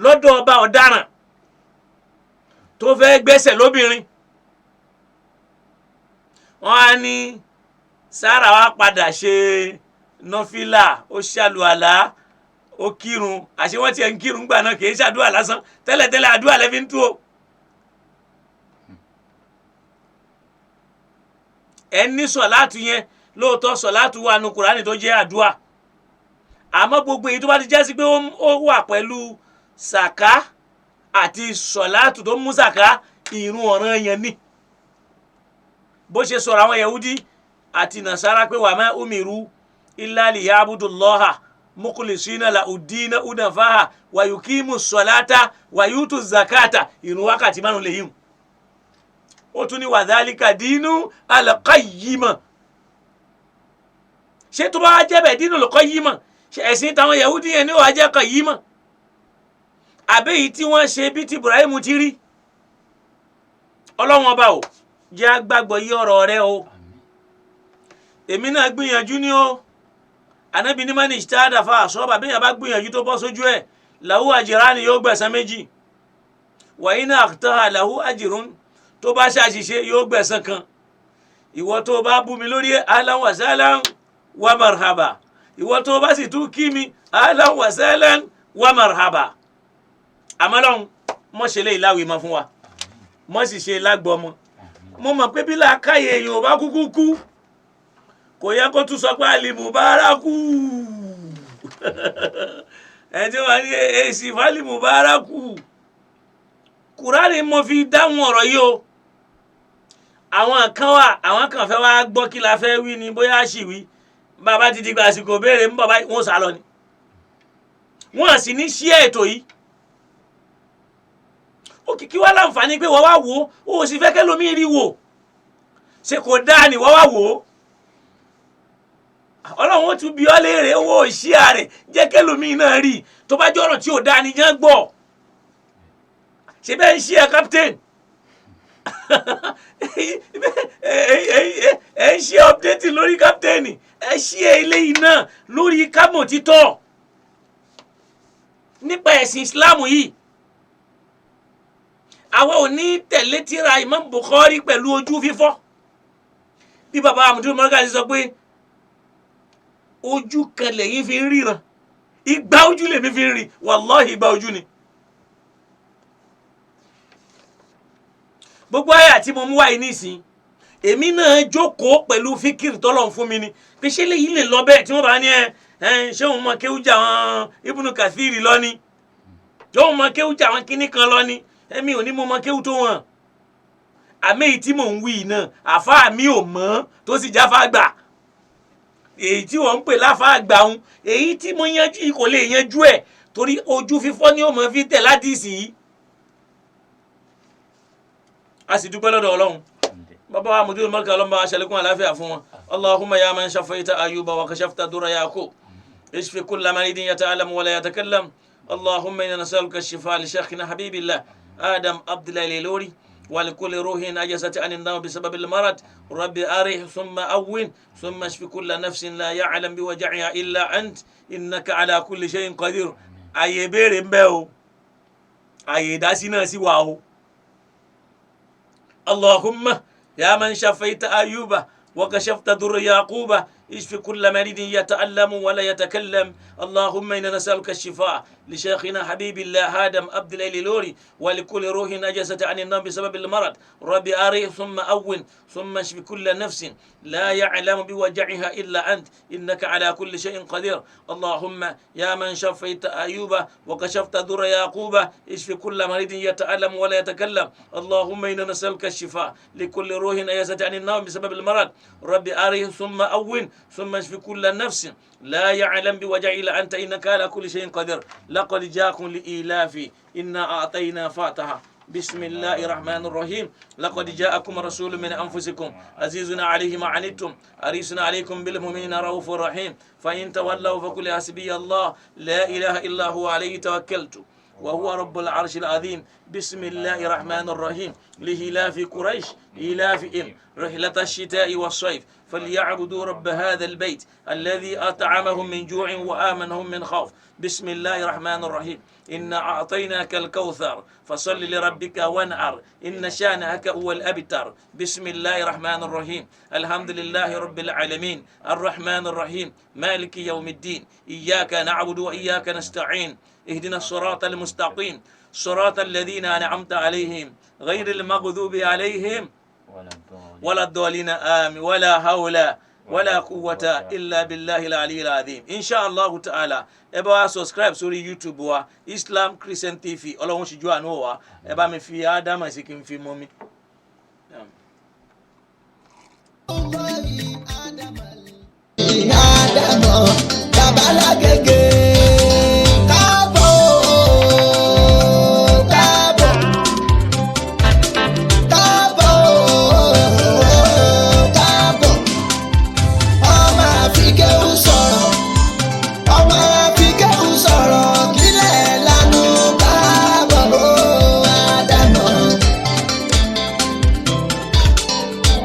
lọ́dọ̀ ọba ọ̀daràn tó fẹ́ gbẹ́sẹ̀ lóbìnrin. Wọ́n á ní Sára wá padà ṣe nọ́fìlà, ó ṣàlùwàlá, ó kírun. Àṣé wọ́n tiẹ̀ ń kírun gbà náà, kì í ṣàdúrà lásán tẹ́lẹ̀tẹ́lẹ̀, àdúrà lẹ́fi ń tú o. Ẹ ní sọ̀láàtù yẹn lóòótọ́, sọ̀láàtù wà nù Kùránì tó jẹ́ àdúrà, àmọ́ gbogbo èyí tó bá ti jẹ́ sí pé ó wà pẹ̀lú sàká àti sọ̀láàtù tó mú sàká, ìrun ọ̀ràn yẹn ni. Bó ṣe sọ̀rọ̀ àwọn Yahudi àti Nasara pé wà má umiru illa liyabudullaha mukhlisina lahud-dina hunafa'a wa yuqimu ssalata wa yutu zakata, ìrun wákàtí márùn lè yíwùn. Ó tún ní wàdálíkà dínú al-qayyima. Ṣé tó bá wá jẹ́ bẹ́ẹ̀ dínú al-qayyima, ṣe ẹ̀sìn táwọn Yahudi yẹn ní wàá jẹ́ qayyima? Àbẹ́yìí tí wọ́n ṣe bí ti Ibrahim ti rí. Ọlọ́wọ́n ọba ò jẹ́ agbágbọ́ yí ọ̀rọ̀ rẹ o. Èmi náà gbìyànjú ni o. Ànábì ní mani ijtahada fa asaba, bí yẹn bá gbìyànjú tó bọ́ sójú ẹ̀, lahu ajrani, yóò gbẹ̀san méjì. Wa in akhta'a lahu ajrun, tó bá ṣàṣìṣe yóò gbẹ̀san kan. Ìwọ tó bá bú mi lórí ahlan wa sahlan wa marhaba, ìwọ tó bá sì tún kí mi ahlan wa sahlan wa marhaba. Àmọ́ lọ́hùn mọ́ ṣe lé ìláwìí mọ́ fún wa, mọ́ sì ṣe lágbọ́mọ. Mo mọ̀ pé bí làákàyè èèyàn ò bá kúkú kú, kò yẹ kó tún sọ pé àlìmùbárakù. Ẹ tí wọ́n ní èsì fálìmùbárakù. Kùránì mo fi dáhùn ọ̀rọ̀ yìí o. Àwọn kan wà, àwọn kan fẹ́ wá gbọ́ kí la fẹ́ wí ni, bóyá sì wí. Bàbá ti di gba àsìkò béèrè ń bọ̀ báyìí, wọ́n sá lọ ni. Wọ́n sì ní ṣí ètò yìí. Ó kìkì wá láǹfààní pé wọ́n wá wò ó, ó sì fẹ́ kẹ́lòmíì rí wò. Ṣé kò dáa ni wọ́n wá wò ó? Ọlọ́run ó tún bi ọ́ léèrè owó ìṣíà rẹ̀, jẹ́ kẹlòmíì náà rí i. Tó bá jọ̀rọ̀ tí ò dáa ni jẹ́ gbọ́. Ṣé bẹ́ẹ̀ ń ṣí ẹ captain? Ẹ ń ṣe update lórí captain, ẹ ṣí ẹ eléyìí náà lórí kámọ̀ títọ̀ nípa ẹ̀sìn Islam yìí. Àwa ò ní tẹ̀lé tíra Imam Bukhari pẹ̀lú ojú fífọ́. Bí baba Amadu Mọ́ríkà sọ pé ojú kan lẹ́yìn fi ń ríran, ìgbà ojú lèmi fi ń rí, wàláhì ìgbà ojú ni. Gbogbo àyà tí mo mú wáyé nísìn, èmi náà jókòó pẹ̀lú fíkìrì tọ́lọ̀ ń fún mi ni pé ṣé léyìí lè lọ bẹ́ẹ̀ tí wọ́n bá ní ẹ ẹ ṣé òun mọ kéwújà àwọn Ibnu Kathiri lọ ni, ṣé òun mọ kéwújà àwọn kinní kan lọ ni? Èmi ò ní mo mọ kéwú tó wọn. Àmì èyí tí mò ń wí yìí náà, àfáà mi ò mọ̀ tó sì jáfá gbà. Èyí tí wọ́n ń pè láfáà gbà ń, èyí tí mo yanjú yìí kò lè yanjú ẹ̀, torí ojú fífọ́ ni ó mọ̀ fi tẹ̀ ládìsí yìí. A sì dúpẹ́ lọ́dọ̀ Ọlọ́run. Bàbá wa mudiru mọ́lìkà, ọlọ́mọba aṣàlékún àláfíà fún wọn. Allahumma ya man shafaita Ayuba wa kashafta dura Yaqub, ishfi kulla maridin yata'allamu wa la yatakallam. Allahumma inna nas'aluka shifa li shaykhina habibillah Adam Abdullahi Lori wa li kulli ruhin ajazat an an-nawm bisabab al-marad. Rabbi arih thumma awwin thumma ishfi kulla nafsin la ya'lam biwaj'iha illa ant, innaka ala kulli shay'in qadir. Àyè ìbéèrè ń bẹ o, àyè ìdásí náà sì wà o. اللهم يا من شفيت أيوب وكشفت ضر يعقوب، اشف كل مريض يتألم ولا يتكلم. اللهم إنا نسألك الشفاء لشيخنا حبيب الله آدم عبد الله لوري ولكل روح نجست عن النوم بسبب المرض. ربي أريه ثم أون ثم اشف كل نفس لا يعلم بوجعها إلا أنت، إنك على كل شيء قدير. اللهم يا من شفيت أيوب وكشفت ضر يعقوب، اشف كل مريض يتألم ولا يتكلم. اللهم إنا نسألك الشفاء لكل روح أيست عن النوم بسبب المرض. ربي أريه ثم أون ثم اشف كل نفس لا يعلم بوجع إلا أنت، إنك على كل شيء قدير. لقد جاءكم لإيلاف إنا أعطينا فاتحة. بسم الله الرحمن الرحيم. لقد جاءكم رسول من أنفسكم عزيز عليه ما عنتم حريص عليكم بالمؤمنين رؤوف رحيم. فإن تولوا فقل حسبي الله لا إله إلا هو عليه توكلت وهو رب العرش العظيم. بسم الله الرحمن الرحيم. لإيلاف قريش إيلافهم رحلة الشتاء والصيف فليعبدوا رب هذا البيت الذي أطعمهم من جوع وآمنهم من خوف. بسم الله الرحمن الرحيم. إنا أعطيناك الكوثر فصل لربك وانحر إن شانئك هو الأبتر. بسم الله الرحمن الرحيم. الحمد لله رب العالمين الرحمن الرحيم مالك يوم الدين إياك نعبد وإياك نستعين اهدنا الصراط المستقيم صراط الذين أنعمت عليهم غير المغضوب عليهم ولا الضالين آمين. ولا حول ولا قوة إلا بالله العلي العظيم. إن شاء الله تعالى ẹ bá wa subscribe sórí YouTube wa, Islam Christian TV. Ọlọ́run ṣíjú àánú wa. Ẹ bá mi fi ádámà sí kí n fi mọ́ mi. Ádámọ̀ babalágége, káàbọ̀ káàbọ̀ káàbọ̀ káàbọ̀, ọmọ àfikẹ́wù sọ̀rọ̀, ọmọ àfikẹ́wù sọ̀rọ̀ kílẹ̀ lánàá, káàbọ̀ Ádámọ̀.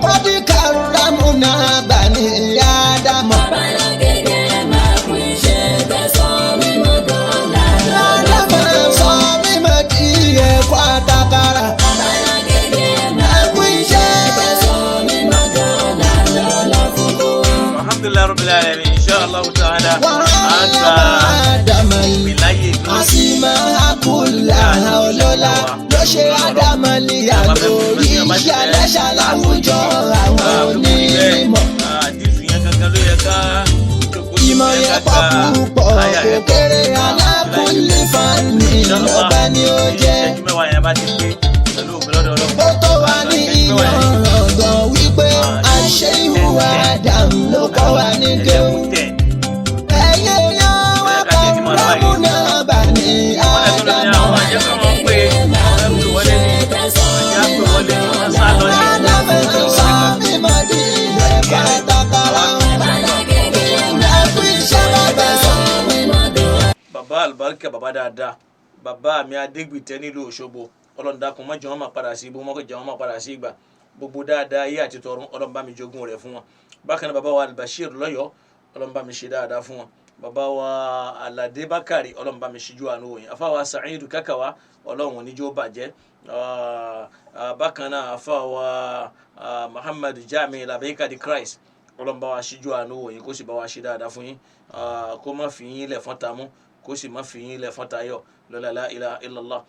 Kọ́díkà rámúnà bani Ádámọ̀. Babalágége máa kú iṣẹ́ tẹ̀sán mímọ́ dọ́là. Ádámọ̀ sọ mímọ́ di ẹ̀kọ́ àtàkàrà. Babalágége máa Ẹ̀kú iṣẹ́. tẹ̀sán mímọ́ dọ́là lọ́lá fún kó wá. Alhamdulilayi rabbil alamin. Insha Allah ta'ala Wàhálà àgbà Ádámọ̀ ìpìláyè lórí Àsìmọ́ àkùlà ọlọ́lá ló ṣe Ádámọ̀ níyà lórí iṣẹ́ aláṣà láwùjọ àwọn onímọ̀. Àdìsù yẹn gangan ló yẹ ká jókòó sí. Ìmọ̀ Yẹ yẹn ká pọ̀ ka púpọ̀ àyà kò yẹn. kéré, alákùnlé fani lọ́ba ni ó jẹ́. Ìṣẹ́jú mẹ́wàá yẹn bá ti pé pẹ̀lú òfin lọ́dọ̀ Ọlọ́run. Ó tó wá ní ìyànràn wípé àṣẹ ìhùwà Adam ló kọ́ wa ní kéwù. Tẹ̀. Ẹ̀yin èèyàn wa kọ́ rámúnà bà ní Àwọn Ádámọ̀. àjẹkọ̀ wọn pé àwọn ẹ̀kú wọlé ní ìjà pé wọlé ní wọ́n sá lọ ní. Ádámọ̀ sọ mímọ́ Bàbá mi Adégbìtẹ́ nílùú Òṣogbo, Ọlọ́run dákun má jẹ́ wọ́n máa padà sí ibú, má jẹ́ wọ́n máa padà sí ìgbà. Gbogbo dáadáa ayé àti tọ̀run, Ọlọ́run bá mi jogún rẹ̀ fún wọn. Bákan náà bàbá wa Albashir lọ́yọ̀ọ́, Ọlọ́run bá mi ṣe dáadáa fún wọn. Bàbá wa Aládé Bákàrí, Ọlọ́run bá mi ṣíjú àánú wò yín. Àfáà wa Sàídù Kákàwá, Ọlọ́run ò ní jẹ́ ó bàjẹ́. Bákan náà àfáà wa Muhammad Jami Labẹ́ka di Christ, Ọlọ́run bá wa ṣíjú àánú wò yín, kó sì bá wa ṣe dáadáa fún yín, kó má fi yín lẹ̀ fọ́n ta mú, kó sì má fi yín lẹ̀ fọ́n ta yọ, lọ́la la ilaha illallah.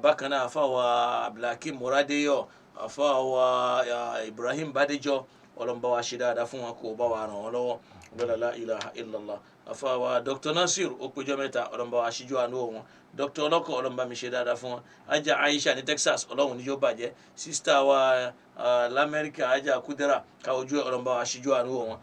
Bákan náà àfáà wa Abdulhakeem Moradeyo, àfáà wa Ibrahim Badejo, Ọlọ́run bá wa ṣe dáadáa fún wọn, kó bá wa ràn wọ́n lọ́wọ́, lọ́la la ilaha illallah. Àfáà wa Dr. Nasir ó péjọ mẹ́ta, Ọlọ́run bá wa ṣíjú àánú wò wọn. Dr. Ọlọ́kọ̀, Ọlọ́run bá mi ṣe dáadáa fún wọn. Ajá Aisha ní Texas, Ọlọ́run ní yóò bàjẹ́. Sista wa lamẹ́ríkà, Ajá Kudera ká ojú ẹ̀, Ọlọ́run bá wa ṣíjú àánú wò wọn.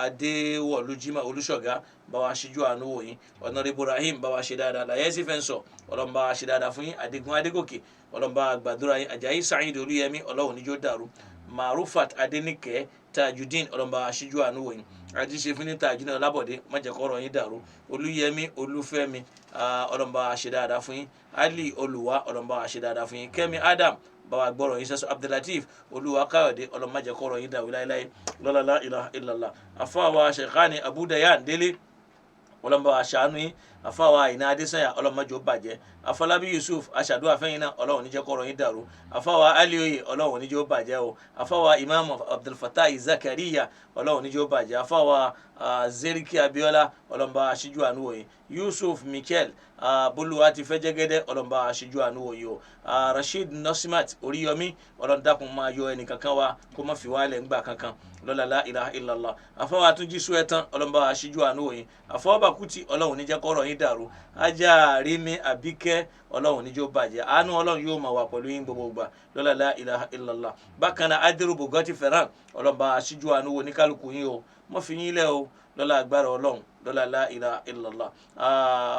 Adéwọ̀lú Jimoh Olúṣọ̀gá, bá wa ṣíjú àánú wò yín. Ọ̀nàrẹ́ Ibrahim, bá wa ṣe dáadáa. Làyẹ́sì Fẹ́ǹsọ̀, Ọlọ́run bá wa ṣe dáadáa fún yín. Adigun Adégòkè, Ọlọ́run bá wa gbàdúrà yín. Ajayi Saheed Olúyẹmí, Ọlọ́run ní yóò dàrú. Marufat Adenike Tajudeen, Ọlọ́run bá wa ṣíjú àánú wò yín. Ajíṣefínní Tajudeen Ọlábọ̀dé, má jẹ́ kọ́rọ̀ yín dàrú. Olúyẹmí Olúfẹ́mi, Ọlọ́run bá wa ṣe dáadáa fún yín. Ali Olùwà, Ọlọ́run bá wa ṣe dáadáa fún yín. Kẹ́mi Adam, bá wa gbọ́rọ̀ yín sẹ́sọ. Abdulateef Olúwa Káyọ̀dé, Ọlọ́run má jẹ́ kọ́rọ̀ yín dàrú láéláé, lọ́la la ilaha illallah. Àfáà Shekhani Abu Dayan Délé, Ọlọ́run bá wa ṣàánú yín. Àfáà Àyìnà Adésànyà, Ọlọ́run má jẹ́ ó bàjẹ́. Afọlábí Yusuf, aṣàdúrà fẹ́yìn náà, Ọlọ́run ní jẹ́ kọ́rọ̀ yín dàrú. Àfáà Alioye, Ọlọ́run ní jẹ́ ó bàjẹ́ o. Àfáà Imam Abdulfatai Zakariya, Ọlọ́run ní jẹ́ ó bàjẹ́. Àfáà Zeriki Abiola, Ọlọ́run bá wa ṣíjú àánú wò yín. Yusuf Michael Bolúwa ti fẹ́ jẹ́gẹ́dẹ́, Ọlọ́run bá wa ṣíjú àánú wò yín o. Rasheed Nosimat Oríyọmí, Ọlọ́run dákun máa yọ ẹnì kankan wa, kó má fi wálẹ̀ ńgbà kankan, lọ́la la ilaha illallah. Àfáà Àtúnjí Suẹ̀tàn, Ọlọ́run bá wa ṣíjú àánú wò yín. Àfáà Bàkútì, Ọlọ́run ní jẹ́ kọ́rọ̀ yín dàrú. Ajá Rími Àbíkẹ́, Ọlọ́run ní jẹ́ ó bàjẹ́. Àánú Ọlọ́run yóò máa wà pẹ̀lú yín gbogbo ìgbà, lọ́la la ilaha illallah. Bákan náà Adiru Bugatti Ferran, Ọlọ́run bá wa ṣíjú àánú wò ní kálukú yín o, mọ́ fi yín lẹ̀ o, lọ́la agbára Ọlọ́run, lọ́la la ilaha illallah.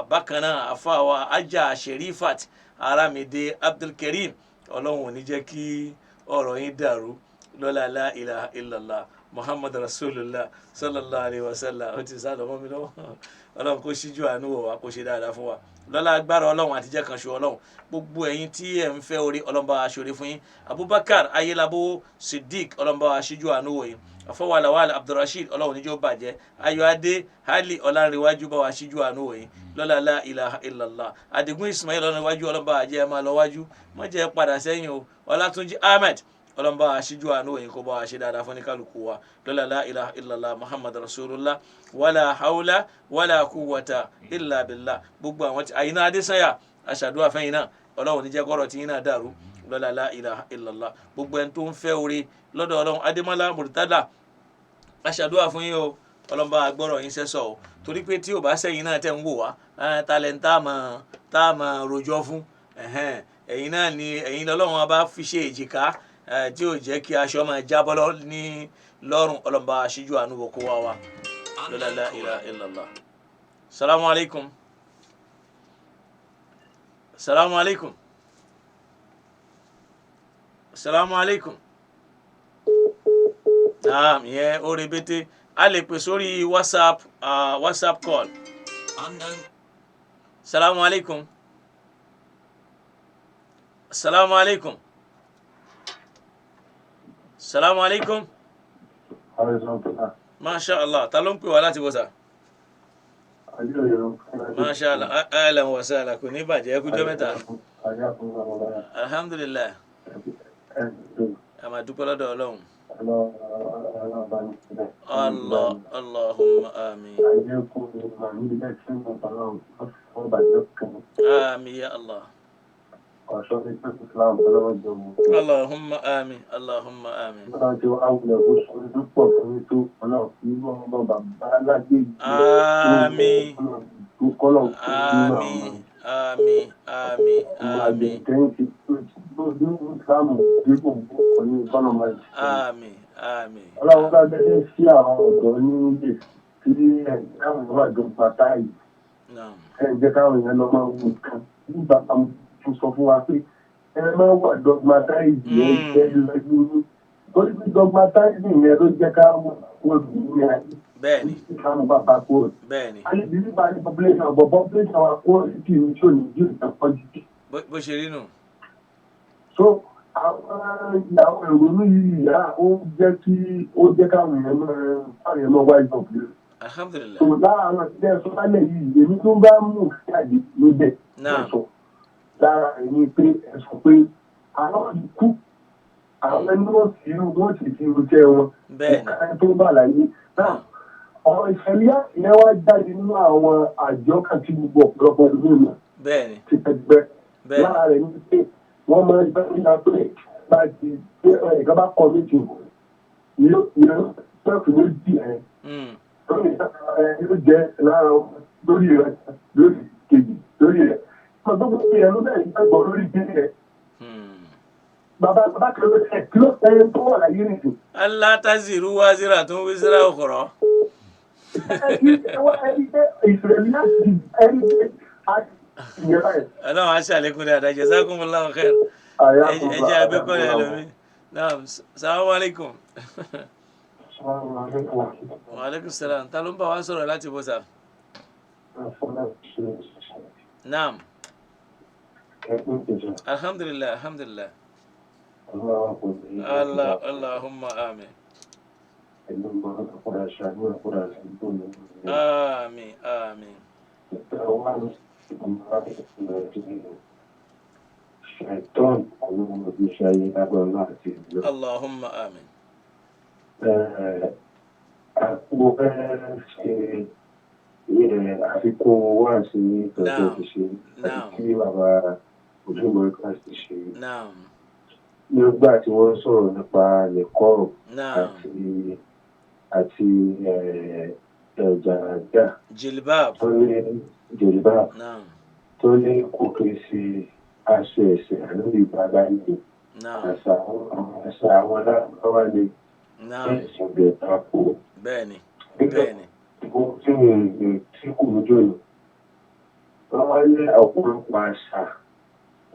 Bákan náà àfáà wa Ajá Sherifat Aramide Abdulkareem, Ọlọ́run ò ní jẹ́ kí ọ̀rọ̀ yín dàrú, lọ́la la ilaha illallah Muhammad Rasulullah sallallahu alayhi wa sallam. Ó ti sá lọ mọ́ mi lọ́wọ́. Ọlọ́run kó ṣíjú àánú wò wá, kó ṣe dáadáa fún wa, lọ́la agbára Ọlọ́run àtijọ́ kan ṣo Ọlọ́run. Gbogbo ẹ̀yin tí ẹ̀ ń fẹ́ orí, Ọlọ́run bá wa ṣoore fún yín. Abubakar Ayélabówó Siddiq, Ọlọ́run bá wa ṣíjú àánú wò yín. Afọwàlàwàlà Abdulrasheed, Ọlọ́run níjó bàjẹ́. Ayọ̀adé Hali Ọlánrewájú, bá wa ṣíjú àánú wò yín, lọ́la la ilaha illallah. Adigun Ismail Ọlánrewájú, Ọlọ́run bá wa jẹ́ ẹ máa lọ wájú, má jẹ́ padà sẹ́yìn o. Ọlátúnjí Ahmed, Ọlọ́run bá wa ṣíjú àánú yín, kó bá wa ṣe dáadáa fún ní kálukú wa, lọ́la la ilaha illallah Muhammad Rasulullah, wàlà haula wàlà quwwata illa billah. Gbogbo àwọn tí Àyìnà Adésànyà, aṣàdúrà fẹ́yìn náà, Ọlọ́run ní jẹ́ kọ́rọ̀ tí yín náà dàrú, lọ́la la ilaha illallah. Gbogbo ẹni tó ń fẹ́ oore lọ́dọ̀ Ọlọ́run, Adémọ́lá Murtada, aṣàdúrà fún yín o, Ọlọ́run bá wa gbọ́rọ̀ yín sẹ́sọ̀ o, torí pé tí ò bá sẹ́yìn náà tẹ̀ ń wò wá, talẹ̀ tá a mọ̀ rojọ́ fún ẹ̀yin náà ni ẹ̀yin lọ́lọ́run bá fi ṣe èjìká tí ó jẹ́ kí aṣọ máa jábọ́ ní lọ́rùn. Ọlọ́run bá aṣíjú àánú wò kó wá wa, lọ́la la ilaha illallah. Salamu alaykum. Salamu alaykum. Salamu alaykum. Naam, ìyẹn ó rebete. A lè pè sórí WhatsApp, WhatsApp call. Salamu alaykum. Salamu alaykum. Salamu alaykum. Masha Allah, ta ló ń pè wá láti wọ́sà? Masha Allah, ahlan wa sahlan, kò ní bàjẹ́, ẹ kújọ́ mẹ́ta. Alhamdulillah. A máa dúpẹ́ lọ́dọ̀ Ọlọ́run. Allah, Allahumma amin. Amin ya Allah. Allahumma amin, Allahumma amin. Àmín. Àmín, àmín, àmín, àmín. Àmín, àmín. Ọlọ́run bá bẹ́ẹ̀ sí àwọn ọ̀dọ́ ní ilé tí ẹ̀ káwọn wà jọ bàtà yìí. Ẹ̀ jẹ́ káwọn èèyàn lọ máa wù nǹkan. Nígbà tó sọ fún wa pé ẹ má wà dogmatize yẹn jẹ́ lọ́dún ní. Torí pé dogmatizing yẹn ló jẹ́ ká wọ́n bí ní ayé. Bẹ́ẹ̀ni. Ìsìlámù bá bá kúrò. Bẹ́ẹ̀ni. A lè bí nípa ní population, but population wa quality ní tí ò ní ju ìtàn quantity. Bó ṣe rí nù. So àwọn ìrònú yìí yá ó jẹ́ kí ó jẹ́ káwọn èèyàn máa káwọn èèyàn máa wise up yìí. Alhamdulilayi. So lára àwọn ìṣẹ̀lẹ̀ sọ́lẹ̀ yìí, èmi tó bá mú jáde níbẹ̀ Naam. sọ lára ẹni pé ẹ sọ pé àwọn ikú àwọn ẹni wọ́n sì wọ́n sì fi irúṣẹ́ wọn Bẹ́ẹ̀ni. ẹ̀ka tó bá láyé náà. Ọ̀rọ̀ ìṣẹ̀lẹ̀ yẹn wá jáde nínú àwọn àjọ kan tí gbogbo ọ̀pọ̀lọpọ̀ ìlú náà Bẹ́ẹ̀ni. ti tẹ́gbẹ́. Bẹ́ẹ̀ni. Lára rẹ̀ ní pé wọ́n máa ń gbé nígbà pé bá ti pé ẹnìkan bá kọ méjì yóò yóò sẹ́ẹ̀fù méjì ẹ̀ lórí ẹ̀ yóò jẹ́ lára lórí rẹ̀ lórí kejì lórí rẹ̀. Ọmọ tó gbogbo yẹn ló bẹ̀rẹ̀ gbàgbọ́ lórí kejì rẹ̀. Bàbá bàbá kan ló ṣe kí ló ẹ tó wà láyé nìyí. Allah taziru wazira tún wizira ukhra. Ẹni ẹni pé ìṣẹ̀lẹ̀ láti ẹni pé a ìyẹn báyìí. Ọlọ́run á ṣàlékún dáadáa, jazakumullahu khair. Ẹ jẹ́ abẹ́kọ̀lẹ̀ ẹlòmí. Naam, salamu alaykum. Wa aleykum salam. Ta ló ń bá wa sọ̀rọ̀ láti bó sa? Naam. Alhamdulilayi, alhamdulilayi. Allah, Allahumma amin. Amin, amin. Allahumma amin. Mo fẹ́ ṣe àfikún wá sí tọ́jú ti ṣe àti tí bàbá ojúmọ̀ kíláàsì ṣe. Naam. Nígbà tí wọ́n sọ̀rọ̀ nípa lẹ́kọ̀ọ́ Naam. àti jàràjà Jilbab. tó ní jèlbá Naam. tó ní kò kí ń ṣe aṣọ ẹ̀sìn àlórí bàbá ní Naam. àṣà àwọn aláwọ̀ ní Naam. ẹ̀sìn bẹ̀ tako. Bẹ́ẹ̀ni. Bẹ́ẹ̀ni. Tí tí kò lójú ọ̀nà. Wọ́n wá ní ọ̀pọ̀lọpọ̀ àṣà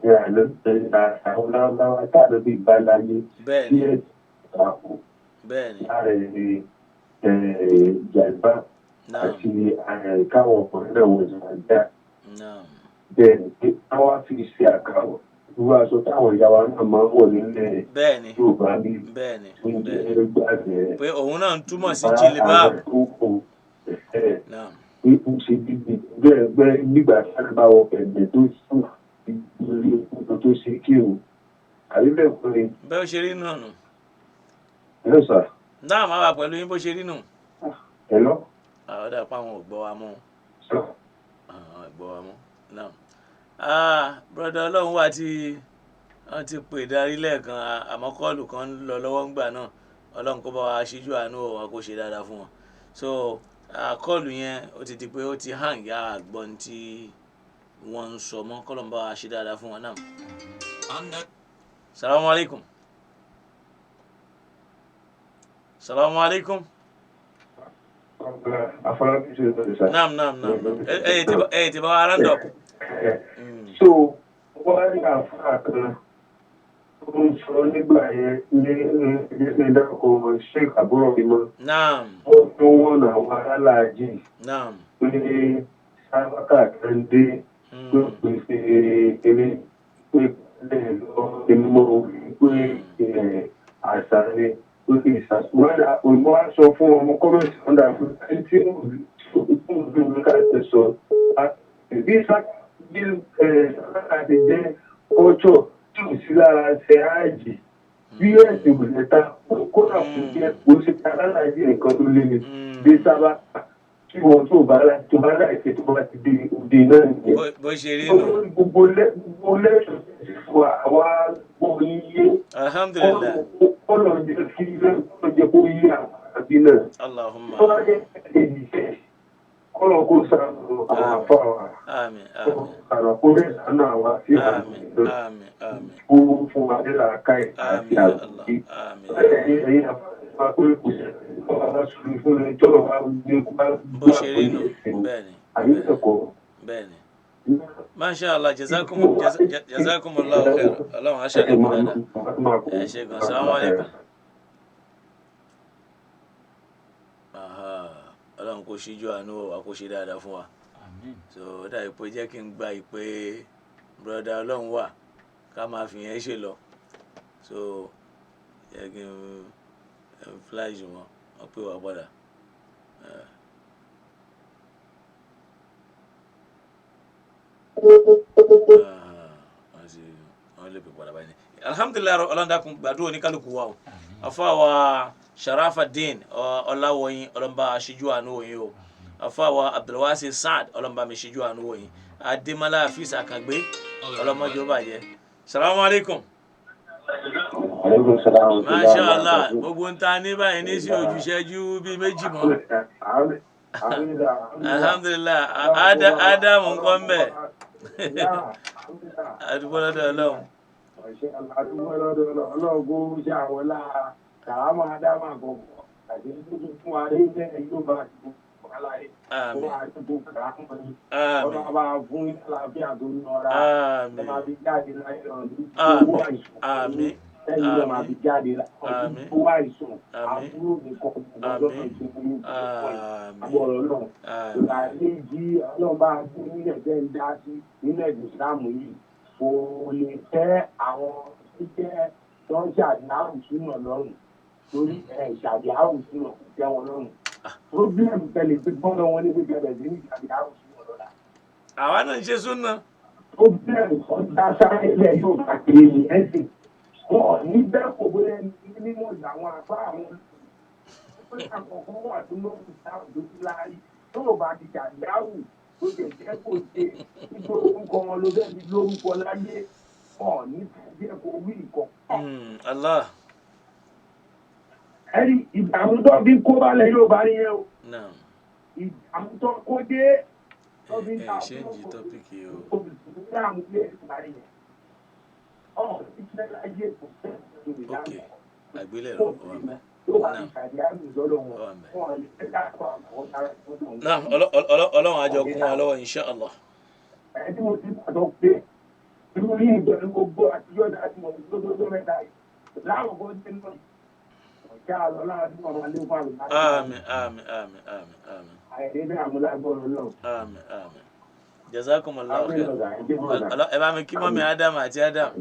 ní àná àwọn aláwọ̀ tàbí ìbáláyé tí Bẹ́ẹ̀ni. ẹ̀sìn tako. Bẹ́ẹ̀ni. Lára ẹni jàǹbá Naam. àti káwọn ọkùnrin náà wọ jàǹdà. Naam. Bẹ́ẹ̀ ni pé káwá fi ṣe àkàwọ̀ irú aṣọ táwọn ìyá wa náà máa ń wọ̀ nílẹ̀ Bẹ́ẹ̀ni. Yorùbá bí Bẹ́ẹ̀ni. tó ń jẹ́ Bẹ́ẹ̀ni. gbàgbẹ́ Pé òun náà ń túmọ̀ sí jilbab. Naam. Pé ó ṣe bíbí bẹ́ẹ̀ bẹ́ẹ̀ nígbà tí a bá wọ ẹ̀gbẹ́ tó sùn lórí ọkọ̀ tó ṣe kírun àbí bẹ́ẹ̀ kọ́ ni. Bẹ́ẹ̀ ó ṣe rí náà nù. Hello sir. Naam, àwa pẹ̀lú yín bó ṣe rí nù. Hello. Àwọn dà pa àwọn ò gbọ́ wa mọ́. Sir. Àwọn ò gbọ́ wa mọ́. Naam. Ah, brother Ọlọ́run wà tí wọ́n ti pè darí lẹ́ẹ̀kan, àmọ́ kọ́ọ̀lù kan ń lọ lọ́wọ́ ńgbà náà. Ọlọ́run kó bá wa ṣíjú àánú wọn kó ṣe dáadáa fún wọn. So kọ́ọ̀lù yẹn ó ti di pé ó ti hàn yá àgbọ̀n tí wọ́n ń sọ mọ́, kọ́lọ́n bá wa ṣe dáadáa fún wọn náà. Salamu alaykum. Salamu alaykum. Afọlábí ṣe lọ sir. Naam, naam, naam. Ẹ ti bá wa round up. So wọ́n rí àfúrà kan tó ń sọ nígbà yẹn ní ní ìdákọ̀ Sheikh àbúrò mi mọ́. Naam. Wọ́n tún wọ́n àwọn alálàájì Naam. pé sábàkà kan dé tó pèsè eré pé lè lọ ìmọ̀ pé àṣà ni pé kì í ṣàṣùwọ́n. Òyìnbó wa sọ fún ọmọ kọ́mẹ̀tì ọ̀dà fún ẹni tí ó ń bí mi ká ṣe sọ. Bí sábàkà ti jẹ́ kọ́tsọ̀ tí ò sí lára ṣe áàjì bí ẹ̀sìn kò lè ta kódà kò jẹ́ kó ṣe alálàájì nìkan tó lé ní bí sábà kí wọn tó bá tó bá láìpẹ́ tó bá ti dé òde náà nìyẹn. Bó ṣe rí nù. Gbogbo lẹ́sọ̀ ti fún àwa gbọ́ iye. Alhamdulilayi. Kọ́lọ̀ jẹ́ kí kọ́lọ̀ jẹ́ kó yé àwọn àbí náà. Allahumma. Kọ́lọ̀ jẹ́ èyí jẹ́ kọ́lọ̀ kó sànù àwọn àfa wa. Àmín, àmín. Kọ́lọ̀ kó rẹ̀ sànù àwọn àti Àmín, àmín, àmín. Kó fún wa ní làákàyè àti àbí. Àmín. Ẹ̀yin àfa wa pé kò sí Bó ṣe rí nù. Bẹ́ẹ̀ni. Bẹ́ẹ̀ni. Masha Allah, jazakumullahu khair. Ọlọ́run á ṣàlékún dáadáa. Ẹ ṣé gan. Assalamu alaikum. Aha. kó ṣíjú àánú wò wá, kó ṣe dáadáa fún wa. Àmín. So ó dàbí pé jẹ́ kí n gba ìpè broda Ọlọ́run wà ká máa fi yẹn ṣe lọ. So jẹ́ kí n flash wọn, wọ́n pè wá padà. Wọ́n lè pè padà báyìí. Alhamdulilayi, Ọlọ́run dákun gbàdúrà oníkálukú wa o. Afáwa Sharafadin Ọláwọyìn, ọlọ́mọba aṣíjú àánú wọ̀nyí o. Afáwa Abdulwasi Saad, ọlọ́mọba mi ṣíjú àánú wọ̀nyí. Adémọlá Afis Akàngbé, ọlọ́mọdé ó bàjẹ́. Salamu alaikum. Aleykum salaam. Masha Allah, gbogbo ń ta ní báyìí ní sí ojúṣẹ́jú bíi méjì mọ́. Alhamdulilayi, Ádámù ńkọ́ ń bẹ̀. Adúgbò lọ́dọ̀ Ọlọ́run. Àdúgbò lọ́dọ̀ Ọlọ́run kó ṣe àwọn lára kàrámà Ádámù àkọ́kọ́ àti tuntun fún wa ní ilẹ̀ yóò bá ti wà láyé. Kó Àmín. máa tuntun kàrámà ní. Àmín. Ọlọ́run bá fún àlàáfíà tó ń nọra. Ẹ máa fi jáde láyé lọ ní Àmín. owó àìsàn. Àmín. Lẹ́yìn náà máa fi jáde láyé Àmín. owó àìsàn. Àmín. Àbúrò nìkan ọgbọ́dọ̀ Àmín. ìṣòro Àmín. àbọ̀rọ̀ náà. Àmín. Ìlànà jí Ọlọ́run bá gbé nílẹ̀ tẹ́ ń dá sí nílẹ̀ ìsìlámù yìí kò lè tẹ́ àwọn tó jẹ́ tó ń ṣàdínáwù sínú lọ́rùn torí ẹ̀ ṣàdínáwù sínú kò tẹ́ wọn lọ́rùn. Problem tẹ̀lé pé gbọ́dọ̀ wọn ní pípẹ́ bẹ̀rẹ̀ sí ní ṣàdínáwù sínú lọ́la. Àwa náà ń ṣe súnà. Problem kan dá sáré ilẹ̀ yóò bá kiri ní ẹ̀sìn. Wọn ò ní bẹ́ẹ̀ kò bóyá ní mímọ̀ làwọn àbá àwọn olùkọ́ àkọ́kọ́ wà tó lóhùn táwọn tó ti láàyè tó o bá ti ṣàdáwù tó jẹ jẹ́ kó ṣe nítorí orúkọ wọn ló fẹ́ẹ́ fi lórúkọ láyé wọn ò ní fẹ́ jẹ́ kó wí nǹkan. Allah. Ẹ̀rí ìdààmú tó fi kó balẹ̀ yóò bá yẹn o. Naam. Ìdààmú tó kó dé tó fi ń Ẹ ta ṣe ń jí tọ́pìkì o. Ìdààmú lé ìparí yẹn. Ọ̀ ìfẹ́ láyé kò fẹ́ Ok, àgbélẹ̀rọ ó wà mẹ́. tó bá ti ṣàdáwù lọ́dọ̀ wọn Ó wà mẹ́. wọn ò lè fẹ́ dákọ̀ àwọn ará ìfọ́dọ̀ wọn. Naam, Ọlọ́run àjọ kún wa lọ́wọ́ insha Allah. Ẹni tí mo ti pàtó pé irú yìí ìgbẹ̀rún gbogbo àtijọ́ dájú mọ̀ lójoojúmọ́ mẹ́ta yìí láwọn kan dé náà ọ̀já lọ láàrin ọmọ alẹ́ fún àlùbá. Àmín, àmín, àmín, àmín, àmín. Àìní ní àmúlágbọ́rọ̀ náà. Àmín, àmín. Jazakumullahu Àmín khair. ọ̀gá, ẹ jẹ́ bọ́ọ̀dà. Ẹ bá mi kí mọ́mí Adam àti Adam.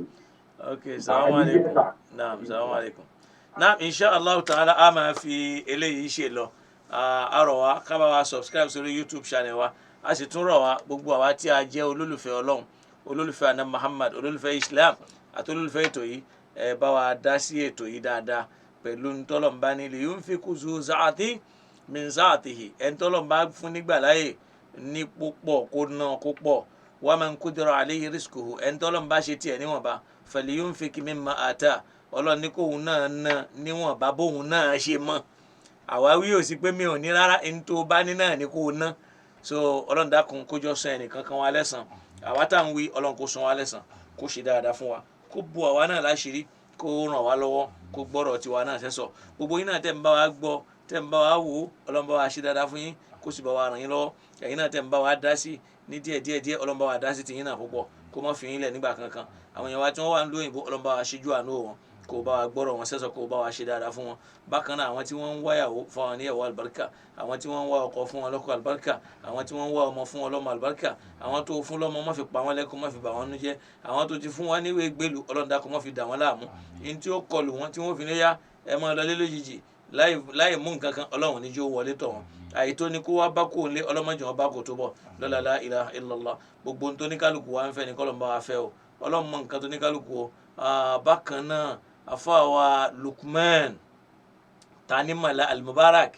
Ok, salamu alaikum. Naam, salamu alaikum. Naam, insha Allah ta'ala a máa fi eléyìí ṣe lọ. A rọ̀ wá ká bá wa subscribe sórí YouTube channel wa. A sì tún rọ̀ wá gbogbo àwa tí a jẹ́ olólùfẹ́ Ọlọ́run, olólùfẹ́ Anna Muhammad, olólùfẹ́ Islam àti olólùfẹ́ ètò yìí. Ẹ bá wa dá sí ètò yìí dáadáa pẹ̀lú ntọ́lọ́mbá nílé yunfiqu zu sa'ati min sa'atihi. Ẹ̀ntọ́lọ́mbá fún nígbà láàyè ní púpọ̀ kó ná kó pọ̀, wa man qudira alayhi rizquhu, ẹ̀ntọ́lọ́mbá ṣe tiẹ̀ níwọ̀nba, falyunfiq mimma ata, Ọlọ́run ní kóun náà ná níwọ̀nba bóun náà ṣe mọ́. Àwáwí ò sí pé mi ò ní rárá, ẹni tó bá ní náà ní kó o ná. So Ọlọ́run dákun kójọ san ẹnìkan kan wa lẹ́san. Àwa tá à ń wí, Ọlọ́run kó san wa lẹ́san, kó ṣe dáadáa fún wa, kó bu àwa náà láṣìírí, kó ràn wá lọ́wọ́, kó gbọ́rọ̀ tiwa náà sẹ́sọ̀. Gbogbo yín náà tẹ̀ ń bá wa gbọ́, tẹ̀ ń bá wa wò ó, Ọlọ́run bá wa ṣe dáadáa fún yín, kó sì bá wa ràn yín lọ́wọ́. Ẹ̀yin náà tẹ̀ ń bá wa dá sí ní díẹ̀ díẹ̀ díẹ̀, Ọlọ́run bá wa dá sí tiyín náà púpọ̀, kó má fi yín lẹ̀ nígbà kankan. Àwọn èèyàn wa tí wọ́n wà ń lóyìnbó, Ọlọ́run bá wa ṣíjú àánú wọn, kó bá wa gbọ́rọ̀ wọn sẹ́sọ̀, kó bá wa ṣe dáadáa fún wọn. Bákan náà, àwọn tí wọ́n ń wáyàwó fún wọn níyàwó àlùbáríkà, àwọn tí wọ́n ń wá ọkọ fún wọn lọ́kọ àlùbáríkà, àwọn tí wọ́n ń wá ọmọ fún wọn lọ́mọ àlùbáríkà, àwọn tó fún lọ́mọ má fi pa wọ́n lẹ́kún, má fi bà wọ́n nú jẹ́, àwọn tó ti fún wọn níwèé gbèlú, Ọlọ́run dákun má fi dà wọ́n láàmú. Ní tí ó kọlù wọn tí wọ́n fi ní yá ẹ máa lọ lé lójijì láì mú nǹkan kan, Ọlọ́run ní jó wọlé tọ̀ wọ́n. Àìtó ni kó wá bá kó lé, ọlọ́mọdé wọn bá kó tó bọ̀ lọ́la la ilaha illallah. Gbogbo ohun tó ní kálukú wa ń fẹ́ ni kọ́lọ́n bá wa fẹ́ o. Ọlọ́run mọ nǹkan tó ní kálukú o. Bákan náà, àfáà Lukman Tanimala Almubarak,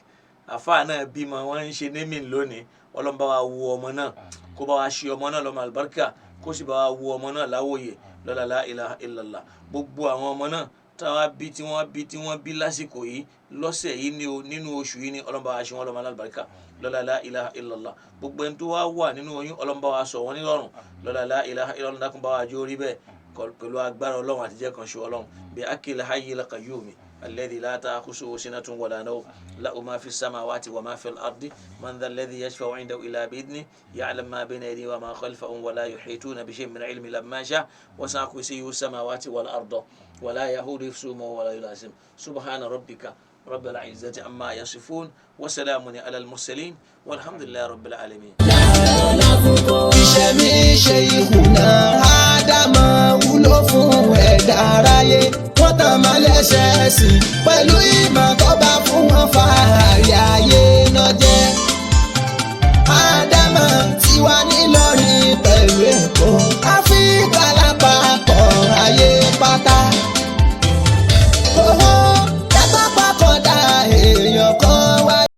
àfáà náà bímọ, wọn ń ṣe némìn lónìí. Ọlọ́run bá wa wo ọmọ náà, kó bá wa ṣe ọmọ náà lọ́mọ àlùbáríkà, kó sì bá wa wo ọmọ náà láwòye lọ́la la ilaha illallah. Gbogbo àwọn ọmọ náà táwa bí tí wọ́n bí tí wọ́n bí lásìkò yìí, lọ́sẹ̀ yìí ni o, nínú oṣù yìí ni, Ọlọ́run bá wa ṣe wọ́n lọ́mọ àlùbáríkà lọ́la la ilaha illallah. Gbogbo ẹni tó wá wà nínú oyún, Ọlọ́run bá wa sọ wọ́n nírọ̀rùn lọ́la la ilaha illallah. Dákun bá wa jó rí bẹ́ẹ̀ pẹ̀lú agbára Ọlọ́run àtijọ́ kan ṣe Ọlọ́run bí akil hayyil qayyumi alladhi la ta'khusuhu sinatun wala nawm lahu ma fi samawati wa ma fi al-ardi man dha alladhi yashfa'u 'indahu illa bi'idhnihi ya'lamu ma bayna yadayhi wa ma khalfahum wa la yuhituna bi shay'in min 'ilmihi illa bima sha'a wasi'a kursiyyuhu samawati wal arda wa la yahudu hifzuhuma wa la yulazim. Subhana rabbika رب العزة عما يصفون وسلام على المرسلين والحمد لله رب العالمين. Iṣẹ́ mi ṣe ìkùnà ádámọ̀ wúlò fún ẹ̀dá aráyé. Wọ́n tàn máa lẹ́sẹ̀ sí pẹ̀lú ìmọ̀ tó bá fún wọn fàárí ayé náà jẹ́. Ádámọ̀ tiwa nílọrin pẹ̀lú ẹ̀kọ́.